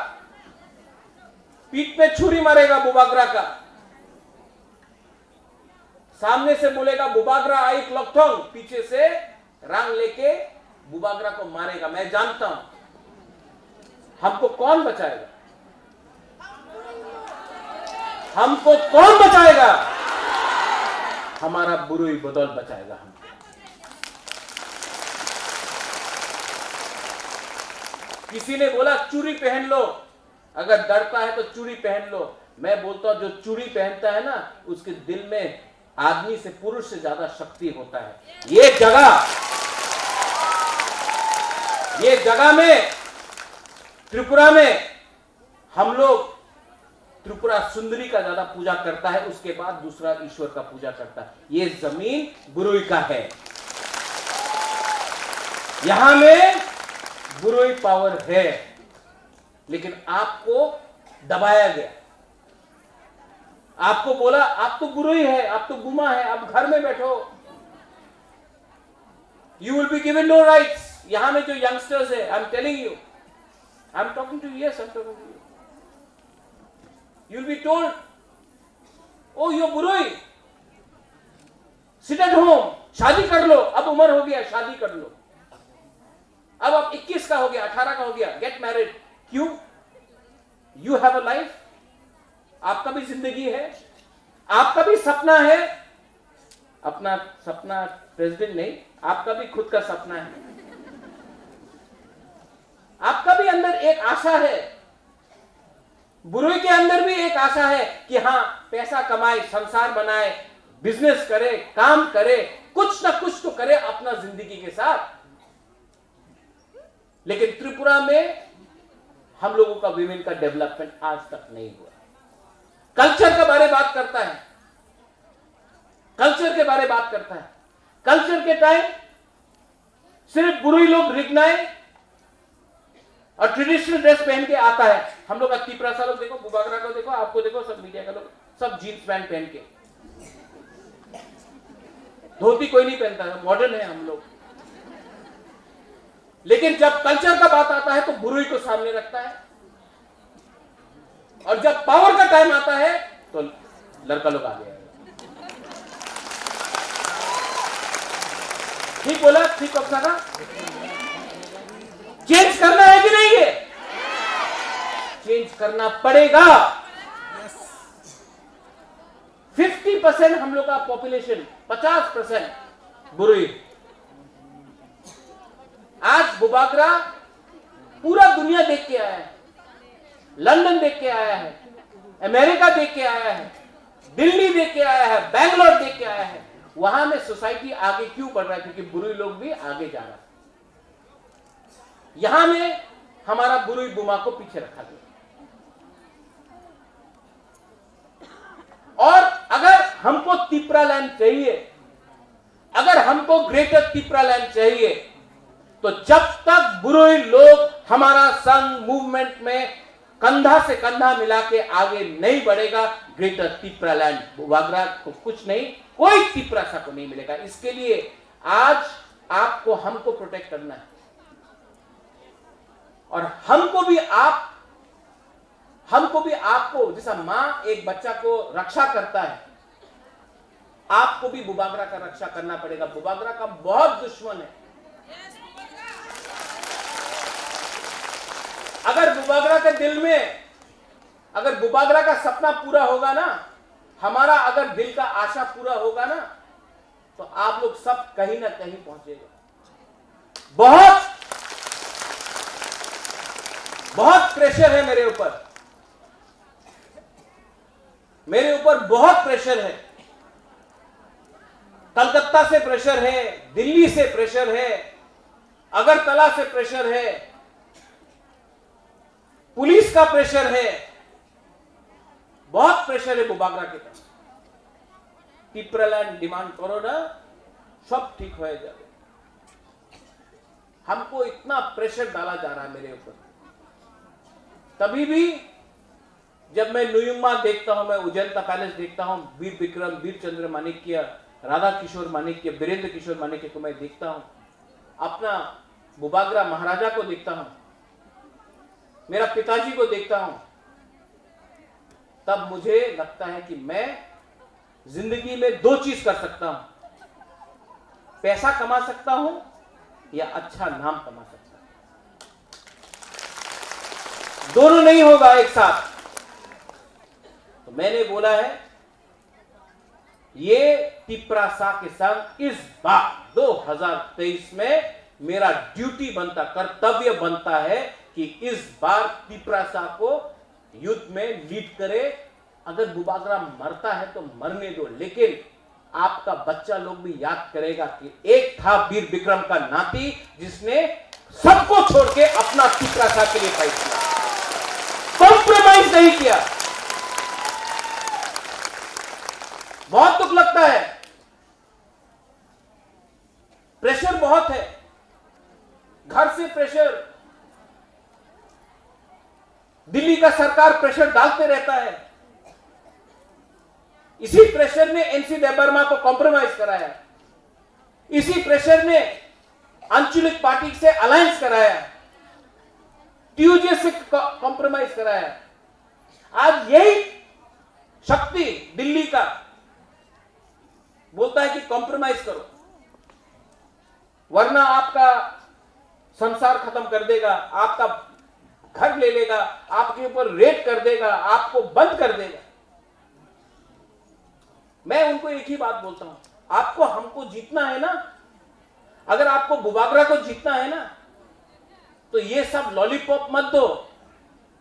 पीठ पे छुरी मारेगा बुबागरा का। सामने से बोलेगा, "बुबागरा आई क्लॉकथोंग", पीछे से रंग लेके बुबागरा को मारेगा। मैं जानता हूं, हमको कौन बचाएगा? हमको कौन बचाएगा? हमारा बुरुई बदल बचाएगा हमको। किसी ने बोला, "चूड़ी पहन लो, अगर डरता है तो चूड़ी पहन लो।" मैं बोलता हूं, जो चूड़ी पहनता है ना, उसके दिल में आदमी से, पुरुष से ज्यादा शक्ति होता है। ये जगह, ये जगह में, त्रिपुरा में हम लोग त्रिपुरा सुंदरी का ज्यादा पूजा करता है, उसके बाद दूसरा ईश्वर का पूजा करता है। ये जमीन बुरुई का है, यहां में बुरुई पावर है, लेकिन आपको दबाया गया। आपको बोला, आप तो बुरुई है, आप तो बुमा है, आप घर में बैठो, you will be given no rights. यहाँ में जो यंगस्टर्स है, I am telling you, I am talking to you, yes, I am talking to you. You will be told, oh, you are बुरुई, sit at home, शादी कर लो, अब उम्र हो गया, शादी कर लो। अब आप इक्कीस का हो गया, अठारह का हो गया, गेट मैरिड। क्यों? यू हैव अ लाइफ, आपका भी जिंदगी है, आपका भी सपना है। अपना सपना प्रेसिडेंट नहीं, आपका भी खुद का सपना है। आपका भी अंदर एक आशा है, बुरुई के अंदर भी एक आशा है कि हाँ, पैसा कमाए, संसार बनाए, बिजनेस करे, काम करे, कुछ ना कुछ तो करे अपना जिंदगी के साथ। लेकिन त्रिपुरा में हम लोगों का विमेन का डेवलपमेंट आज तक नहीं हुआ। कल्चर के बारे बात करता है, कल्चर के बारे बात करता है। कल्चर के टाइम सिर्फ बुरुई लोग रिगनाई और ट्रेडिशनल ड्रेस पहन के आता है। हम लोग का तिपरासा लोग देखो, बुबागरा को देखो, आपको देखो, सब मीडिया का लोग, सब जींस पैंट पहन के, धोती कोई नहीं पहनता है, मॉडर्न है हम लोग। लेकिन जब कल्चर का बात आता है तो बुरुई को सामने रखता है, और जब पावर का टाइम आता है तो लड़का लोग आगे आएगा। ठीक बोला, ठीक अपना का चेंज करना है कि नहीं है? चेंज करना पड़ेगा। फिफ्टी परसेंट हम लोग का पॉपुलेशन, पचास परसेंट बुरुई। आज बुबागरा पूरा दुनिया देख के आया है, लंदन देख के आया है, अमेरिका देख के आया है, दिल्ली देख के आया है, बैंगलोर देख के आया है। वहां में सोसाइटी आगे क्यों बढ़ रहा है? क्योंकि बुरुई लोग भी आगे जा रहा है। यहां में हमारा बुरुई बुमा को पीछे रखा गया। और अगर हमको तिपरा लैंड चाहिए, अगर हमको ग्रेटर तिपरा लैंड चाहिए, तो जब तक बुरुई लोग हमारा संघ मूवमेंट में कंधा से कंधा मिला के आगे नहीं बढ़ेगा, ग्रेटर तिपरा लैंड बुबागरा को कुछ नहीं, कोई तिपरासा को नहीं मिलेगा। इसके लिए आज आपको, हमको प्रोटेक्ट करना है। और हमको भी आप, हमको भी आपको, जैसा माँ एक बच्चा को रक्षा करता है, आपको भी बुबागरा का रक्षा करना पड़ेगा। बुबागरा का बहुत दुश्मन है। अगर बुबागरा के दिल में, अगर बुबागरा का सपना पूरा होगा ना, हमारा अगर दिल का आशा पूरा होगा ना, तो आप लोग सब कहीं ना कहीं पहुंचेगा। बहुत, बहुत प्रेशर है मेरे ऊपर, मेरे ऊपर बहुत प्रेशर है। कलकत्ता से प्रेशर है, दिल्ली से प्रेशर है, अगरतला से प्रेशर है, पुलिस का प्रेशर है, बहुत प्रेशर है बुबागरा के पास। टिपरालैंड डिमांड करो ना, सब ठीक हो जाए। हमको इतना प्रेशर डाला जा रहा है मेरे ऊपर। तभी भी जब मैं नुयुमा देखता हूँ, मैं उजंता पैलेस देखता हूँ, वीर विक्रम, वीर चंद्र माणिक्य, राधा किशोर माणिक्य, वीरेंद्र किशोर माणिक्य को मैं देखता हूँ, अपना बुबागरा महाराजा को देखता हूँ, मेरा पिताजी को देखता हूँ, तब मुझे लगता है कि मैं जिंदगी में दो चीज कर सकता हूं, पैसा कमा सकता हूं या अच्छा नाम कमा सकता हूं। दोनों नहीं होगा एक साथ। तो मैंने बोला है, ये तिपरासा के संग इस बार दो हज़ार तेईस में मेरा ड्यूटी बनता, कर्तव्य बनता है कि इस बार तिपरासा को युद्ध में लीड करे। अगर बुबागरा मरता है तो मरने दो, लेकिन आपका बच्चा लोग भी याद करेगा कि एक था वीर विक्रम का नाती, जिसने सबको छोड़ के अपना तिपरासा के लिए फाइट किया, कॉम्प्रोमाइज नहीं किया। बहुत दुख लगता है, प्रेशर बहुत है, घर से प्रेशर, दिल्ली का सरकार प्रेशर डालते रहता है। इसी प्रेशर ने एनसी देबबर्मा को कॉम्प्रोमाइज कराया, इसी प्रेशर ने आंचलिक पार्टी से अलायंस कराया, टीयूजे से कॉम्प्रोमाइज कराया। आज यही शक्ति दिल्ली का बोलता है कि कॉम्प्रोमाइज करो, वरना आपका संसार खत्म कर देगा, आपका घर ले लेगा, आपके ऊपर रेप कर देगा, आपको बंद कर देगा। मैं उनको एक ही बात बोलता हूं, आपको हमको जीतना है ना, अगर आपको बुबागरा को जीतना है ना, तो ये सब लॉलीपॉप मत दो।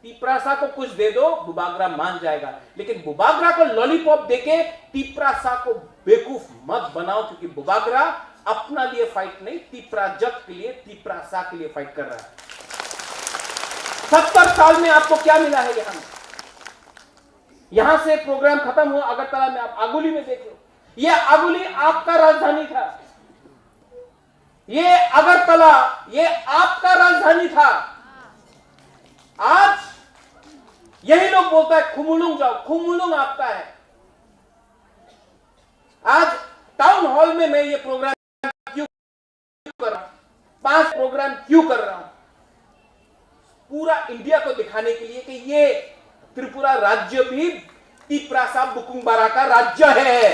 तिपरासा को कुछ दे दो, बुबागरा मान जाएगा, लेकिन बुबागरा को लॉलीपॉप देके तिपरासा को बेवकूफ मत बनाओ, क्योंकि बुबागरा अपना लिए फाइट नहीं, तिपराजक के लिए, तिपरासा के लिए फाइट कर रहा है। सत्तर साल में आपको क्या मिला है यहाँ में? यहाँ से प्रोग्राम खत्म हुआ अगरतला में, आप आगुली में देख लो, ये आगुली आपका राजधानी था। ये अगरतला, ये आपका राजधानी था। आज यही लोग बोलता है, खुमुलुंग जाओ, खुमुलुंग आपका है। आज टाउन हॉल में मैं ये प्रोग्राम क्यों कर रहा हूं, पांच प्रोग्राम क्यों कर रहा हूं? पूरा इंडिया को दिखाने के लिए कि ये त्रिपुरा राज्य भी तिपरासा बुकुंगबारा का राज्य है।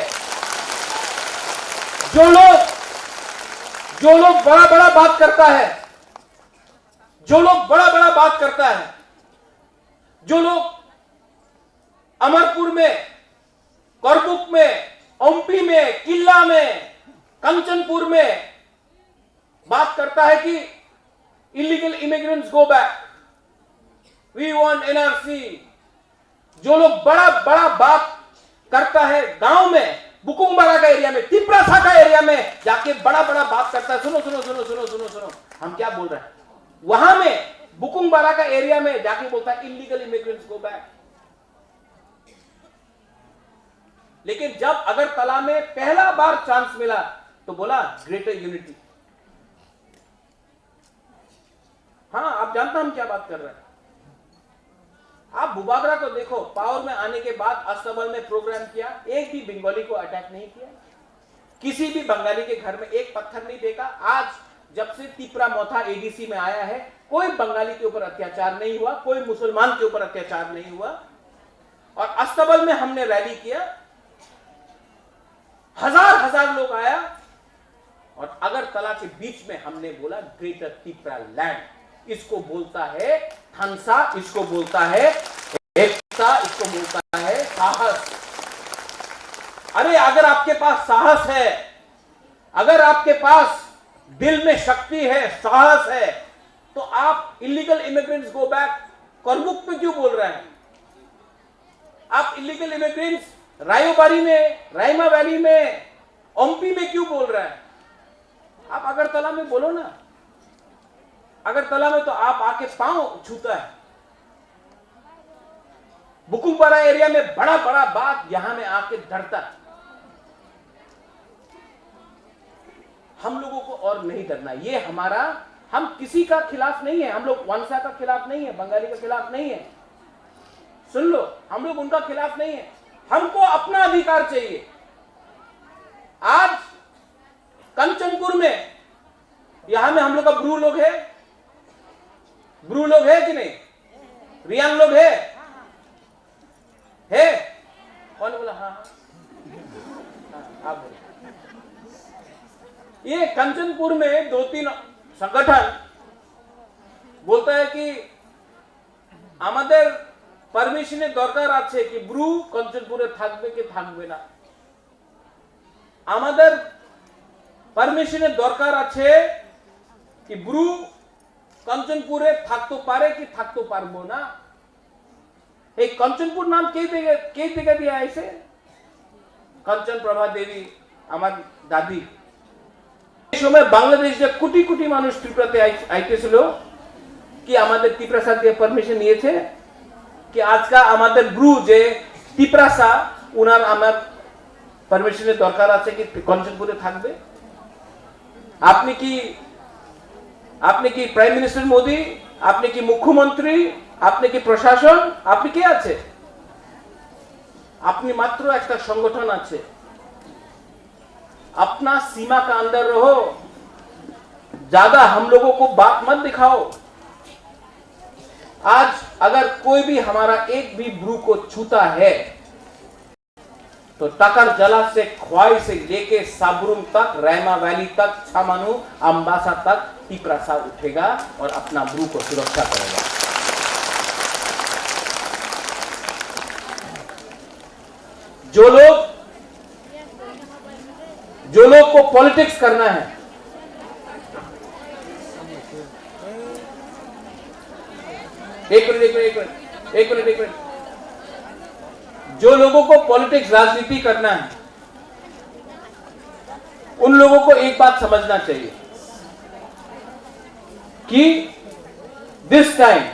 जो लोग, जो लोग बड़ा बड़ा बात करता है, जो लोग बड़ा बड़ा बात करता है, जो लोग अमरपुर में, करबुक में, ओम्पी में, किल्ला में, कंचनपुर में बात करता है कि illegal immigrants go back, we want NRC. जो लोग बड़ा बड़ा बात करता है गांव में, बुकुंगबारा का एरिया में, तिपरासा का एरिया में जाके बड़ा बड़ा बात करता है, सुनो सुनो सुनो सुनो सुनो सुनो, हम क्या बोल रहे हैं। वहां में बुकुंगबारा का एरिया में जाके बोलता है illegal immigrants go back। लेकिन जब अगरतला में पहला बार चांस मिला तो बोला ग्रेटर यूनिटी। हाँ, आप जानता हम क्या बात कर रहे हैं। आप बुबागरा को देखो, पावर में आने के बाद अस्तबल में प्रोग्राम किया, एक भी बंगाली को अटैक नहीं किया, किसी भी बंगाली के घर में एक पत्थर नहीं फेंका। आज जब से तिपरा मोथा एडीसी में आया है, कोई बंगाली के ऊपर अत्याचार नहीं हुआ, कोई मुसलमान के ऊपर अत्याचार नहीं हुआ। और अस्तबल में हमने रैली किया, हजार हजार लोग आया और अगरतला के बीच में हमने बोला ग्रेटर तिपरा लैंड। इसको बोलता है थानसा, इसको बोलता है एकता, इसको बोलता है साहस। अरे, अगर आपके पास साहस है, अगर आपके पास दिल में शक्ति है, साहस है, तो आप illegal immigrants go back करमुक्त में क्यों बोल रहे हैं? आप illegal immigrants रायोबारी में, राइमा वैली में, ओम्पी में क्यों बोल रहे हैं? आप अगरतला में बोलो ना। अगरतला में तो आप आके पांव छूता है। बुकुमपारा एरिया में बड़ा बड़ा बात यहाँ में आके डरता है। हम लोगों को और नहीं डरना। ये हमारा, हम किसी का खिलाफ नहीं है, हम लोग वंशा का खिलाफ नहीं है, बंगाली का खिलाफ नहीं है। सुन लो, हम लोग उनका खिलाफ नहीं है, हमको अपना अधिकार चाहिए। आज कंचनपुर में, यहाँ में हम लोग का ब्रू लोग है, ब्रू लोग है कि नहीं? रियांग लोग है? है? कौन बोला हाँ, हाँ? हाँ, आप बोलो। ये कंचनपुर में दो तीन संगठन बोलता है कि আমাদের পারমিশনের দরকার আছে কি ব্রু কাঞ্চনপুরে থাকবে কি থাকবে না। আমাদের পারমিশনের দরকার আছে কি ব্রু কাঞ্চনপুরে থাকতে পারে কি থাকতে পারবো না। এই কাঞ্চনপুর নাম কে থেকে, কে থেকে দিয়ে আইছে? কাঞ্চন প্রভা দেবী, আমার দাদি। এই সময় বাংলাদেশ যে কোটি কোটি মানুষ ত্রিপুরাতে আই-, আইতেছিল, কি আমাদের তিপ্রাসা দিয়ে পারমিশন নিয়েছে? কি আজকে আমাদের ব্রু যে তিপ্রাসা, ওনার আমার পারমিশনের দরকার আছে কি কাঞ্চনপুরে থাকবে? আপনি কি, আপনি কি প্রাইম মিনিস্টার মোদি? আপনি কি মুখ্যমন্ত্রী? আপনি কি প্রশাসন? আপনি কে আছে? আপনি মাত্র একটা সংগঠন আছে, अपना सीमा का अंदर रहो, ज्यादा हम लोगों को बात मत दिखाओ। आज अगर कोई भी हमारा एक भी ब्रू को छूता है, तो टाकर जला से ख्वाई से लेके साब्रुम तक, रैमा वैली तक, छामानू, अम्बासा तक तिपरासा उठेगा और अपना ब्रू को सुरक्षा करेगा। जो लोग, जो लोग को पॉलिटिक्स करना है, एक मिनट, एक मिनट, एक मिनट, एक मिनट, एक मिनट। जो लोगों को पॉलिटिक्स, राजनीति करना है, उन लोगों को एक बात समझना चाहिए कि this time,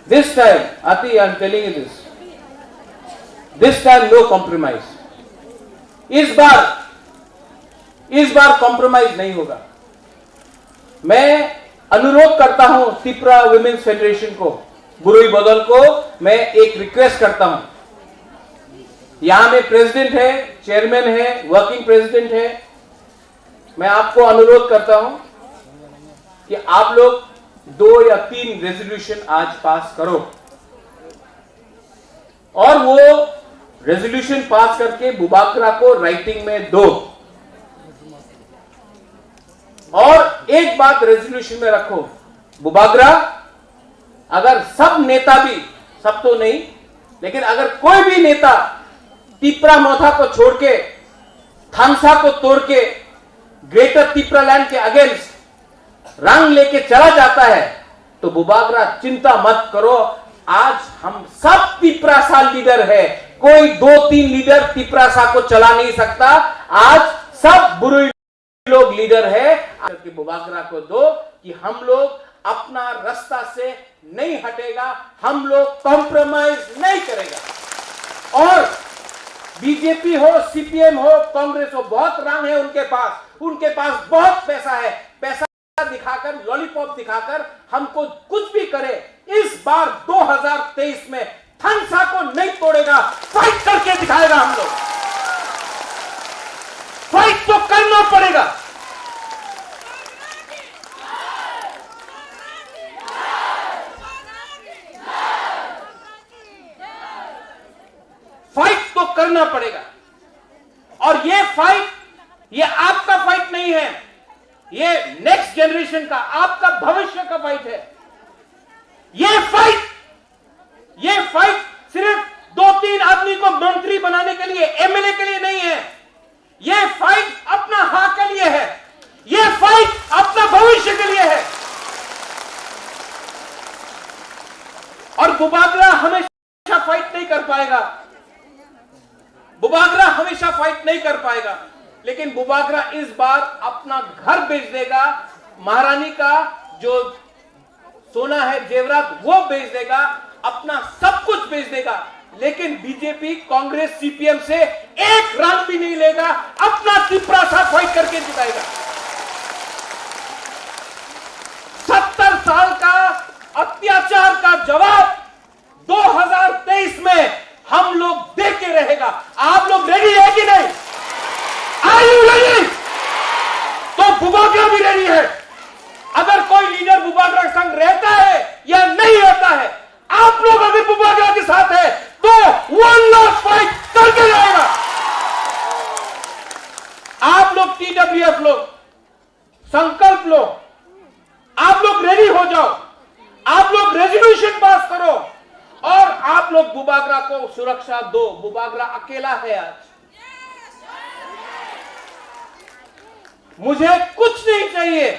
this time, Ati, I am telling you this, this time no compromise। इस बार, इस बार कॉम्प्रोमाइज नहीं होगा। मैं अनुरोध करता हूं तिपरा वुमेन्स फेडरेशन को, बुरुई बदल को मैं एक रिक्वेस्ट करता हूं। यहां में प्रेसिडेंट है, चेयरमैन है, वर्किंग प्रेसिडेंट है, मैं आपको अनुरोध करता हूं कि आप लोग दो या तीन रेजोल्यूशन आज पास करो और वो रेजोल्यूशन पास करके बुबागरा को राइटिंग में दो। और एक बात रेजोल्यूशन में रखो, बुबागरा, अगर सब नेता भी, सब तो नहीं, लेकिन अगर कोई भी नेता तिपरा मोथा को छोड़ के, थांगसा को तोड़ के, ग्रेटर तिपरालैंड के अगेंस्ट रंग लेके चला जाता है, तो बुबागरा, चिंता मत करो। आज हम सब तिपरासा लीडर है, कोई दो तीन लीडर तिपरासा को चला नहीं सकता। आज सब बुरुई लोग लीडर है। आकर के बुबागरा को दो कि हम लोग अपना रास्ता से नहीं हटेगा, हम लोग कॉम्प्रोमाइज नहीं करेगा। और बीजेपी हो, सीपीएम हो, कांग्रेस हो, बहुत रंग है उनके पास, उनके पास बहुत पैसा है। पैसा दिखाकर, लॉलीपॉप दिखाकर हमको कुछ भी करे, इस बार दो हज़ार तेईस में थांगसा को नहीं तोड़ेगा, फाइट करके दिखाएगा हम लोग। फाइट तो करना पड़ेगा। फाइट तो करना पड़ेगा। और ये फाइट, ये आपका फाइट नहीं है, ये नेक्स्ट जनरेशन का, आपका भविष्य का फाइट है। ये फाइट, ये फाइट सिर्फ दो तीन आदमी को मंत्री बनाने के लिए, एमएलए के लिए नहीं है। ये फाइट अपना हाँ के लिए है, ये फाइट अपना भविष्य के लिए है। और बुबागरा हमेशा फाइट नहीं कर पाएगा, बुबागरा हमेशा फाइट नहीं कर पाएगा, लेकिन बुबागरा इस बार अपना घर बेच देगा, महारानी का जो सोना है, जेवरात, वो बेच देगा, अपना सब कुछ बेच देगा, लेकिन बीजेपी, कांग्रेस, सीपीएम से एक रंग भी नहीं लेगा, अपना तिपरासा फाइट करके जिताएगा। सत्तर साल का अत्याचार का जवाब दो हज़ार तेईस में हम लोग दे के रहेगा। आप लोग रेडी है कि नहीं? Are you ready? तो बुबागरा भी रेडी है। अगर कोई लीडर बुबागरा के संग रहता है या नहीं रहता है, आप लोग अगर बुबागरा के साथ है तो वन लास्ट फाइट करके रहेगा। आप लोग, टीडब्ल्यूएफ लोग, संकल्प लो, आप लोग रेडी हो जाओ, आप लोग रेजोल्यूशन पास करो और आप लोग बुबागरा को सुरक्षा दो। बुबागरा अकेला है आज। मुझे कुछ नहीं चाहिए,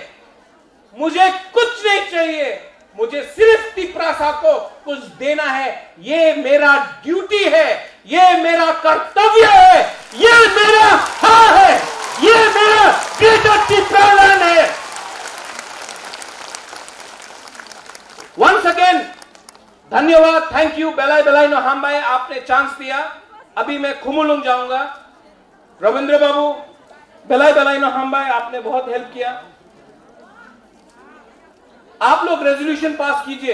मुझे कुछ नहीं चाहिए, मुझे सिर्फ तिपरासा को कुछ देना है। ये मेरा ड्यूटी है, ये मेरा कर्तव्य है, ये मेरा हाँ है, ये मेरा ग्रेटर तिपरालैंड है। वंस अगेन धन्यवाद, thank you. Belai belai no hambai, आपने चांस दिया। अभी मैं खुमुलुंग जाऊंगा। रविंद्र बाबू, belai belai no hambai, आपने बहुत हेल्प किया। आप लोग रेजोल्यूशन पास कीजिए।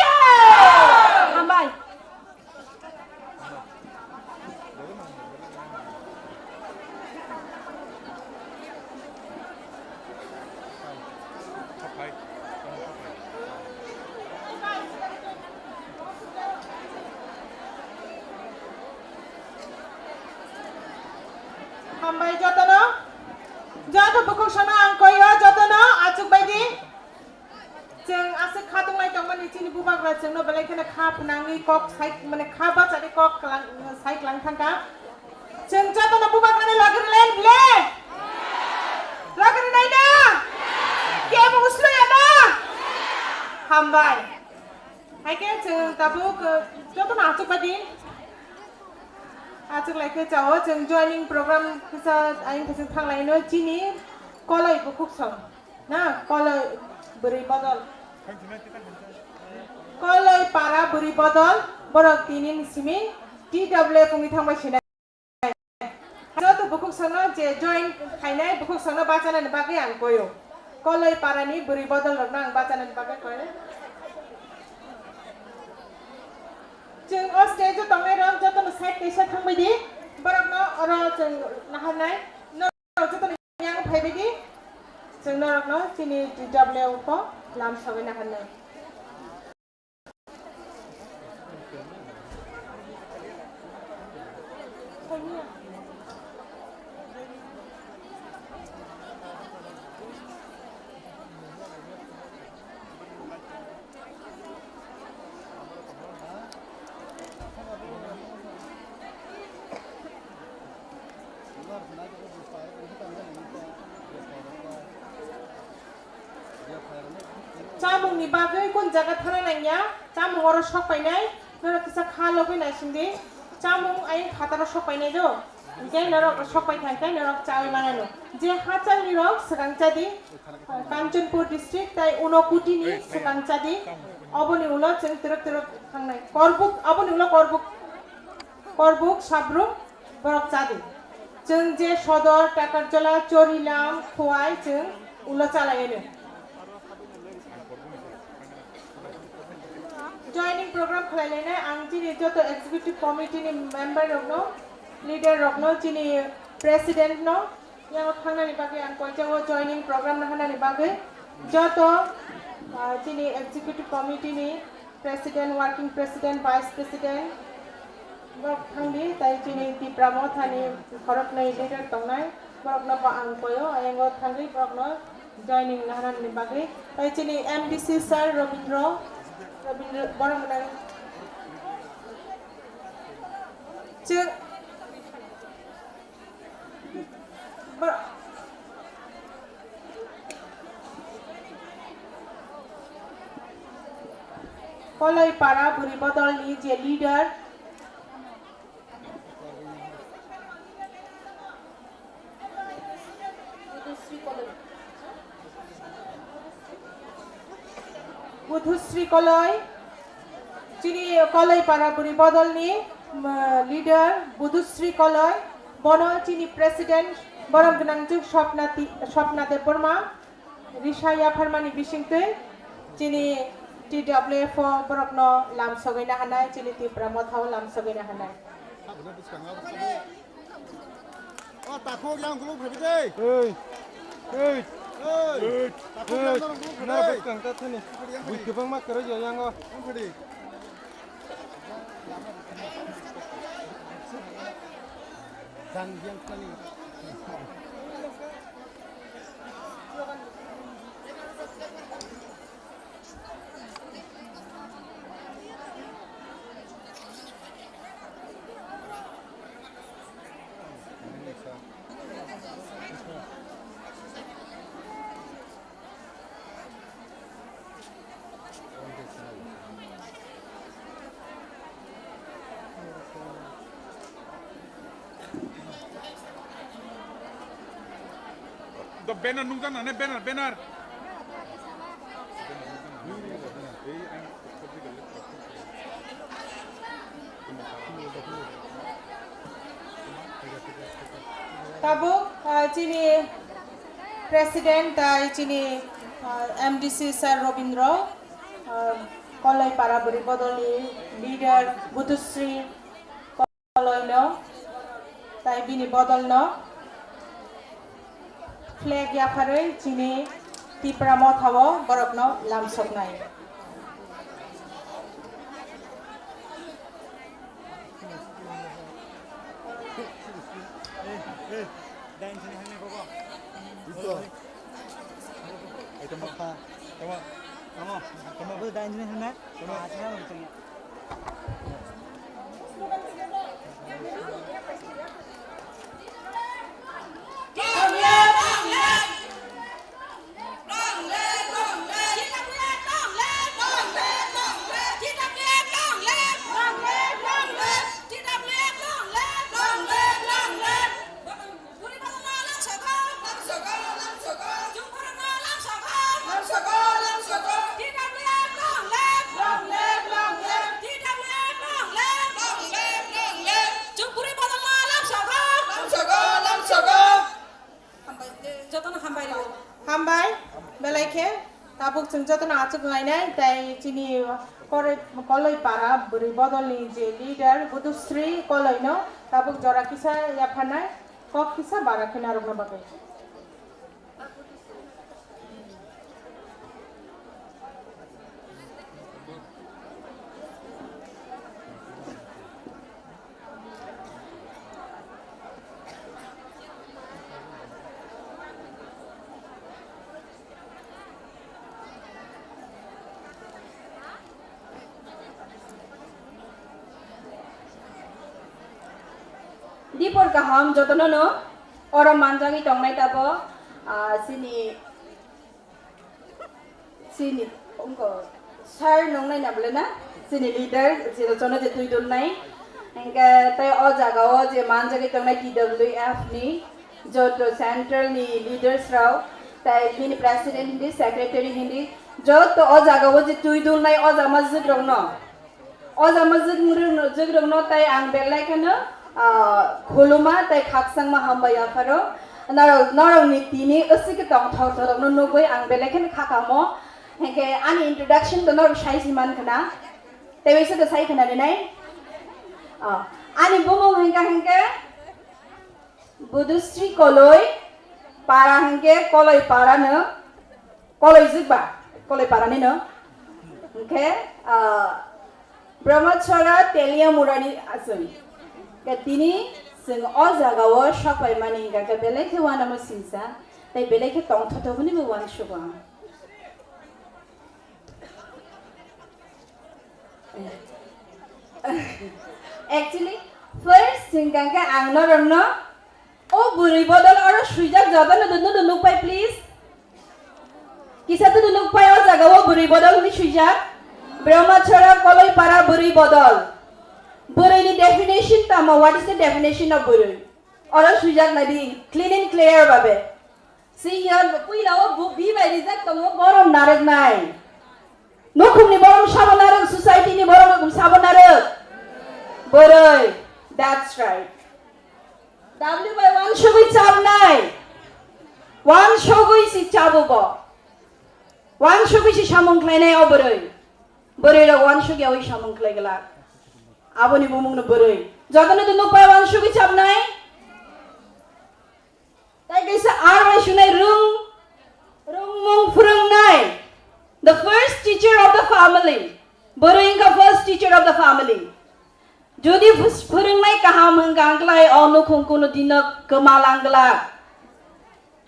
ki! Hambai. Hambai jotono, joto bukhuk sono ang koyo jotono achuk baidi. Chwng aswk kha tonglai tongmani chini bubagra chwngno belai kheno kha phnangwi kok sai, mane kha bachani kok klang, sai klang thangkha. Chwng jotono bubagrani logi rwlai ble? Logi rwnai na? Kebo usloya na? Hambai. Haikhe chwng tabuk, uh, jotono achuk baidi. Achuk lai khe chao chwng joining program kisa ayang thasing thanglaino chini koloi bukhuk song. Na, koloi bwrwi bodol. Koloi para bwrwi bodol, borok tini ni simi T W F wngwi thangbai sinai. Joto bukhuk sono je join khainai bukhuk sono bachanani bagwi ang koyo. Koloi parani bwrwi bodol rokno ang bachanani bagwi koyo. Chwng o stage o tongnai rok jotono side kaisa thangbai di. Borokno oro chwng naharnai. Norok jotono yang phaibai di. Chwng norokno chini T W F o lam sogwi naharnai. Chamungni bagwi kun jaga thana nangya, chamung oro sok painai, norok kisa kha logwi naisingdi, chamung ayang phataro sok painai do, hinkhe norok sok paithai khe norok chawi manano. Je hachalni rok swkang chadi, Kanchanpur district tai Unakoti ni swkang chadi, oboni ulo chwng twrwk twrwk thangnai. Korbuk, oboni ulo Korbuk, Korbuk, Sabrum, borok chadi. Chwng je Sodor, Takarjala, Chorilam, Khowai chwng ulo chalaiyano. Joining program khlailainai ang chini joto executive committee ni member rokno, leader rokno, chini president no, yang thangnani bagwi ang koichao joining program no hanani bagwi joto, ah, chini executive committee ni president, working president, vice president, borok thangdi, tai chini Tipra Mothani khoroknwi leader tongnai, borokno bo ang koyo, ayango thangwi borokno joining naharani bagwi. Tai chini M D C sir Robindro, Rabindra, borok gwnang. Chwng, bo-, Koloi para bwrwi bodolni je leader, Budhusri Koloi, chini Koloi para bwrwi bodolni, um, leader Budhusri Koloi, bono chini president, borok gwnangjuk Swapna Ti-, Swapna Debbarma, risa yapharmani bisingtwi chini T W F o borokno lamsogwi nahanai, chini Tipra Motha o lamsogwi nahanai. O takhuk yang gulung phabi de. Ei. Ei. Ei. Ei. Takhuk yang gulung phabi de. Nara bwskang ta thani. Bui kwbangma kwrwi ya yang o. Yang phaidi. Jang yang thani. The banner nungjaknani, banner, banner. Tabuk, ah, chini president tei chini, ah, M D C sir Robindro, ah, Koloi para bwrwi bodolni leader Budhusri Koloino tei bini bodolno flag yapharwi chini Tipra Motha o borokno lamsoknai. Jotono hambai rw. Hambai, belai khe tabuk chwng jotono achuk lainai, tei chini kore-, Koloi para bwrwi bodolni je leader Budhusri Koloino tabuk jora kisa yapharnai, kok kisa bara khe narwkna bagwi. Dipor kaham jotono no oro manjagwi tongnai tabok, ah, chini Chini, wngkha, sir nungnai na bwle na? Chini leader, chini jotono je twi dulnai. Hingke tei o jaga o je manjagwi tongnai T W F ni joto central ni leaders rok, tei bini president hindi, secretary hindi, joto o jaga o je twi dulnai o jama jwk rok no. O jama jwk-, jwkrokno tei ang belai kheno, ah, khuluma tei khakchangma hambai yapharo. Norok, norokni tini aswk tongthok thorokno nugwi ang belai kheno khakamo. Hingke ani introduction to norok sai si man khna. Tei waisa to sai khna rinai. Ah, ani bumung hingka hingke Budusri Koloi, para hingke Koloi para no, Koloi jikba, Koloi para ni no. Hingke, ah, Brahmachara Telia Murani aswng. Ke tini chwng o jaga o sok pai mani hingka ke belai khe wanama singsa, tei belai khe tongthotokni bo wansukgo ang. Actually, first hwnkha khe ang norokno o bwrwi bodol oro swijak jotono dunu dunu nukpai, please. Kisa dunu nukpai o jaga o bwrwi bodol hwnwi swijak. Brahmachara Koloipara bwrwi bodol. Bwrwini definition tamo? What is the definition of bwrwi? Oro swijak nai di, clean and clear babe. See here, puila o bu-, bi bai rijak tongo, borom narwk nai. Nukhungni borom sabo narwk, society ni borom sabo narwk. Bwrwi. That's right. W by one sugwi chabnai. One sugwi si chabo bo. One sugwi si samung khlainai o bwrwi. Bwrwi rok one sugwi awi samung khlai glak. Aboni bumung no bwrwi. Jotono to nuk bai one sugwi chabnai. Tai kaisa R bai sunai rung, rungmung phwrwngnai. The first teacher of the family. Bwrwi wngkha first teacher of the family. Jodi phus-, phwrwngnai kaham hwnkha hwnkhlai o nukhung kunu dino kwmalang glak.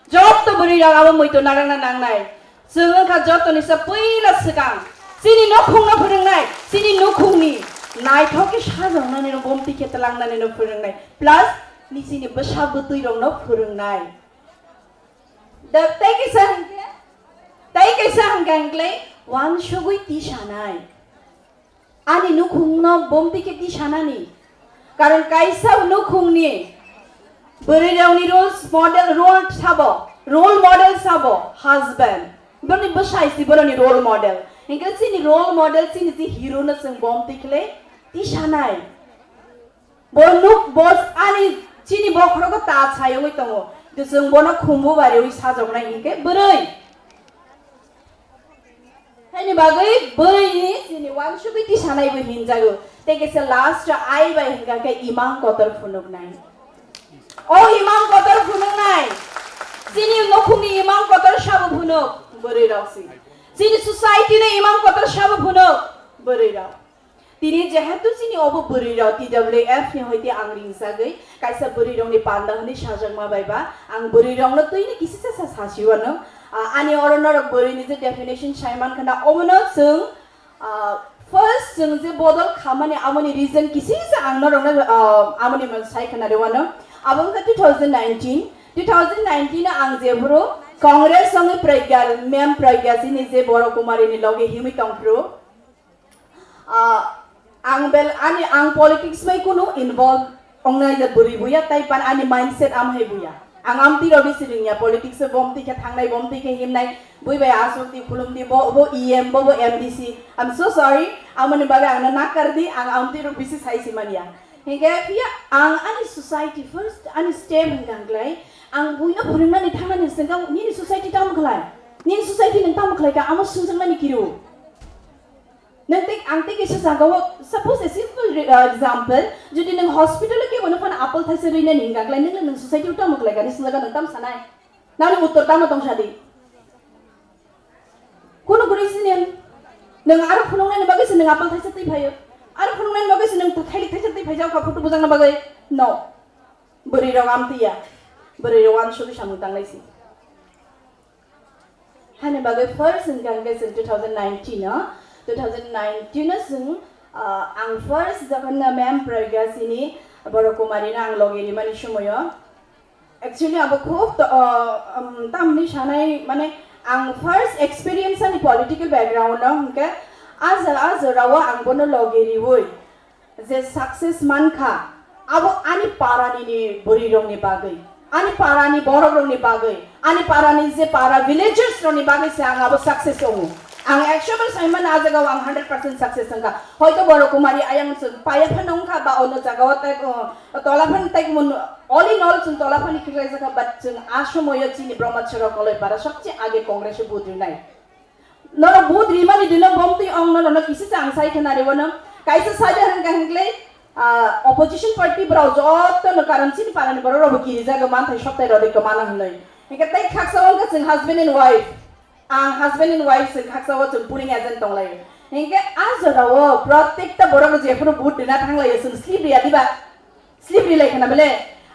Jotto bwrwi rok abo muitu narwkna nangnai. Chwng wngkha jottoni se puila swkang. Chini nukhungno phwrwngnai, chini nukhungni naithok khe sajoknani no bomti khe twlangnani no phwrwngnai. Plus ni chini bwsa bwtwi rokno phwrwngnai. Da-, tei kaisa hwnkhe, tei kaisa hwnkha hwnkhlai wansugwi tisanai. Ani nukhungno bomti khe tisanani. Karon kaisa nukhungni bwrwirokni roles model, role sabo, role model sabo husband. Boni bwsai si boroni role model. Hinkhe chini role model, chini je hero no chwng bomti khlai tisanai. Bo nuk, bo ani chini bokhorogo ta sayogwi tongo. Chwng bono khumbu bariwi sajoknai hinkhe bwrwi. Haini bagwi bwrwini chini wansugwi tisanaibo hinjago. Tei kaisa last o I bai hinkha khe imang kotor phunuknai. O imang kotor phunuknai. Chini nukhungni imang kotor sabo phunuk bwrwi rok si. Chini society no imang kotor sabo phunuk bwrwi rok. Tini jehetu chini obo bwrwi rok T W F ni hoite ang ringjagwi kaisa bwrwi rokni panda hwnwi sajakma bai ba, ang bwrwi rokno twini kisa sa sasiwano. Ah, ani oro norok bwrwini je definition sai mankha na, obono chwng, ah, first chwng je bodol khamani aboni reason kisa kisa ang norokno, ah, aboni man sai khna rwano. Abo wngkha two thousand nineteen. Two thousand nineteen o ang jephuru Congress wngwi Pragya, ma'am Pragya chini je Boro Kumari ni loge himwi tongphuru. Ah, ang bel-, ani, ang politics bai kunu involve wngnai je bwrwi buya, tai pan ani mindset amhai buya. Ang amtwi rok bisi ringya, politics o bomtwi khe thangnai, bomtwi khe himnai, bui bai aswk di, khulum di, bo, bo E M, bo, bo M D C. I'm so sorry, amoni bagwi angno nakar di, ang amtwi rok bisi sai si manya. Hinkhe phiya ang ani society first, ani step hinkha hwnkhlai, ang buino phwrwngnani thangnani swngkha, nini society tamo khlai? Nini society nwng tamo khlai kha? Amo swngjaknani kiru. Nwng tei, ang tei kaisa jagao, suppose a simple re-, uh, example, jodi nwng hospital o kebo nw phano apple thaisa rwinani hingka khlai, nwng nwng society o tamo khlai kani swngjago, nwng tamo sanai? Nani uttor tamo tong sadi? Kunu guri sini nwng aro phunuknani bagwi se nwng apple thaisa twi phaio, aro phunuknani bagwi se nwng thailik thaisa twi phaijak kha photo bujakna bagwi? No. Bwrwi rok amtwi ya, bwrwi rok wansugwi samung tanglai si. Hani bagwi first hwnkha hwnkhe chwng two thousand nineteen o, two thousand nineteen o chwng, ah, ang first jokhon ma'am Pragya chini Boro Kumari no ang logi rimani somoio. Actually abo khub to, ah, um, tamni sanai mane ang first experience ani political background o hwnkhe a ja-, a jorao ang bono logi riwi je success mankha, abo ani parani ni bwrwi rokni bagwi, ani parani borok rokni bagwi, ani parani je para villagers rokni bagwi se ang abo success wngo. Ang ekso bar sai mano, a jagao ang hundred percent success wngkha. Hoito Boro Kumari ayang chwng paya phano wngkha ba ono jagao tei, o, tola phano tei mun, all in all chwng tola phano khiklai jakha, but chwng a somoyo chini Brahmachara Koloipara sobse age Congress o vote rinai. Norok vote rimani dino bomtwi ong norokno kisi chang sai khna rwano. Kaisa sai da hwnkha hwnkhe, ah, opposition party borok jotono karon chini parani borok rokbo kirijak manthai soktai rodi kwmana hwnwi. Hwnkhe tei khaksa wngkha chwng husband and wife. Ang husband and wife chwng khaksa o chwng polling agent tonglaio. Hwnkhe a jorao protekta borok jephuru vote rina thanglaio chwng slip riya diba? Slip rilai khna bele.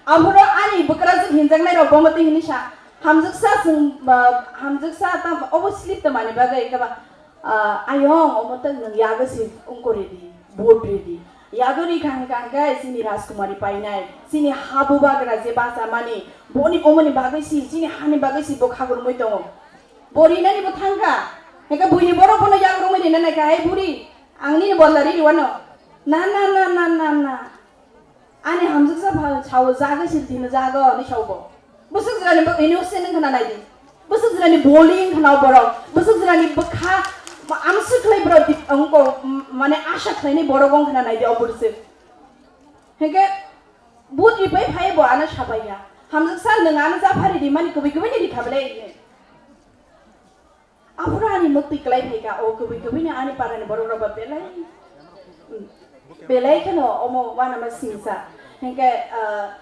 Aphuru ani bwkrajwk hinjaknai rok bomo twi hinwi sa, hamjaksa chwng, ah, hamjaksa ta obo slip ta mani bagwi khe ba, ah, ayong omo ta nwng yago si wngkori di. Vote ridi. Yagori kha hwnkha hwnkhe chini Rajkumari painai, chini ha bubagra je bachamani, boni omoni bagwi si, chini hani bagwi si bo khagurmui tongo. Bo rinani bo thangkha. Hwnkhe buini borok bono yagrumui rina naikha, "Hai buri, ang nini bodla riri wano." Na, na, na, na, na, na. Ani hamjaksa pha-, sao jaga si tino jaga ni sao bo. Bwswk jwnani bo innocent wng khna naidi. Bwswk jwnani boli wng khna borok. Bwswk jwnani bwkha ma-, amswk khlai borok dip-, wngko, m-, mane asha khlaini borok wng khna naidi o bwrwswk. Hwnkhe but ripai phai bo ano sapaiya. Hamjaksa nwng ano japhari rimani kubui kubui ni rikha belai. Aphuru ani mwktwi kwlai phaikha, o kubui kubui ni ani parani borok rok ba belai, belai kheno omo uanama singsa. Hinkhe, ah,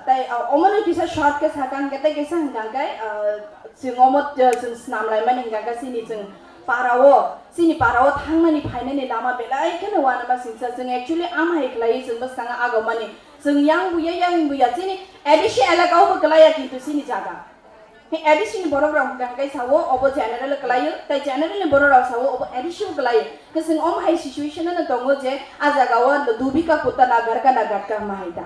tai, ah, omono kisa short khe sakha hinkhe, tei kisa hinkha hinkhe, ah, chwng omo, ah, chwng snam laimani hinkha hinkhe chini chwng para o, chini para o thangnani phainani lama belai kheno uanama singsa. Chwng actually ama hai khlaiwi chwng bwskango agomani. Chwng yang buya, yang buya, chini A D C elaka o bo kwlaiya kintu chini jaga. He A D C ni borok rok hwnkha hwnkhe sao, obo general kwlaio, tei general ni borok rok sao, obo A D C bo kwlaio. Hwnkhe chwng omo hai situation no tongo je, a jaga o dubika kutta na garka na gatka hwnma hai ta.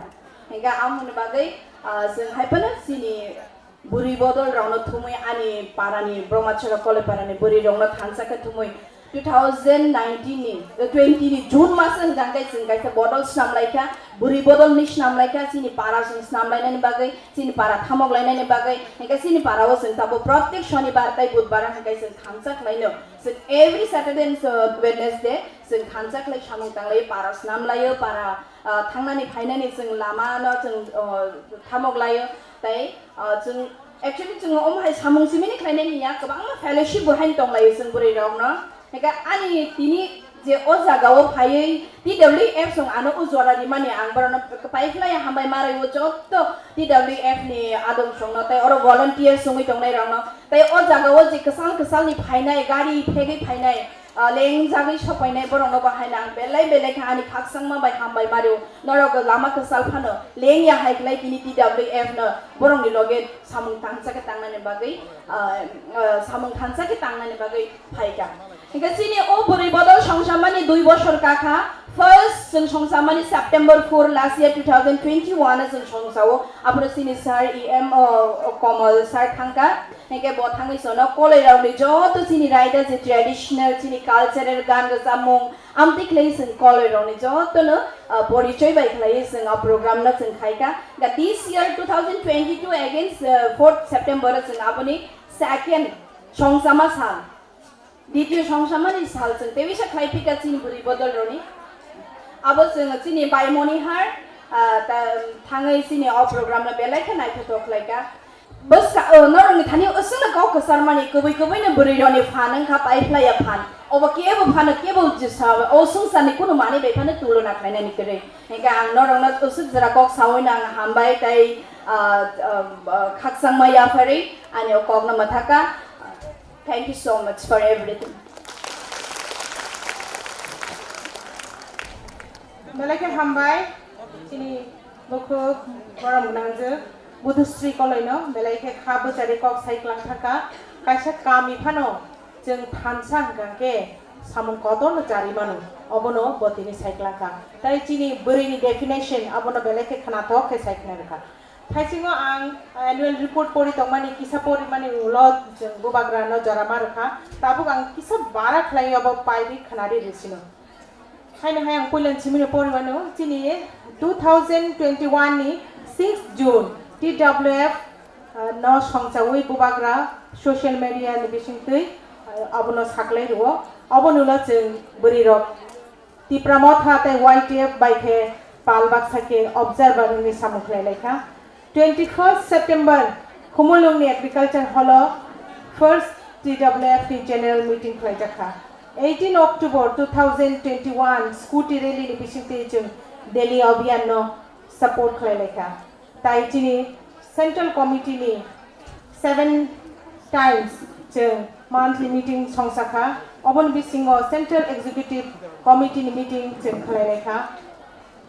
Hwnkhe amoni bagwi, ah, chwng hai phano chini bwrwi bodol rok no thumwi ani para ni Brahmachara Koloi para ni bwrwi rok no thansa khe thumwi two thousand nineteen ni, eh, twenty ni June mas wng jang khe chwng kaisa bodol snam lai kha, bwrwi bodol ni snam lai kha, chini para chwng snam lainani bagwi, chini para thamok lainani bagwi, hwnkhe chini para o chwng tabuk protek shonibar tei budbar hwnkhe chwng thansa khlaino. Chwng every Saturday and, uh, Wednesday chwng thansa khlai samung tang lai, para snam laio, para, uh, thangnani phainani chwng lama no chwng, uh, thamok laio, tei, uh, chwng Actually, chwng omo hai samung simini khlainani ya, kwbangma fellowship bo haino tong laio chwng bwrwi rok no. Hwnkhe ani tini je o jaga o phaiwi T W F chwng ano o jora rimani ang borok no pai khlai hambai ma rw o jotto T W F ni adong song no tei oro volunteer chwngwi tong nai rok no. Tei o jaga o je kwchal kwchal ni phainai, gari phegwi phainai, ah, lengjagwi sopainai borokno bo haino ang belai belai khe ani khakchangma bai hambai ma rw-o. Norok lama kwchal phano lengya hai khlai tini T W F no borokni loge samung tangsa khe tangnani bagwi, ah, ah, samung thansa khe tangnani bagwi phaikha. Hingke chini o bwrwi bodol songsamani dui bosor kakha. First chwng songsamani September four last year two thousand twenty-one o chwng songsao. Aphuru chini sir E M o, o Komol sir thangkha. Hingke bo thangwi sono koloi rokni joto chini raida je traditional chini cultural gan rwchapmung amtwi khlai chwng koloi rokni jotono, ah, porichoi bai khlai chwng a program no chwng khaikha. Ga this year two thousand twenty-two against, ah, fourth September o chwng aboni second songsama sal. Ditio songsamani sal chwng tei bisa khlai phika chini bwrwi bodol roni. Abo chwng chini bai moni har, ah, ta, thangwi chini o program no belai khe naithothok khlai ka. Bwska, oh, norokni thani usungno kok kwcharmani kwbwi kwbwi no bwrwi roni phan wngkha pai phlai ya phan. Obo kebo phano kebo jesa o sungsarni kunu mani bai phano tulona khlainani kwrwi. Hingke ang norokno usuk jora kok sawi no ang hambai tei, ah, ah, ah, khakchangma yapharwi ani o kokno mwthaka. Thank you so much for everything. Belai khe hambai, chini bukhuk borom gwnangjwk Budhusri koloino belai khe kha bwchari kok sai kwlang thaka. Kaisa kami phano chwng thansa hwnkha khe samung kotorno chari mano, obono bo tini sai kwlang kha. Tai chini bwrwini definition abono belai khe khnathok khe sai khna rwkha. Thaisingo ang annual report pori tongmani, kisa porimani ulo chwng bubagrano jora ma rwkha. Tabuk ang kisa bara khlai abo paiwi khnari rwsino. Haino hai ang puilan simino porimano chini two thousand twenty-one ni six June T W F, ah, no songchawi bubagra social media ni bisingtwi, ah, abono saklai rwo. Oboni ulo chwng bwrwi rok Tipra Motha tei Y T F bai khe pal baksa khe observer wngwi samung khlai lai kha. Twenty-first September Khumulwngni Agriculture Hall o first T W F ni general meeting khlaijak kha. Eighteen October two thousand twenty-one scooty rally ni bisingtwi chwng Delhi Abhiyan no support khlai lai kha. Tai chini Central Committee ni seven times chwng monthly meeting songsa kha. Oboni bisingo Central Executive Committee ni meeting chwng khlai lai kha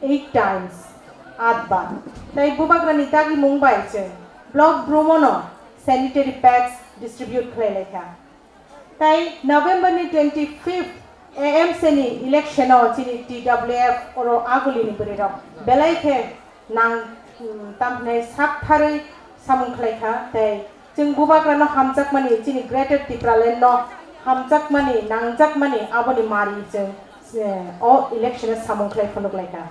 eight times, at bar. Tai bubagrani dagimung bai chwng block bromono sanitary pads distribute khlai lai kha. Tai November ni twenty-fifth A M C ni election o chini T W F oro aguli ni bwrwi rok belai khe nang, um, tamhinai sak tharwi samung khlai kha, tei chwng bubagrano hamjakmani, chini Greater Tipraland no hamjakmani, nangjakmani aboni mari chwng, eh, o election o samung khlai phunuk lai kha.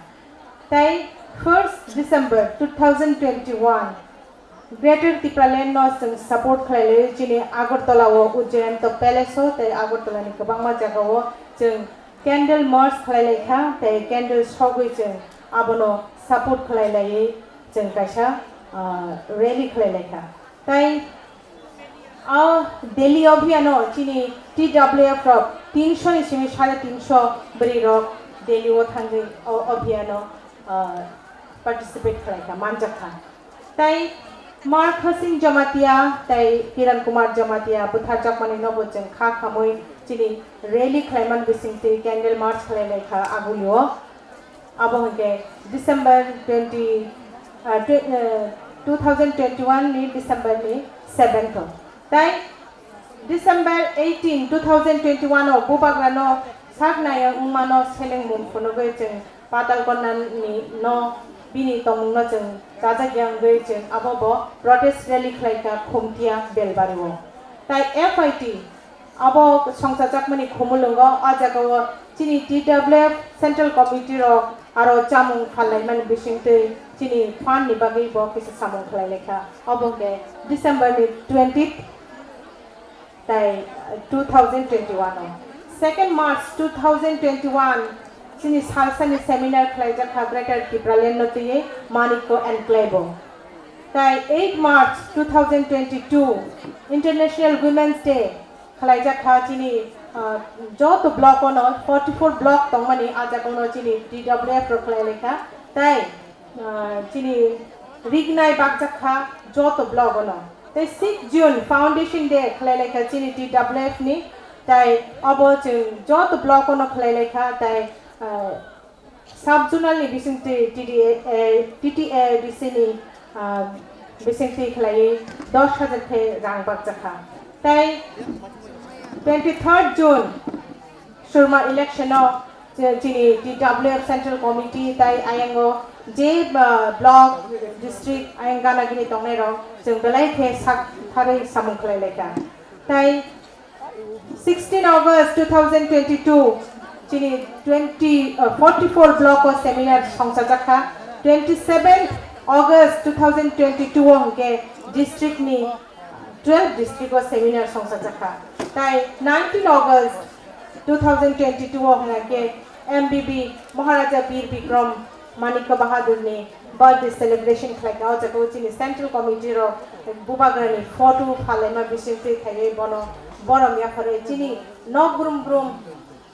Tei first December two thousand twenty-one, Greater Tipraland no chwng support khlai lai chini Agartala o Ujjayanta Palace o tei Agartala ni kwbangma jaga o chwng candle march khlai lai kha tei candle sogwi chwng abono support khlai laiwi chwng kaisa, ah, rally khlai lai kha. Tei o Delhi obhiyano chini T W F rok tinsho ni simi sare tinsho bwrwi rok Delhi o thangwi o obhiyano, ah, participate khlai kha, manjak kha. Tei Markhasing Jamatia tei Kiran Kumar Jamatia bwtharjakmani nobo chwng kha khamwi chini rally khlaiman bisingtwi candle march khlai lai kha agulio. Abo hwnkhe December twenty, ah, twe-, eh, two thousand twenty-one ni December ni seventh o. Tei December eighteen, two thousand twenty-one o bubagrano sak naya wngmano seleng mung phunugwi chwng Patalkonna ni no bini tongmungno chwng chajakya wngwi chwng abo bo protest rally khlai kha Khumtia Belbari o. Tai F I T abo songchajakmani khumulwngo o jagao chini T W F Central Committee rok aro chamung phallaimani bisingtwi chini fund ni bagwi bo kisa samung khlai lai kha. Obo hwnkhe December ni twentieth tai two thousand twenty-one o. Second March two thousand twenty-one chini salsani seminar khlaijak kha Greater Tipraland no twiwi Manikko Enclave o. Tai eight March two thousand twenty-two International Women's Day khlaijak kha chini, ah, joto block ono, forty-four block tongmani, ah jaga ono chini T W F rok khlai lai kha. Tai, ah, chini rignai bakjak kha joto block ono. Tai six June Foundation Day khlai lai kha chini T W F ni. Tai obo chwng joto block ono khlai lai kha. Tai, ah, Sub-zonal ni bisingtwi T D A, eh, T T A D C ni, ah, bisingtwi khlaiwi dos hajar khe rang bakjakha. Tai twenty-third June Surma election o je chini T W F Central Committee tai ayango je, ah, block, district ayang gana gini tongnai rok chwng belai khe sak tharwi samung khlai lai kha. Tai sixteen August two thousand twenty-two chini twenty, uh, forty-four block o seminar songchajak kha. Twenty-seventh August two thousand twenty-two o hwnkhe district ni twelve district o seminar songchajak kha. Tai nineteen August two thousand twenty-two o hwnkhe M B B Maharaja Bir Bikram Manikya Bahadur ni birthday celebration khlai kha. O jaga o chini central committee rok bubagra ni photo phalaima bisingtwi khaiwi bono borom yapharwi chini nok brum brum,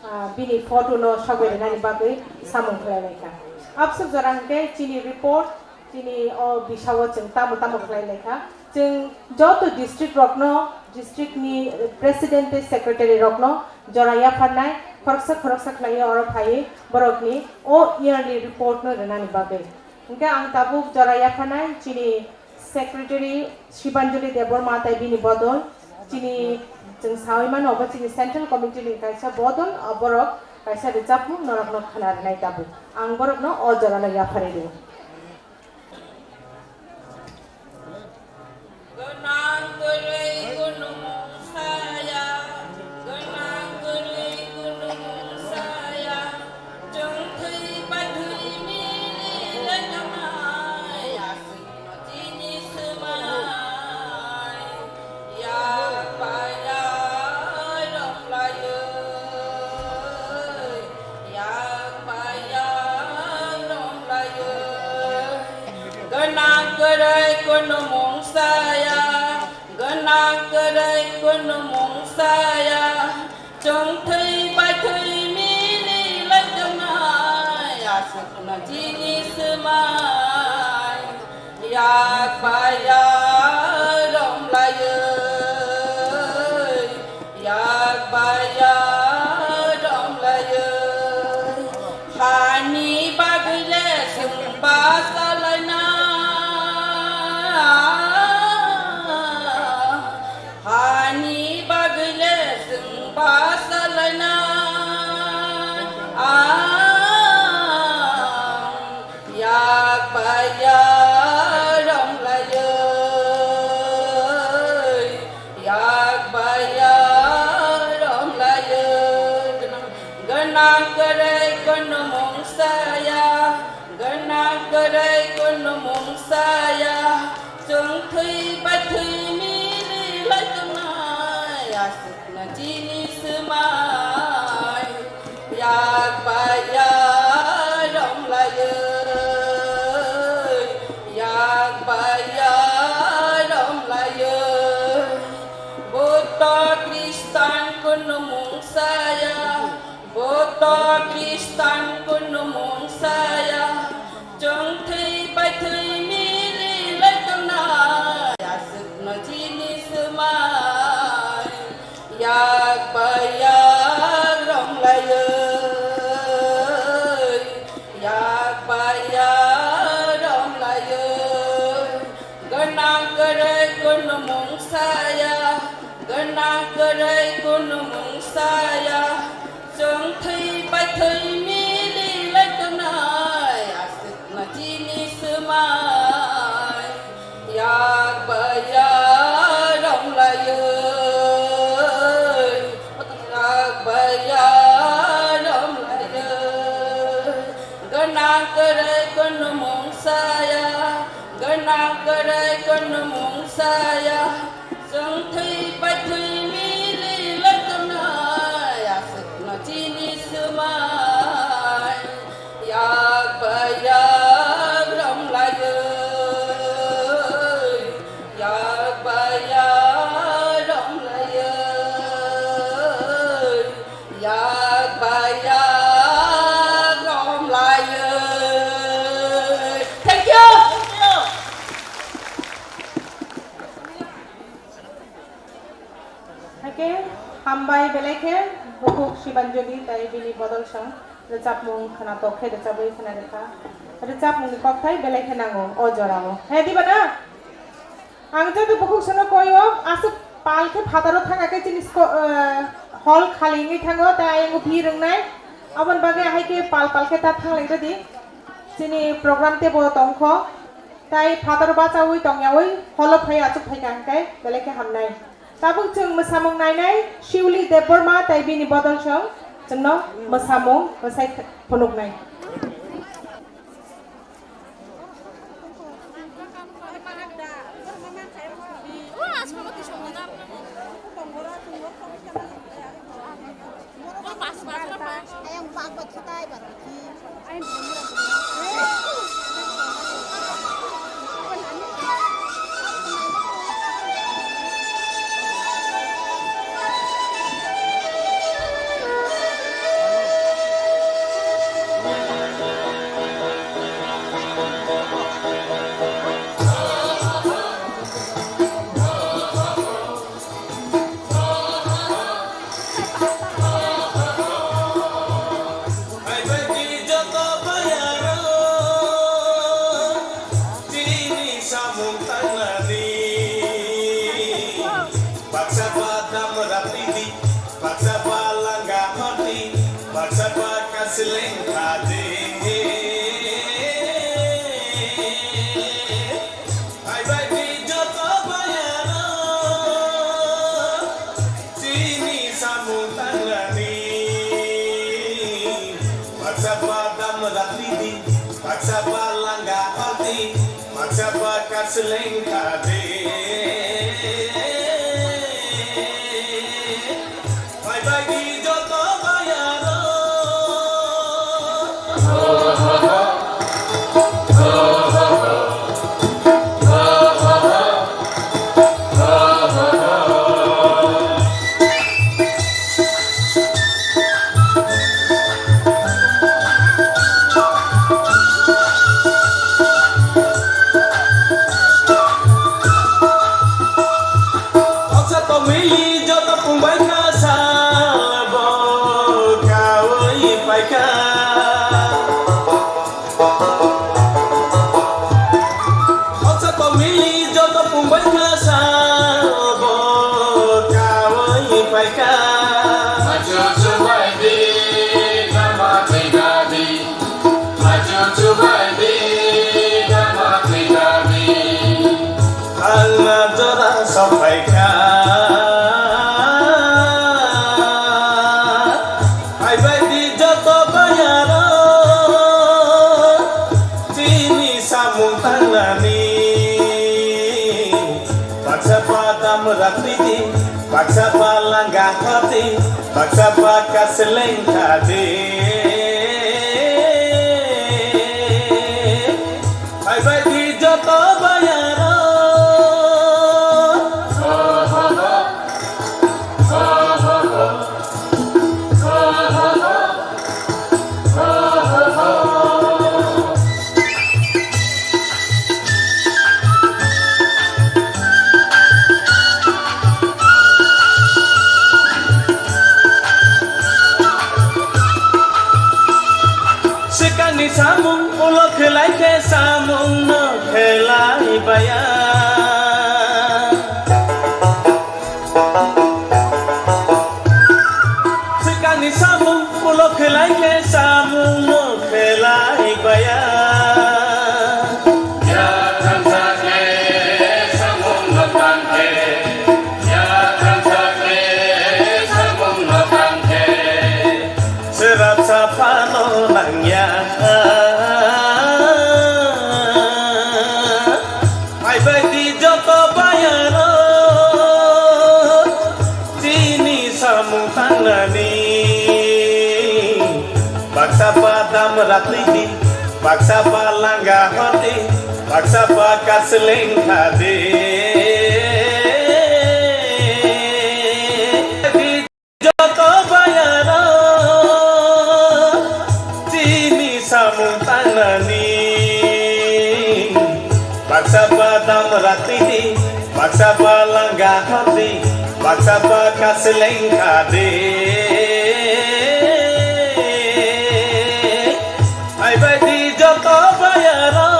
ah, bini photo no sogwi rwnani bagwi samung khlai lai kha. Absuk jora hwnkhe chini report, chini o bisao chwng tamo tamo khlai lai kha. Chwng joto district rokno, district ni president tei secretary rokno jora yapharnai, khoroksa khoroksa khlaiwi oro phaiwi borokni o yearly report no rwnani bagwi. Hwnkhe ang tabuk jora yapharnai chini secretary Shibanjali Debbarma tai bini bodol, chini chwng sawi mano obo chini central committee ni kaisa bodol, o borok kaisa rwchapmung norokno khna rwnai tabuk. Ang borokno o jorano yapharwi rwo. Gwnang kwrwi kunumung saya, gwnang kwrwi kunumung saya, chwng thwi bai thwi mili lai tongnai, aswkno chini swmai, yak bai yak romlaiwi. Yak bai yak romlaiwi, gwnang kwrwi kunumung saya, gwnang kwrwi kunumung saya, chwng thwi bai thwi mili lai tongnai, aswkno chini swmai. Yak bai yak romlaiwi, yak bai yak romlaiwi. Hani bagwi le chwng bachalaina, hani bagwi le chwng bachalaina. Thwi bai thwi mili lai tongnai, aswkno chini swmai. Yak bai yak romlaiwi, yak bai yak romlaiwi. Buddha Khristan kunu mung saya, Buddha Khristan kunu mung saya. Chwng thwi bai thwi mili lai tongnai, aswkno chini swmai. Yak bai yak romlaiwi, yak bai yak romlaiwi. Gwnang kwrwi kunu mung saya, gwnang kwrwi kunu mung saya. Chwng thwi bai thwi mili lai tongnai, aswkno chini swmai. Yak bai yak romlaiwi, yak bai yak romlaiwi. Gwnang kwrwi kunu mung saya, gwnang kwrwi kunu mung saya. Chwng thwi bai thwi mili lai tongnai, aswkno chini swmai. Yak bai yak romlaiwi, yak bai yak romlaiwi, yak bai yak romlaiwi. Thank you. Thank you. Haikhe hambai belai khe bukhuk Sibanjali tai bini bodol song rwchapmung khwnatok khe rwchabwi khwna rwkha. Rwchapmungni kokthai belai khe nango o jorao. He diba na? Ang joto bukhuk sono koio aswk pal khe phataro thangakhe chini sko-, eh, hall khali wngwi thango tai ayang bhir wngnai. Aboni bagwi ahai khe pal pal khe ta thanglai rwdi. Chini program teibo tongkho. Tai phatar bachaui tongyaui holo phai achuk phaikha hwnkhe belai khe hamnai. Tabuk chwng mwsamung nainai Shiuli Debbarma tai bini bodol song chwngno mwsamung bwsai phunuknai. Hai bai di joto bayaro, chini samung tangnani. Baksa ba dam ratni di, baksa ba langa hor di, baksa ba kasleng kha di. Hai bai di joto bayaro, chini samung tangnani. Baksa ba dam ratni di, baksa ba langa hor di, baksa ba kasleng kha di. Hai bai di joto bayaro. Baksa tongmili joto pungbai kha sal bo kaui paikha. Baksa tongmili joto pungbai kha sal bo kaui paikha. Achu chubai di, nama tega di. Achu chubai di, nama tega di. Ang na jora sokphaikha. Hai bai di joto bayaro, chini samung tangnani. Tidi, baksa palanga hoti, baksa baka seleng kadi. Hai bai di joto bayaro. Swkangni samung ulo khlai khe samung no khlai baya. Swkangni samung ulo khlai khe samung no khlai baya. Ya thansa khe samung no tang khe, ya thansa khe samung no tang khe. Srapsa phano nangya. Hai bai di joto bayaro, chini samung tangnani. Baksa pa damra twi di, baksa pa langa hor di, baksa pa kasleng kha di. Joto bayaro chini samung tangnani. Baksa pa damra twi di, baksa pa langa hor di, baksa pa kasleng kha di. Hai bai di joto bayaro.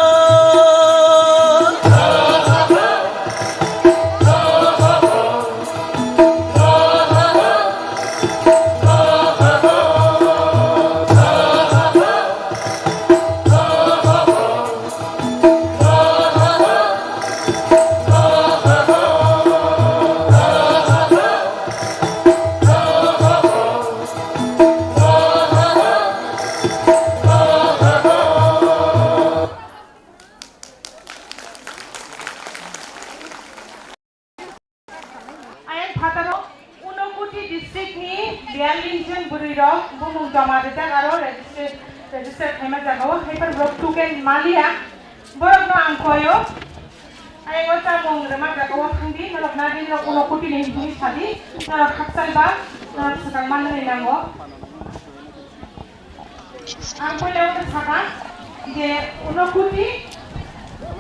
Ayang phataro Unakoti district ni biyalling jon bwrwi rok bumung joma rijak aro register, register khaima jagao, haiphano borok token maliya, borok no ang koyo. Ayang o chamung rwma jagao thangdi, norok nadi norok Unakoti ni hinwi sadi, norok hakchal ba, norok swkang manwi nango. Ang puila wngkha sakha je Unakoti,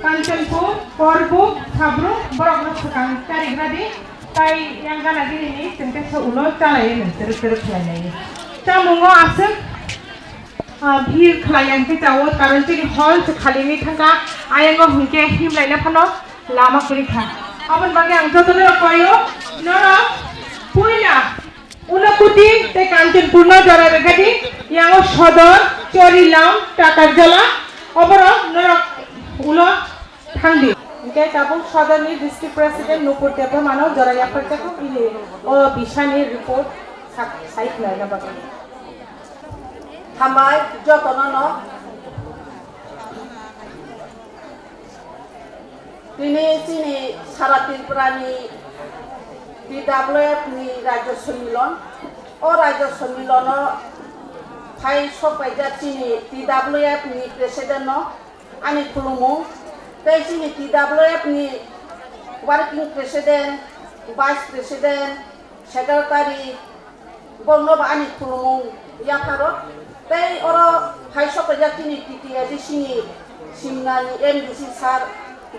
Kanchanpur, Korbuk, Sabrung borokno swkang karigra di, tai yang gana gini ni tengte se ulo chalai ni teruk teruk khlai lai. Chamungo aswk, ah, bhir khlai yang khe chawo, karon chini hall se khali ni thangkha, ayango hwnkhe himlai na phano lama kwrwi kha. Aboni bagwi ang jotono rok koyo, norok puila Unakoti tei Kanchanpurno jora rwkha di, yango Sodor, Chorilam, Takarjala, oborok norok ulo thangdi. Hingke tabuk Sodorni District President Nupur Debbarmano jora yapharjago bini o bisani report sak-, sai khwlaina bagwi. Hambai jotono no. Tini chini sara Tripura ni T W F ni Rajya Sammilan, o Rajya Sammilan o phai sok paijak chini T W F ni President no ani khulumung, tei chini T W F ni Working President, Vice President, Secretary, borokno bo ani khulumung yapharo. Tei oro phai sok paijak chini T T A D C ni Simna ni M D C sir,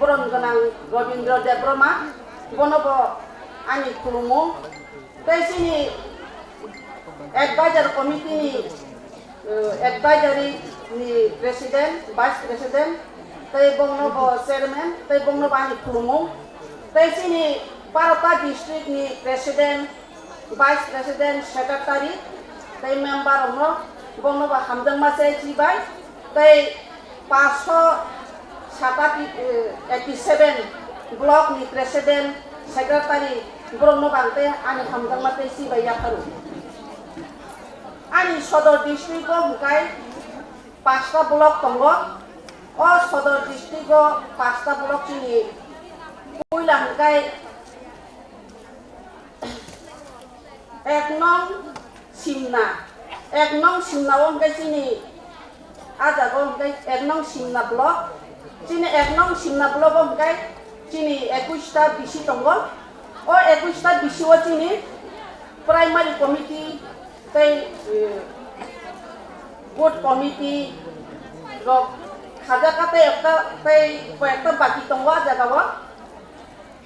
borom gwnang Robindra Debbarma, bono bo ani khulumung. Tei chini Advisor Committee ni, eh, Advisory ni President, Vice President, tei bongno bo Chairman, tei bongno bo ani khulumung. Tei chini Barota District ni President, Vice President, Secretary, tei member rokno bongno bo hamjakma se chibai. Tei paso sata, eh, eighty seven block ni president, secretary, borok no bang tei ani hamjakma tei chibai yapharo. Ani Sodor district o hwnkhe pasta block tongo. O Sodor district o pasta block chini puila hwnkhe Ek nong Simna, ek nong Simna o hwnkhe chini a jaga o hwnkhe ek nong Simna block, chini ek nong Simna block o hwnkhe chini ekush ta B C tongo. O ekush ta B C o chini primary committee tei, eh, booth committee rok khajak tei ekta tei koi ekta baki tongo a jaga o.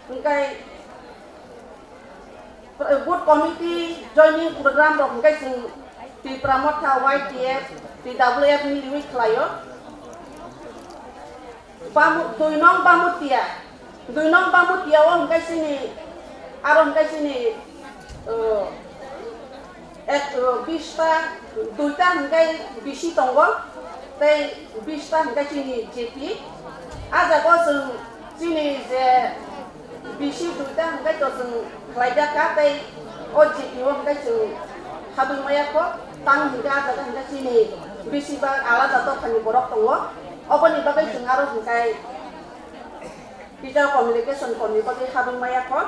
Hwnkhe booth committee joining program rok hwnkhe chwng Tipra Motha Y T F, T W F miliwi khlaio. Bamu-, dui nong Bamutia, dui nong Bamutia o hwnkhe chini, aro hwnkhe chini, uh, ek, uh, bista, duita hwnkhe B C tongo, tei bista hwnkhe chini J P. A jaga o chwng chini je B C duita hwnkhe to chwng khlaijak kha, tei o J P o hwnkhe chwng habwi maya kho, tamo hwnkhe a jaga hwnkhe chini bisi ba alada dophani borok tongo, oboni bagwi chwng aro hwnkhe teacher communication komni bagwi habwi maya kho.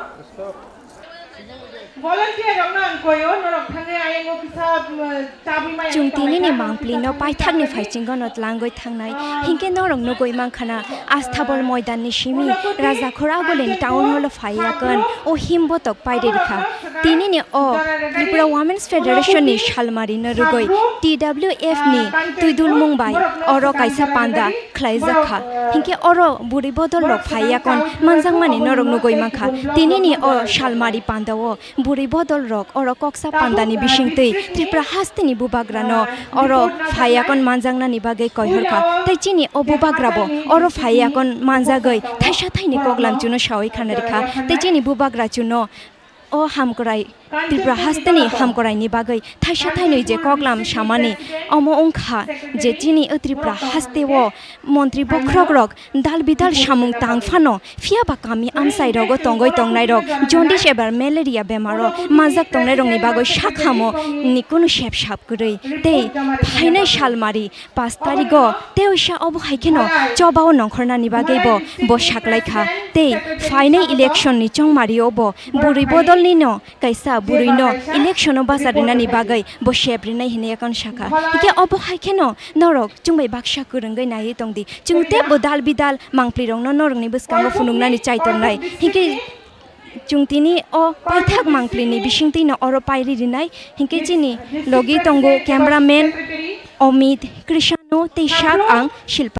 Volunteer rokno ang koyo, norok thangwi ayang o kisa, um, chabwi maya. Chwng tini ni mangpli no paithak ni phaichingo no tlangwi thangnai. Hinkhe norok nugwi mankha na Asthabol moidan ni simi Rajakhor Agulin town hall o phai yakon o him botok paide rikha. Tini ni o Tripura Women's Federation ni salmari no rwgwi T W F ni twidulmung bai oro kaisa panda khlaijak kha. Hinkhe oro bwrwi bodol rok phai yakon manjakmani norok nugwi mankha. Tini ni o salmari panda o bwrwi bodol rok oro koksa panda ni bisingtwi Tripura haste ni bubagra no oro phai yakon manjaknani bagwi koihor kha. Tei chini o bubagra bo oro phai yakon manjagwi thaisa thaini koklam chuno sawi khana rikha. Tei chini bubagra chuno o hamkrai Tripura haste ni hamkrai ni bagwi thaisa thainwi je koklam samani omo wngkha je chini o Tripura haste o montri bokhorok rok dal bidal samung tang phano, phiya ba kami amchai rogo tongwi tongnai rok jaundice eba malaria bemaro manjak tongnai rokni bagwi sakhamo ni kunu sep sap kwrwi tei phainai salmari pash tarigo tei oisa obo hai kheno chobao nongkhornani bagwi bo, bo saklai kha. Tei phainai election ni chongmario bo bwrwi bodolni no kaisa bwrwi no election o bacha rinani bagwi bo sep rinai hinwi yakan sakha. Hikhe obo hai kheno norok chwng bai baksa kwrwngwi naiwi tongdi. Chwng tei bo dal bidal mangpli rokno norokni bwskango phunuknani chai tongnai. Hikhe chwng tini o paithak mangpli ni bisingtwi no oro pairi rinai. Hinkhe chini logi tongo cameraman Omit, Krishanu tei sak ang Shilpa.